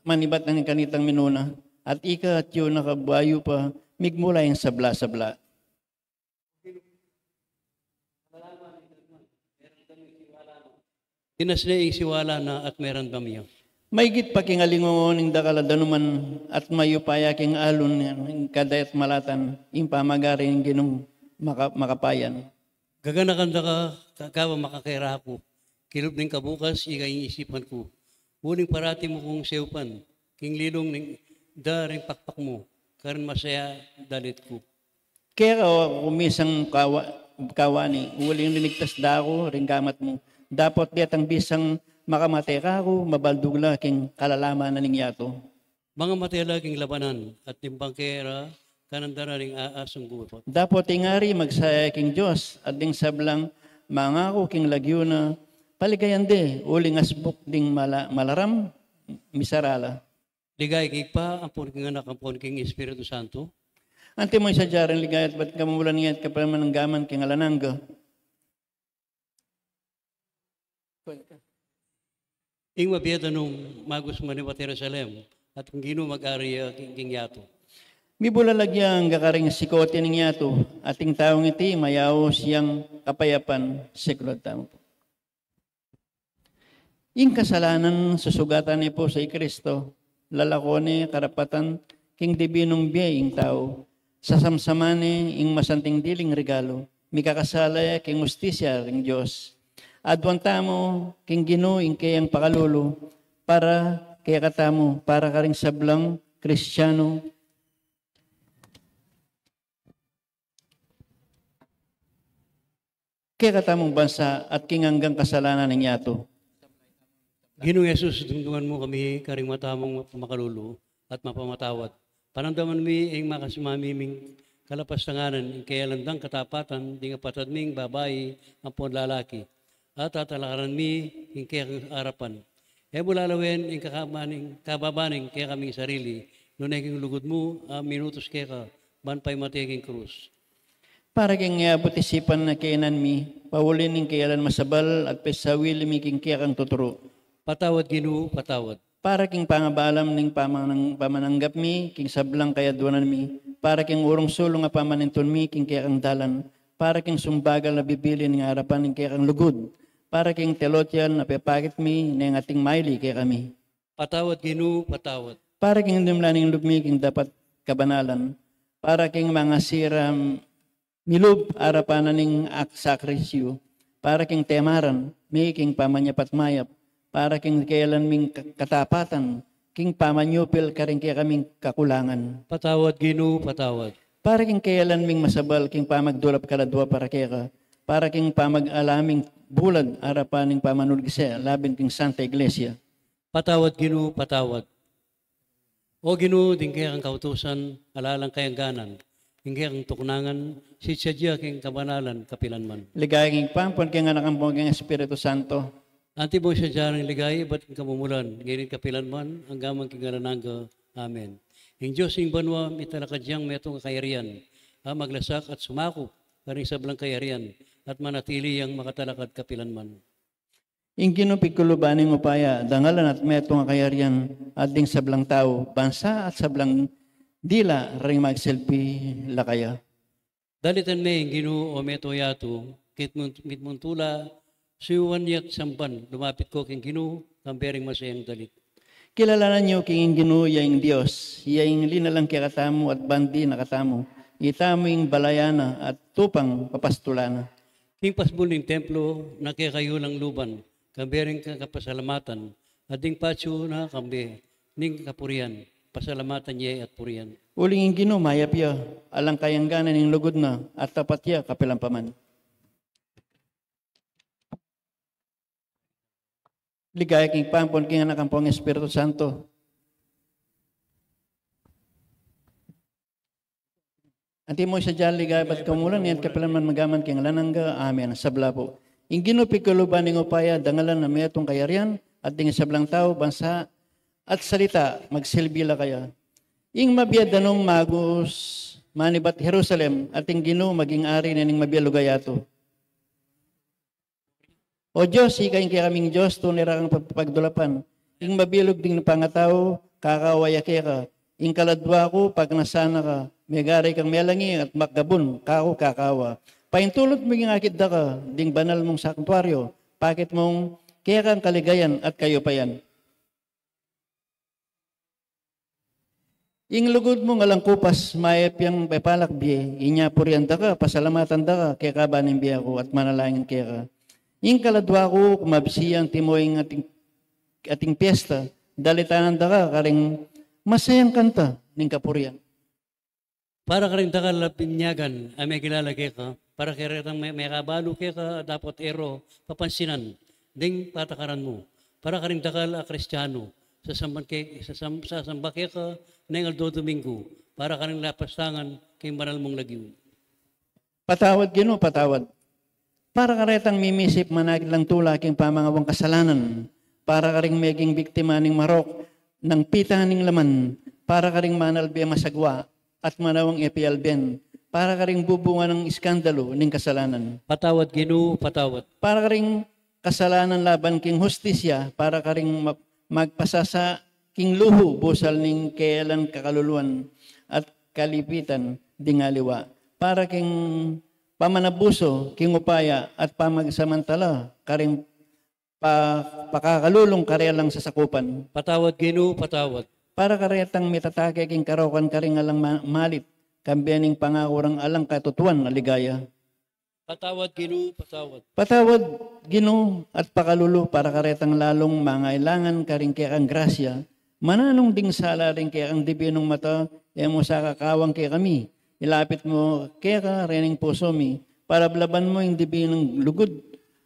manibat na ning kanitang minuna, at ika atiu na kabayu pa, migmula ing sabla-sabla. Tinas ne ing siwala na at meramdam ya. Maigit pa king alingaw ning dakal a danuman at mayupaya king alun ning kadayat malatan, ing pamagari ning Ginung maka-, makapayan. Gaganakan da ka, ka-, kabang makakera ku. Kilub ning kabukas, ika ing isipan ku. Uling parati mu kung seupan, king lilung ning da ring pakpak mu, karin masaya dalit ku. Keka o aku misang kawa-, kawani, uling linigtas da ku ring gamat mu. Dapot detang bisang makamate kaku, mabaldug la king kalalaman na ning yatu. Mangamate la king labanan, at ing bangke ra kanan da na ring aasang gupot. Dapot ing ari magsaya king Dios, at ding sablang mangaku king lagyu na, paligayan de, uling asbuk ding mala-, malaram, misara la. Ligaya king Ibpa, ampon king Anak, ampon king Espiritu Santo. Antimo ing sadya ring ligaya at bat kamumulan, ngeni at kapilan man, anggaman king alang angga. Ing mabie danum magus manibat Jerusalem, at king Ginu mag-ari ya king, king yatu. Mibulalag ya angga karing sikut ning yatu, at ing taung iti mayaus yang kapayapan. Sigurad tamu pu. Ing kasalanan susugatan ne pu sa i Kristo, lalako ne karapatan king dibinung bie ing tau, sasamsaman ne ing masanting diling regalu, mikakasala ya king ustisya ring Dios. Aduan tamu king Ginu ing keyang pakalulu, para kekatamu, para karing sablang Kristianu, kekatamung bansa at king anggang kasalanan ning yatu. Ginung Jesus, dumduman mu kami karing mata mung makalulu at mapamatawad. Panamdaman mi ing makasumami ming kalapastanganan, ing keyalan dang katapatan ding apatad ming babai ampon lalaki, at tatalakaran mi ing kekang arapan. E mu lalawen ing kakabaning, kababa ning kekaming sarili, nune king lugud mu a minutus keka, ban paimate king krus. Para king abut isipan a kainan mi, pauli ning keyalan masabal at paisawili mi king kekang tuturu. Patawad, Ginu, patawad. Para king pangabalam ning pamanang-, pamananggap mi king sablang kayaduanan mi, para king urung sulung a pamanintun mi king kekang dalan, para king sumbagal a bibili ning arapan ning kekang lugud, para king telotian a pepakit mi neng ating maili kekami. Patawad, Ginu, patawad. Para king dimla ning lub mi king dapat kabanalan, para king mangasira milub arapan na ning ak-, sakrisyu, para king temaran mi king pamanyapat mayap, para king keyalan ming ka-, katapatan, king pamanyupil karing kekaming kakulangan. Patawad, Ginu, patawad. Para king keyalan ming masabal king pamagdulap kaladua para keka, para king pamag-alaming bulad arapan ning pamanulgise, labin king Santa Iglesia. Patawad, Ginu, patawad. O Ginu, ding kekang kautusan, alalang kayangganan, ding kekang tuknangan, sitsadya king kabanalan kapilanman. Ligaya king Ibpa, ampon king Anak, ampon king Espiritu Santo. Antimo ing sadya ning ligaya ibat king kamumulan, ngeni at kapilanman, anggaman king alang angga. Amen. Ing Dios ning banua, mitalakad yang metung a kayarian, a maglasak at sumakup karing sablang kayarian, at manatili yang makatalakad kapilanman. Ing Ginu pikuluban ning upaya, dangalan at metung a kayarian, at ding sablang tau, bansa at sablang dila, ring magsilbi la kaya. Dalitan me ing Ginu, o meto yatu, kitmun-, kitmuntula, suyuan ya't samban, lumapit ko king Ginu, kambe ring masayang dalit. Kilalanan yu king ing Ginu ya ing Dios, ya ing linalang kekatamu at bandi na katamu, itamu ing balayan na at tupang papastulan na. King pasbul ning templo, na kekayu lang luban, kambe ring ka-, kapasalamatan, at ding patsu na kambe ning kapurian, pasalamatan ye at purian. Uling ing Ginu mayap ya, alang kayangganan ing lugud na, at tapat ya kapilan pa man. Ligaya king Ibpa, ampon king Anak, ampon king Espiritu Santo. Antimo ing sadya ning ligaya ibat king kamumulan, ngeni at kapilanman, anggaman king alang angga. Amen. Sabla pu. Ing Ginu pikuluban ning upaya, dangalan at metung a kayarian, at ding sablang tau, bansa, at salita, magsilbi la kaya. Ing mabie danum magus manibat Jerusalem, at ing Ginu maging ari ne ning mabie lugar yatu. O Dios, ika ing kekaming Dios, tune ra kang pag-, pagdulapan. Ing mabilug ding pangatau, kakawa ya keka. Ing kaladua ku, pagnasan na ka. Megari kang melangi at makgabun, kaku kakawa. Paintulut mu king akit daka ding banal mung santuario, pakit mung kekang kaligayan at kayupayan. Ing lugud mung alang kupas, mayap yang pepalakbie, inya purian daka, pasalamatan daka, keka ba ning bie ku, at manalangin keka. Ing kaladua ku, kumabsi ya antimo ing ating, ating piesta, dalitanan daka karing masayang kanta ning kapurian. Para karing dakal a binyagan a mekilala keka, Para karetang me-, mekabalu keka, dapot e ro papansinan ding patakaran mu. Para karing dakal a Kristiano, sasamban ke-, sasam-, sasamba keka neng aldo Domingo, para karing lapastangan king banal mung lagyu. Patawad, Ginu, patawad. Para karetang mimisip manakit lang tula king pamangawang kasalanan, para karing meging biktima ning marok nang pita ning laman, para karing manalbe masagwa at manawang e pialben, para karing bubunga nang iskandalu ning kasalanan. Patawad, Ginu, patawad. Para karing kasalanan laban king hustisya, para karing ma-, magpasasa king luhu, busal ning keelan kakaluluan at kalipitan ding aliwa, para king pamanabuso king upaya at pamagsamantala karing pa-, pakakalulung karelang sasakupan. Patawad, Ginu, patawad. Para karetang mitatake king karokan karing alang ma-, malit, kambe ning pangaku rang alang katutuan a ligaya. Patawad, Ginu, patawad. Patawad, Ginu, at pakalulu para karetang lalung mangailangan karing kekang grasya. Mananung ding sala ring kekang dibinung mata, e mu sa kakawang kekami. Ilapit mu keka rening pusu mi, para blaban mu ing dibinung lugud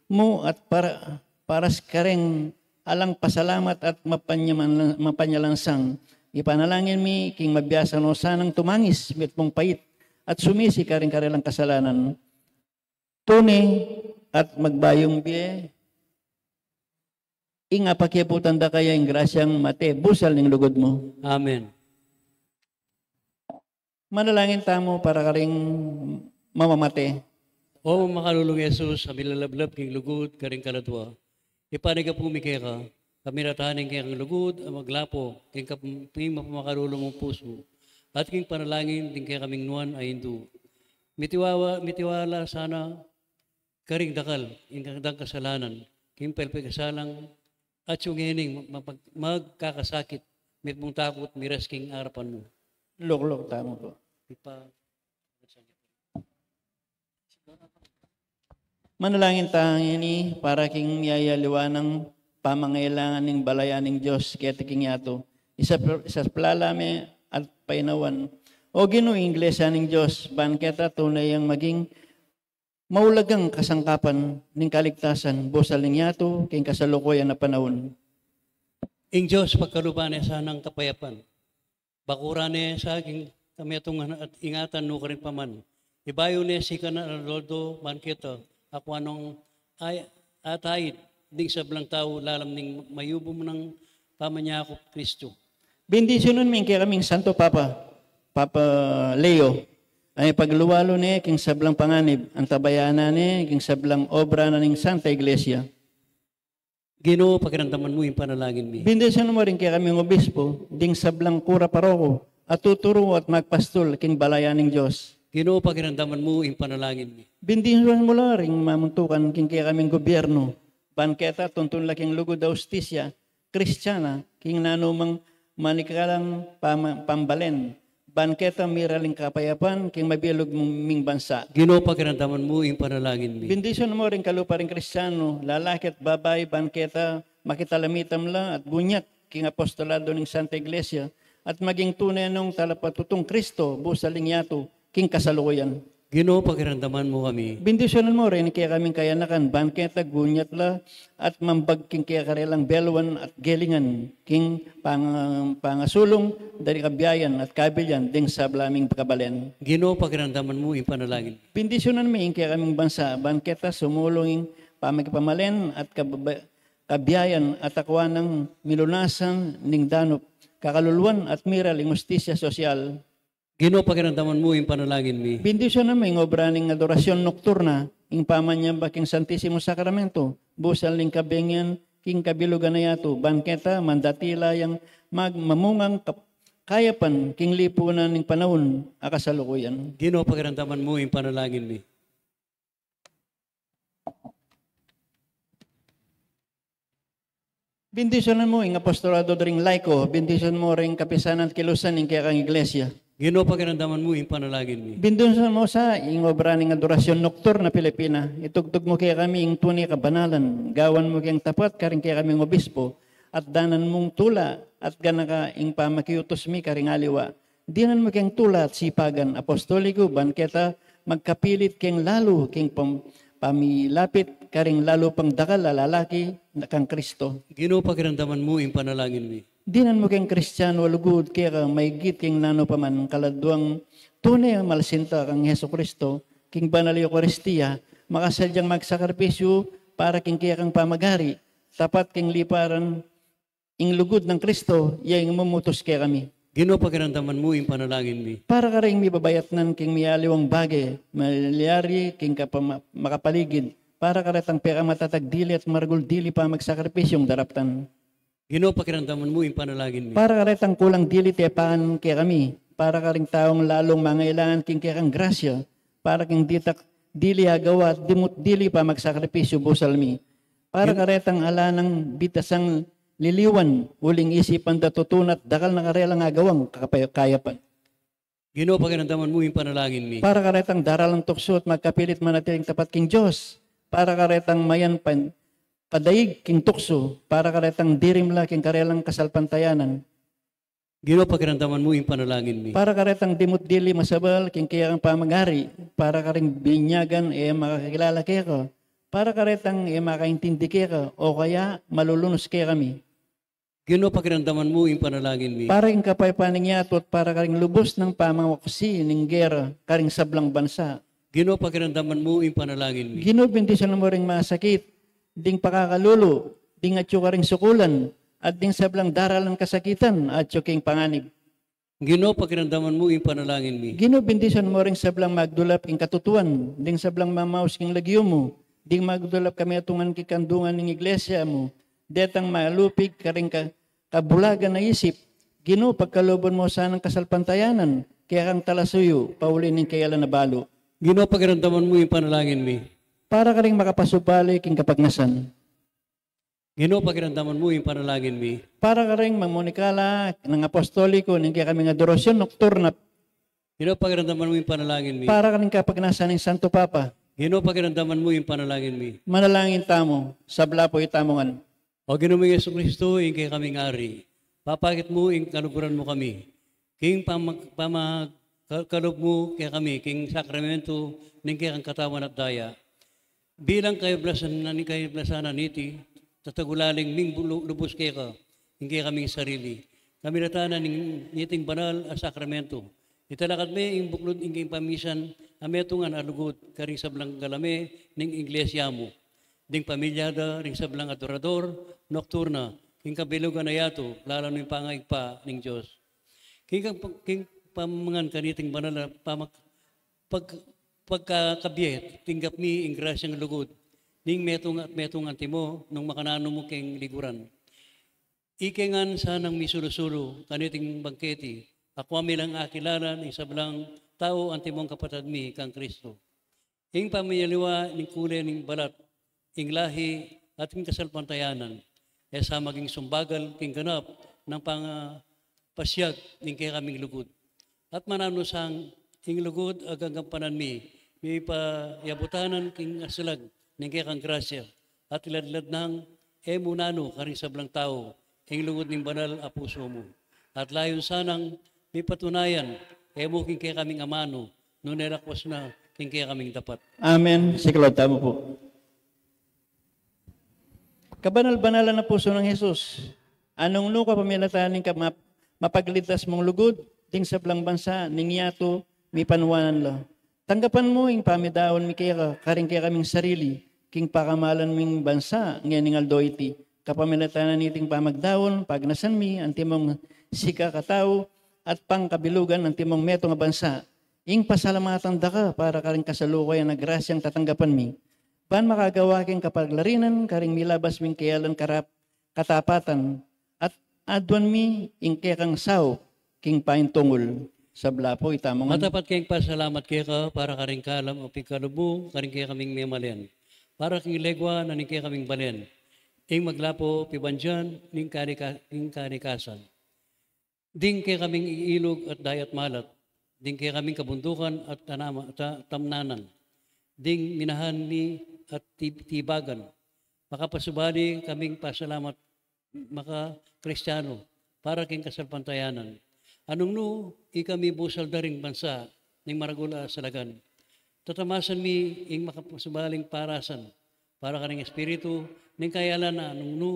mu at para, para kareng alang pasalamat at mapanyaman-, mapanyalansang. Ipanalangin mi king mabiasa no sanang tumangis mitmung pait at sumisi karing karelang kasalanan. Tune at magbayung bie, ing apakiaputan da kaya ing grasyang mate busal ning lugud mu. Amen. Manalangin tamu para karing mamamate. O makalulung Jesus, a milalablab king lugud karing kaladua, ipanigapu mi keka, kamiratan ning kekang lugud a maglapo king kap-, king mapamakalulung mung pusu, at king panalangin ding kekaming nuan a Indu. Mitiwawa-, mitiwala sana karing dakal ing kekang kasalanan, king pepagkasalang at yung ngening mapag-, magkakasakit, mitmung takut miras king arapan mu. Lukluk tamu pu. Ipa- Manalangin ta ngeni para king yayaliwa nang pamangailangan ning balayan ning Dios keti king yatu. Isa, isaplala me at painawan. O Ginu, ing Iglesia ning Dios, ban keta tune yang maging maulagang kasangkapan ning kaligtasan, busal ning yatu king kasalukuyan a panaun. Ing Dios pagkaluban ne sanang kapayapan. Bakuran ne sa king kametungan at ingatan no karing paman. Ibayu ne sikanan aldo-aldo ban keta, akua nong ay-, ataid ding sablang tau lalam ning mayubum nang pamanyakup Kristu. Bendisyunan me ing kekaming Santo Papa, Papa Leo, a mipagluwalu ne king sablang panganib, antabayanan ne king sablang obra na ning Santa Iglesia. Ginu, pakiramdaman mu ing panalangin mi. Bendisyunan mu ring kekaming obispo, ding sablang kura paroko, a tuturu at magpastul king balayan ning Dios. Ginu, pakiramdaman mu ing panalangin mi. Bendisyunan mu la ring mamuntukan king kekaming gobyerno, ban keta tuntun la king lugud a ustisya Kristiana, king nanumang manikalang pama-, pambalen, ban keta miraling kapayapan king mabilug ming bansa. Ginu, pakiramdaman mu ing panalangin mi. Bendisyunan mu ring kalupa ring Kristiano, lalaki at babai, ban keta makitalamitam la at gunyat king apostolado ning Santa Iglesia, at maging tune nong talapatutung Kristo, busal ning yatu, king kasalukuyan. Ginu, pakiramdaman mu kami. Bendisyunan mu ring kekaming kayanakan, ban keta gunyat la at mambag king kekarelang beluan at gelingan, king pang-, pangasulung, dari kabiayan at kabilian, ding sabla ming kabalen. Ginu, pakiramdaman mu ing panalangin. Bendisyunan me ing kekaming bansa, ban keta sumulung ing pamikipamalen at kababa-, kabiayan at akua nang milunasan ning danup kakaluluan at miral ing ustisya sosyal. Ginu, pakiramdaman mu ing panalangin mi. Bendisyunan mu ing obra ning adorasyon nokturna, ing pamanyamba king Santisimo Sakramento, busal ning kabengian king kabilugan a yatu, ban keta mandatila yang mag-, mamungang kap-, kayapan king lipunan ning panaun a kasalukuyan. Ginu, pakiramdaman mu ing panalangin mi. Bendisyunan mu ing apostolado da ring laiko, bendisyunan mu ring kapisanan at kilusan ning kekang iglesia. Ginu, pakiramdaman mu ing panalangin mi. Bendisyunan mu sa ing obra ning adorasyon nokturna Pilipina, itugtug mu kekami ing tune kabanalan, gawan mu keng tapat karing kekaming obispo, at danan mung tula at ganaka ing pamakiutus mi karing aliwa. Dinan mu keng tula at sipagan apostoliku, ban keta magkapilit keng lalu keng pam-, pamilapit karing lalu pang dakal a lalaki na kang Kristo. Ginu, pakiramdaman mu ing panalangin mi. Dinan mu keng Kristiano a lugud keka maigit keng nanu pa man, kaladwang tune a malsinta kang Jesu Kristo, king banal a Eukaristia, makasadyang magsakripisyu para king kekang pamagari, tapat king liparan ing lugud nang Kristo, ya ing mumutus kekami. Ginu, pakiramdaman mu ing panalangin mi. Para karing mibabayatnan king mialiwang bage, malyari king kapama-, makapaligid, para karetang pekamatatag dili at maragul dili pamagsakripisyung daraptan. Ginu, pakiramdaman mu ing panalangin mi. Para karetang kulang dili tepakan kekami, para karing taung lalung mangailangan king kekang grasya, para king ditak dili agawa at dimut dili pamagsakripisyu busal mi. Para Gin- karetang ala nang bitasang liliwan, uling isipan da tutunat dakal na karelang agawang kakapay-, kayapan. Ginu, pakiramdaman mu ing panalangin mi. Para karetang daralan tuksu at magkapilit manatiling tapat king Dios. Para karetang mayan pan-, padaig king tuksu. Para karetang dirimla king karelang kasalpantayanan. Ginu, pakiramdaman mu ing panalangin mi. Para karetang dimut dili masabal king kekang pamagari. Para karing binyagan e makakilala keka. Para karetang e makaintindi keka. O kaya malulunus kekami. Ginu, pakiramdaman mu ing panalangin mi. Para king kapaypan ning yatu at para karing lubus nang pamawaksi ning gera karing sablang bansa. Ginu, pakiramdaman mu ing panalangin mi. Ginu, bendisyunan mu ring masakit, ding pakakalulu, ding atyu karing sukulan, at ding sablang daralan kasakitan, atyu king panganib. Ginu, pakiramdaman mu ing panalangin mi. Ginu, bendisyunan mu ring sablang magdulap king katutuan, ding sablang mamaus king lagyu mu, ding magdulap kametungan king kandungan ning iglesia mu, detang malupig karing ka-, kabulagan a isip. Ginu, pagkaluban mu sanang kasalpantayanan kekang talasuyu, pauli ning kayalan a balu. Ginu, pakiramdaman mu ing panalangin mi. Para karing makapasubali king kapagnasan. Ginu, pakiramdaman mu ing panalangin mi. Para karing mamunikala nang apostoliko ning kekaming adorasyon nokturna. Ginu, pakiramdaman mu ing panalangin mi. Para karing kapagnasan ning Santo Papa. Ginu, pakiramdaman mu ing panalangin mi. Manalangin tamu. Sabla pu itamu ngan. O Ginu ming Jesucristo, ing kekaming Ari, papakit mu ing kaluguran mu kami king pamag-, pamag-, ka-, kalub mu kekami king sakramento ning kekang katawan at daya. Bilang kayablasan na ni, kayablasan na niti, tatagulaling ming bulu-, lubus keka ing kekaming sarili, kamilatan na ning niting banal a sakramento. Italakad me ing buklud ning kekang pamisan a metungan a lugud karing sablang galame ning iglesia mu, ding pamilya da ring sablang adorador nokturna king kabilugan a yatu, lala't ning pangaigpa ning Dios. King, king pamangan kaniting banal a pamak-, pag-, pagkakabie, tinggap mi ing grasyang lugud ning metung at metung antimo nung makananu mu keng liguran. Ike ngan sanang misulu-sulu kaniting bangketi, akua mi lang akilala ning sablang tau antimong kapatad mi kang Kristo. Ing pamiyaliwa ning kule ning balat, ing lahi, at ing kasalpantayanan, e sa maging sumbagal king ganap nang pangapasiag ning kekaming lugud. At mananu sang ing lugud a gagampanan mi, mipayabutanan king asalag ning kekang grasya, at iladlad nang e mu nanu karing sablang tau ing lugud ning banal a pusu mu. At layun sanang mipatunayan e mu king kekaming amanu, nune lakwas na king kekaming dapat. Amen. Siklaud tamu pu. Kabanal-banalan a pusu nang Jesus, anung nu kapamilatan ning kama-, mapagligtas mung lugud, ding sablang bansa ning yatu mipanuanan la. Tanggapan mu ing pamidaun mi keka, karing kekaming sarili, king pakamalan ming bansa ngening aldo iti. Kapamilatan na niting pamagdaun, pagnasan mi antimong sikakatau at pangkabilugan antimong metung a bansa. Ing pasalamatan da ka para karing kasalukuyan a grasyang tatanggapan mi, ban makagawa keng kapaglarinan karing milabas ming keyalan karap-, katapatan, at aduan mi ing kekang saup king paintungul. Sabla pu itamu ngan. Matapat keng pasalamat keka para karing kalam a pigkalub mu karing kekaming memalen, para king legua na ning kekaming balen, ing maglapu pibandian ning kalika-, ning kalikasan. Ding kekaming ilug at dayat malat, ding kekaming kabundukan at tanama-, ta-, tamnanan, ding minahan mi at ti-, tibagan, makapasubali kaming pasalamat maka-Kristiano para king kasalpantayanan. Anung nu ikami busal da ring bansa ning maragul a salagan. tatamasan mi ing makapasubaling parasan para karing espiritu ning kayalan na nung nu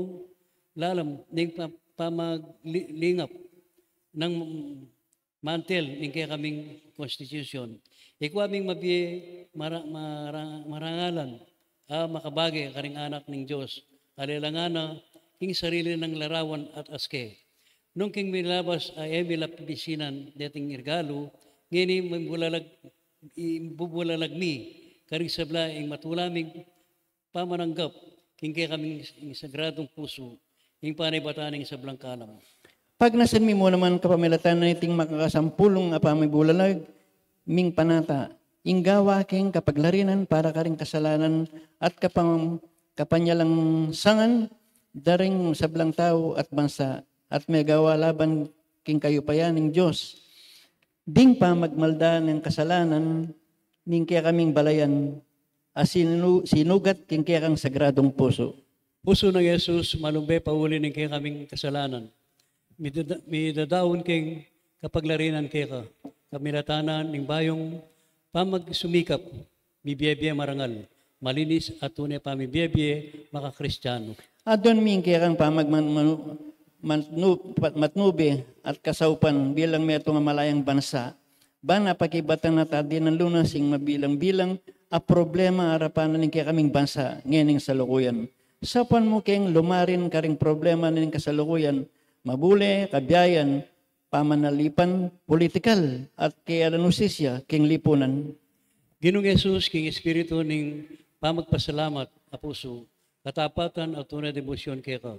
lalam ning pa- pamaglingap ng mantel ning kekaming konstitusyon. Ikwa ming mabie mara- mara- marangalan a makabage karing anak ning Dios a lelangan na king sarili nang larawan at aske. Nung king milabas a e mi la pibisinan deting regalu, ngeni mibulalag ibubulalag mi karing sabla ing matula ming pamananggap king kekaming sagradung pusu ing panibatan ning sablang kalam. Pagnasan mi mu naman kapamilatan na niting makakasampulung a pamibulalag ming panata, ing gawa king kapaglarinan para karing kasalanan at kapang kapanyalangsangan da ring sablang tau at bansa, at megawa laban king kayupayan ning Dios ding pamagmalda ning kasalanan ning kekaming balayan a sinu- sinugat king kekang sagradung pusu. Pusu nang Jesus, malumbe pauli ning kekaming kasalanan. Midada- midadaun king kapaglarinan keka, kamilatanan ning bayung pamagsumikap, mibie-bie marangal, malinis at tune pamibie-bie maka-Kristiano. Adwan mi ing kekang pamagman- manu- matnu- pat- matnube at kasaupan bilang metung a malayang bansa. Ban apakibatan na ta dinan lunas ing mabilang-bilang a problema arapan na ning kekaming bansa ngening salukuyan. Saupan mu keng lumarin karing problema ning kasalukuyan, mabule, kabiayan, pamanalipan, politikal, at kayalan ustisya king lipunan. Ginung Jesus, king espiritu ning pamagpasalamat a pusu, katapatan at tune debosyon keka.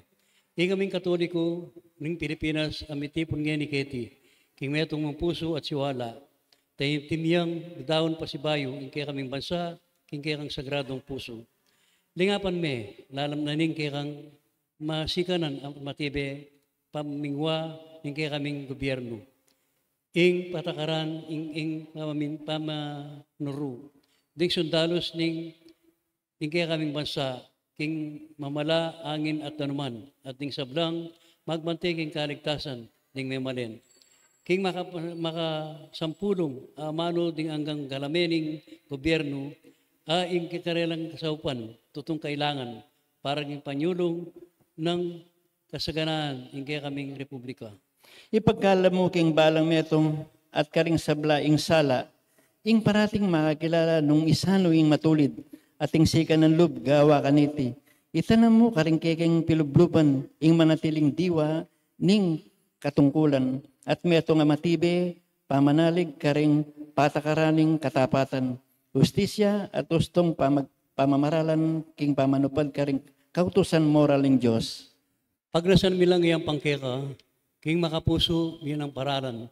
Ing aming Katoliko ning Pilipinas a mitipun ngeni keti king metung mung pusu at siwala, tayimtim yang dadaun pasibayu ing kekaming bansa king kekang sagradung pusu. Lingapan me lalam na ning kekang masikanan a matibe pamingwa ning kekaming gobyernu, ing patakaran ing, ing pamamin- pamanuru ding sundalus ning ning kekaming bansa king mamala, angin at danuman, at ding sablang magbante king kaligtasan ding memalen. King maka- makasampulung a amanu ding anggang galame ning gobyernu a ing kekarelang kasaupan tutung kailangan para king panyulung nang kasaganaan ing kekaming republika. Ipagkalub mu king balang metung at karing sabla ing sala, ing parating makakilala nung isanu ing matulid at ing sikanan lub gawa kaniti. Itanam mu karing kekeng pilubluban ing manatiling diwa ning katungkulan at metung a matibe pamanalig karing patakaran ning katapatan, ustisya at ustung pamag- pamamaralan king pamanupad karing kautusan moral ning Dios. Pagnasan mi lang yang pangkeka king makapusu mi nang paralan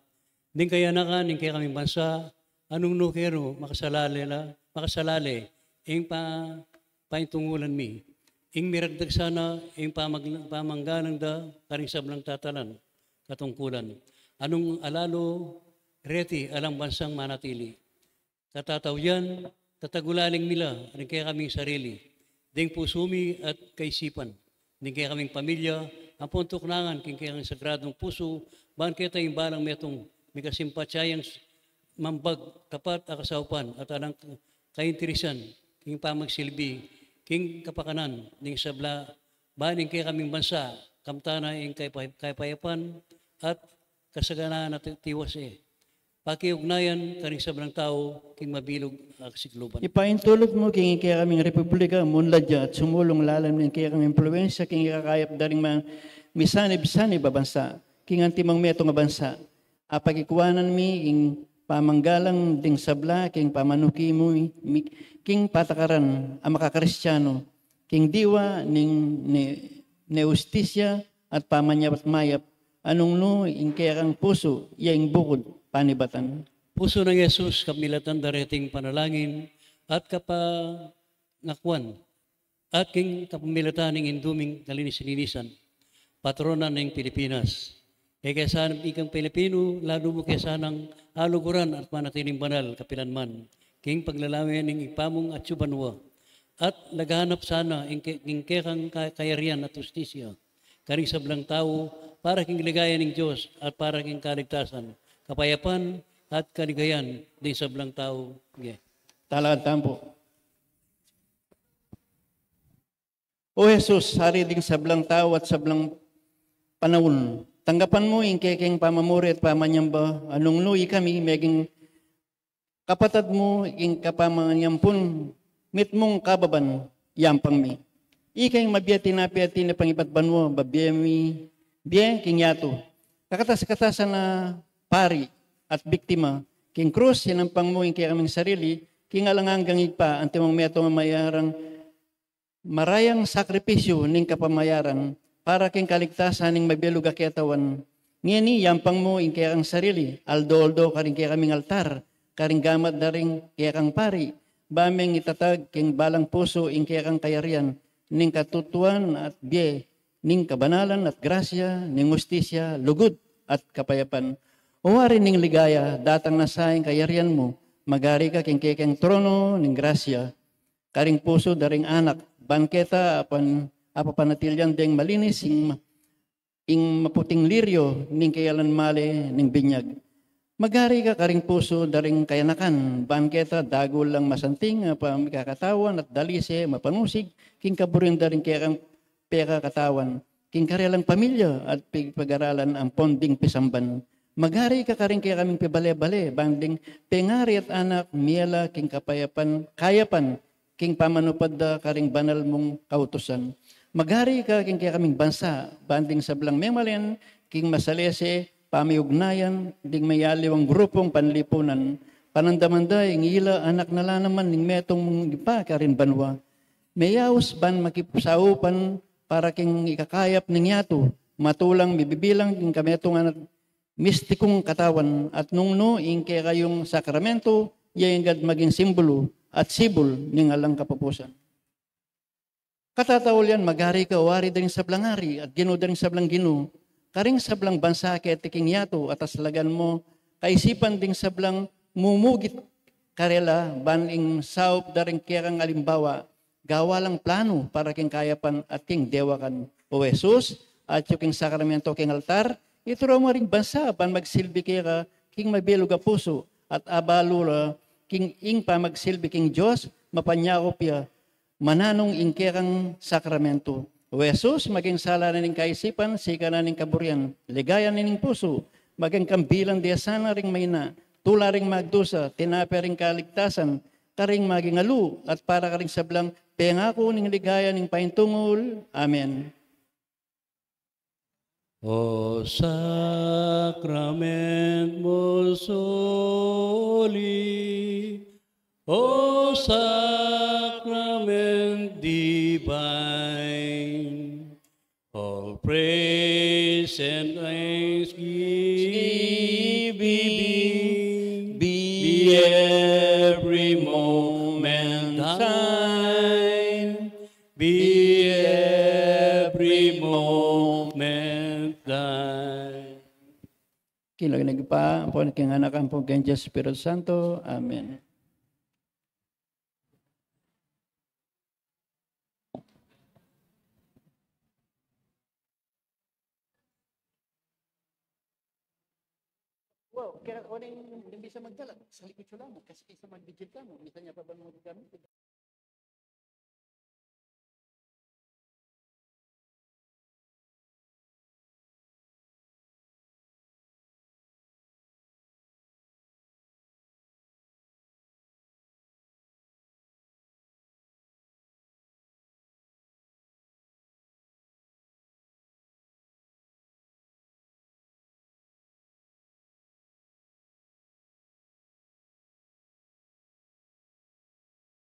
ding kayanakan ning kekaming bansa, a nung nu kenu makasalale la, makasalale ing pa- paintungulan mi. Ing miragdag sana ing pamag- pamanggalang da karing sablang tatalan katungkulan, a nung alalu reti alang bansang manatili. Katatauyan, tatagulaling mi la ring kekaming sarili, ding pusu mi at kaisipan, ding kekaming pamilya, ampon tuknangan king kekang sagradung pusu, ban keta ing balang metung mikasimpatya yang mambag, tapat a kasaupan at alang kainteresan king pamagsilbi king kapakanan ning sabla, ban ing kekaming bansa kamtan na ing kaypa- kapayapan at kasaganaan a ti- tiwasa, pakiugnayan karing sablang tau king mabilug a kasikluban. Ipaintulud mu king kekaming republika munlad ya at sumulung lalam ning kekang impluensya king ikakayap da ring ma- misanib-sanib a bansa king antimong metung a bansa. Apakikuanan mi ing pamanggalang ding sabla king pamanuki mu mi- king patakaran a maka-Kristiano, king diwa ning ne- neustisya at pamanyapat mayap, a nung nu ing kekang pusu ya ing bukud panibatan. Pusu nang Jesus, kamilatan da reting panalangin at kapangakuan, at king kapamilatan ning Indu ming Kalinis-linisan, patrona ning Pilipinas. E kaya sana ikang Pilipinu, lalu mu kaya sanang aluguran at manatiling banal kapilanman king paglalame ning Ibpa mung atsu banua. At laganap sana ing ke- ing kekang ka- kayarian at ustisya karing sablang tau, para king ligaya ning Dios at para king kaligtasan, kapayapan at kaligayan ding sablang tau. Ge. Talakad tamu pu. O Jesus, Hari ding sablang tau at sablang panaun, tanggapan mu ing kekeng pamamuri at pamanyamba, a nung nu ikami meging kapatad mu ing kapamanyambun mitmung kababan, yampang mi. Ika ing mabie a tinape a tinipan ibat banua, babie mi, bie king yatu. Kakatas-katasan a pari at biktima, king krus, sinampang mu ing kekaming sarili king alang anggang Ibpa, antimong metung a mayarang marayang sakripisyu ning kapamayaran para king kaligtasan ning mabilug a ketawan. Ngeni, yampang mu ing kekang sarili, aldo-aldo karing kekaming altar, karing gamat da ring kekang pari, ba meng itatag king balang pusu ing kekang kayarian, ning katutuan at bie, ning kabanalan at grasya, ning hustisya, lugud at kapayapan. O Hari ning ligaya, datang na sa ing kayarian mu, magari ka king kekeng trono ning grasya, karing pusu da ring anak, ban keta apan, apapanatilian deng malinis ing, ing maputing liryo ning kayalan male ning binyag. Magari ka karing pusu da ring kayanakan, ban keta dagul lang masanting a pamikakatawan at dalise mapanusig king kaburian da ring kekang pekakatawan, king karelang pamilya at pig-, pag-aralan ampon ding pisamban. Magari ka karing kekaming pibale-bale, ban ding pengari at anak, miala king kapayapan, kayapan, king pamanupad da karing banal mung kautusan. Magari ka king kekaming bansa, ban ding sablang memalen, king masalese pamiugnayan, ding mayaliwang grupung panlipunan, panandaman da ing ila anak na la naman ning metung mung Ibpa karin banua. Meyaus ban makipsaupan para king ikakayap ning yatu, matulang mibibilang king kametungan at mistikung katawan, at nung nu ing kekayung sakramentu, ya ing gad maging simbulu at sibul ning alang kapupusan. Katataulian, magari ka, o Ari da ring sablang ari, at Ginu da ring sablang ginu, karing sablang bansa keti king yatu, at aslagan mu kaisipan ding sablang mumugit karela, ban ing saup da ring kekang alimbawa, gawa lang planu para king kayapan at king dewakan. O Jesus, atyu king sakramento king altar, ituru mu ring bansa ban magsilbi keka king mabilug a pusu, at abalu ra king ing pamagsilbi king Dios, mapanyakup ya mananung ing kekang sakramento. O Jesus, maging sala na ning kaisipan, sika na ning kaburian, ligaya na ning pusu, maging kambilan de sana ring maina, tula ring magdusa, tinape ring kaligtasan, karing maging alu, at para karing sablang pengaku ning ligaya ning paintungul. Amen. O Sacrament most holy, O Sacrament divine, all praise and thanksgiving be every moment thine, be every moment thine. King lagyu ning Ibpa, ampon king Anak, ampon king Dios Espiritu Santo. Amen. Wow, kaya ko rin, hindi siya magdala. Sa likod siya lamang, kasi isa mag-video ka mo, minsan niya pa ba mo gamit?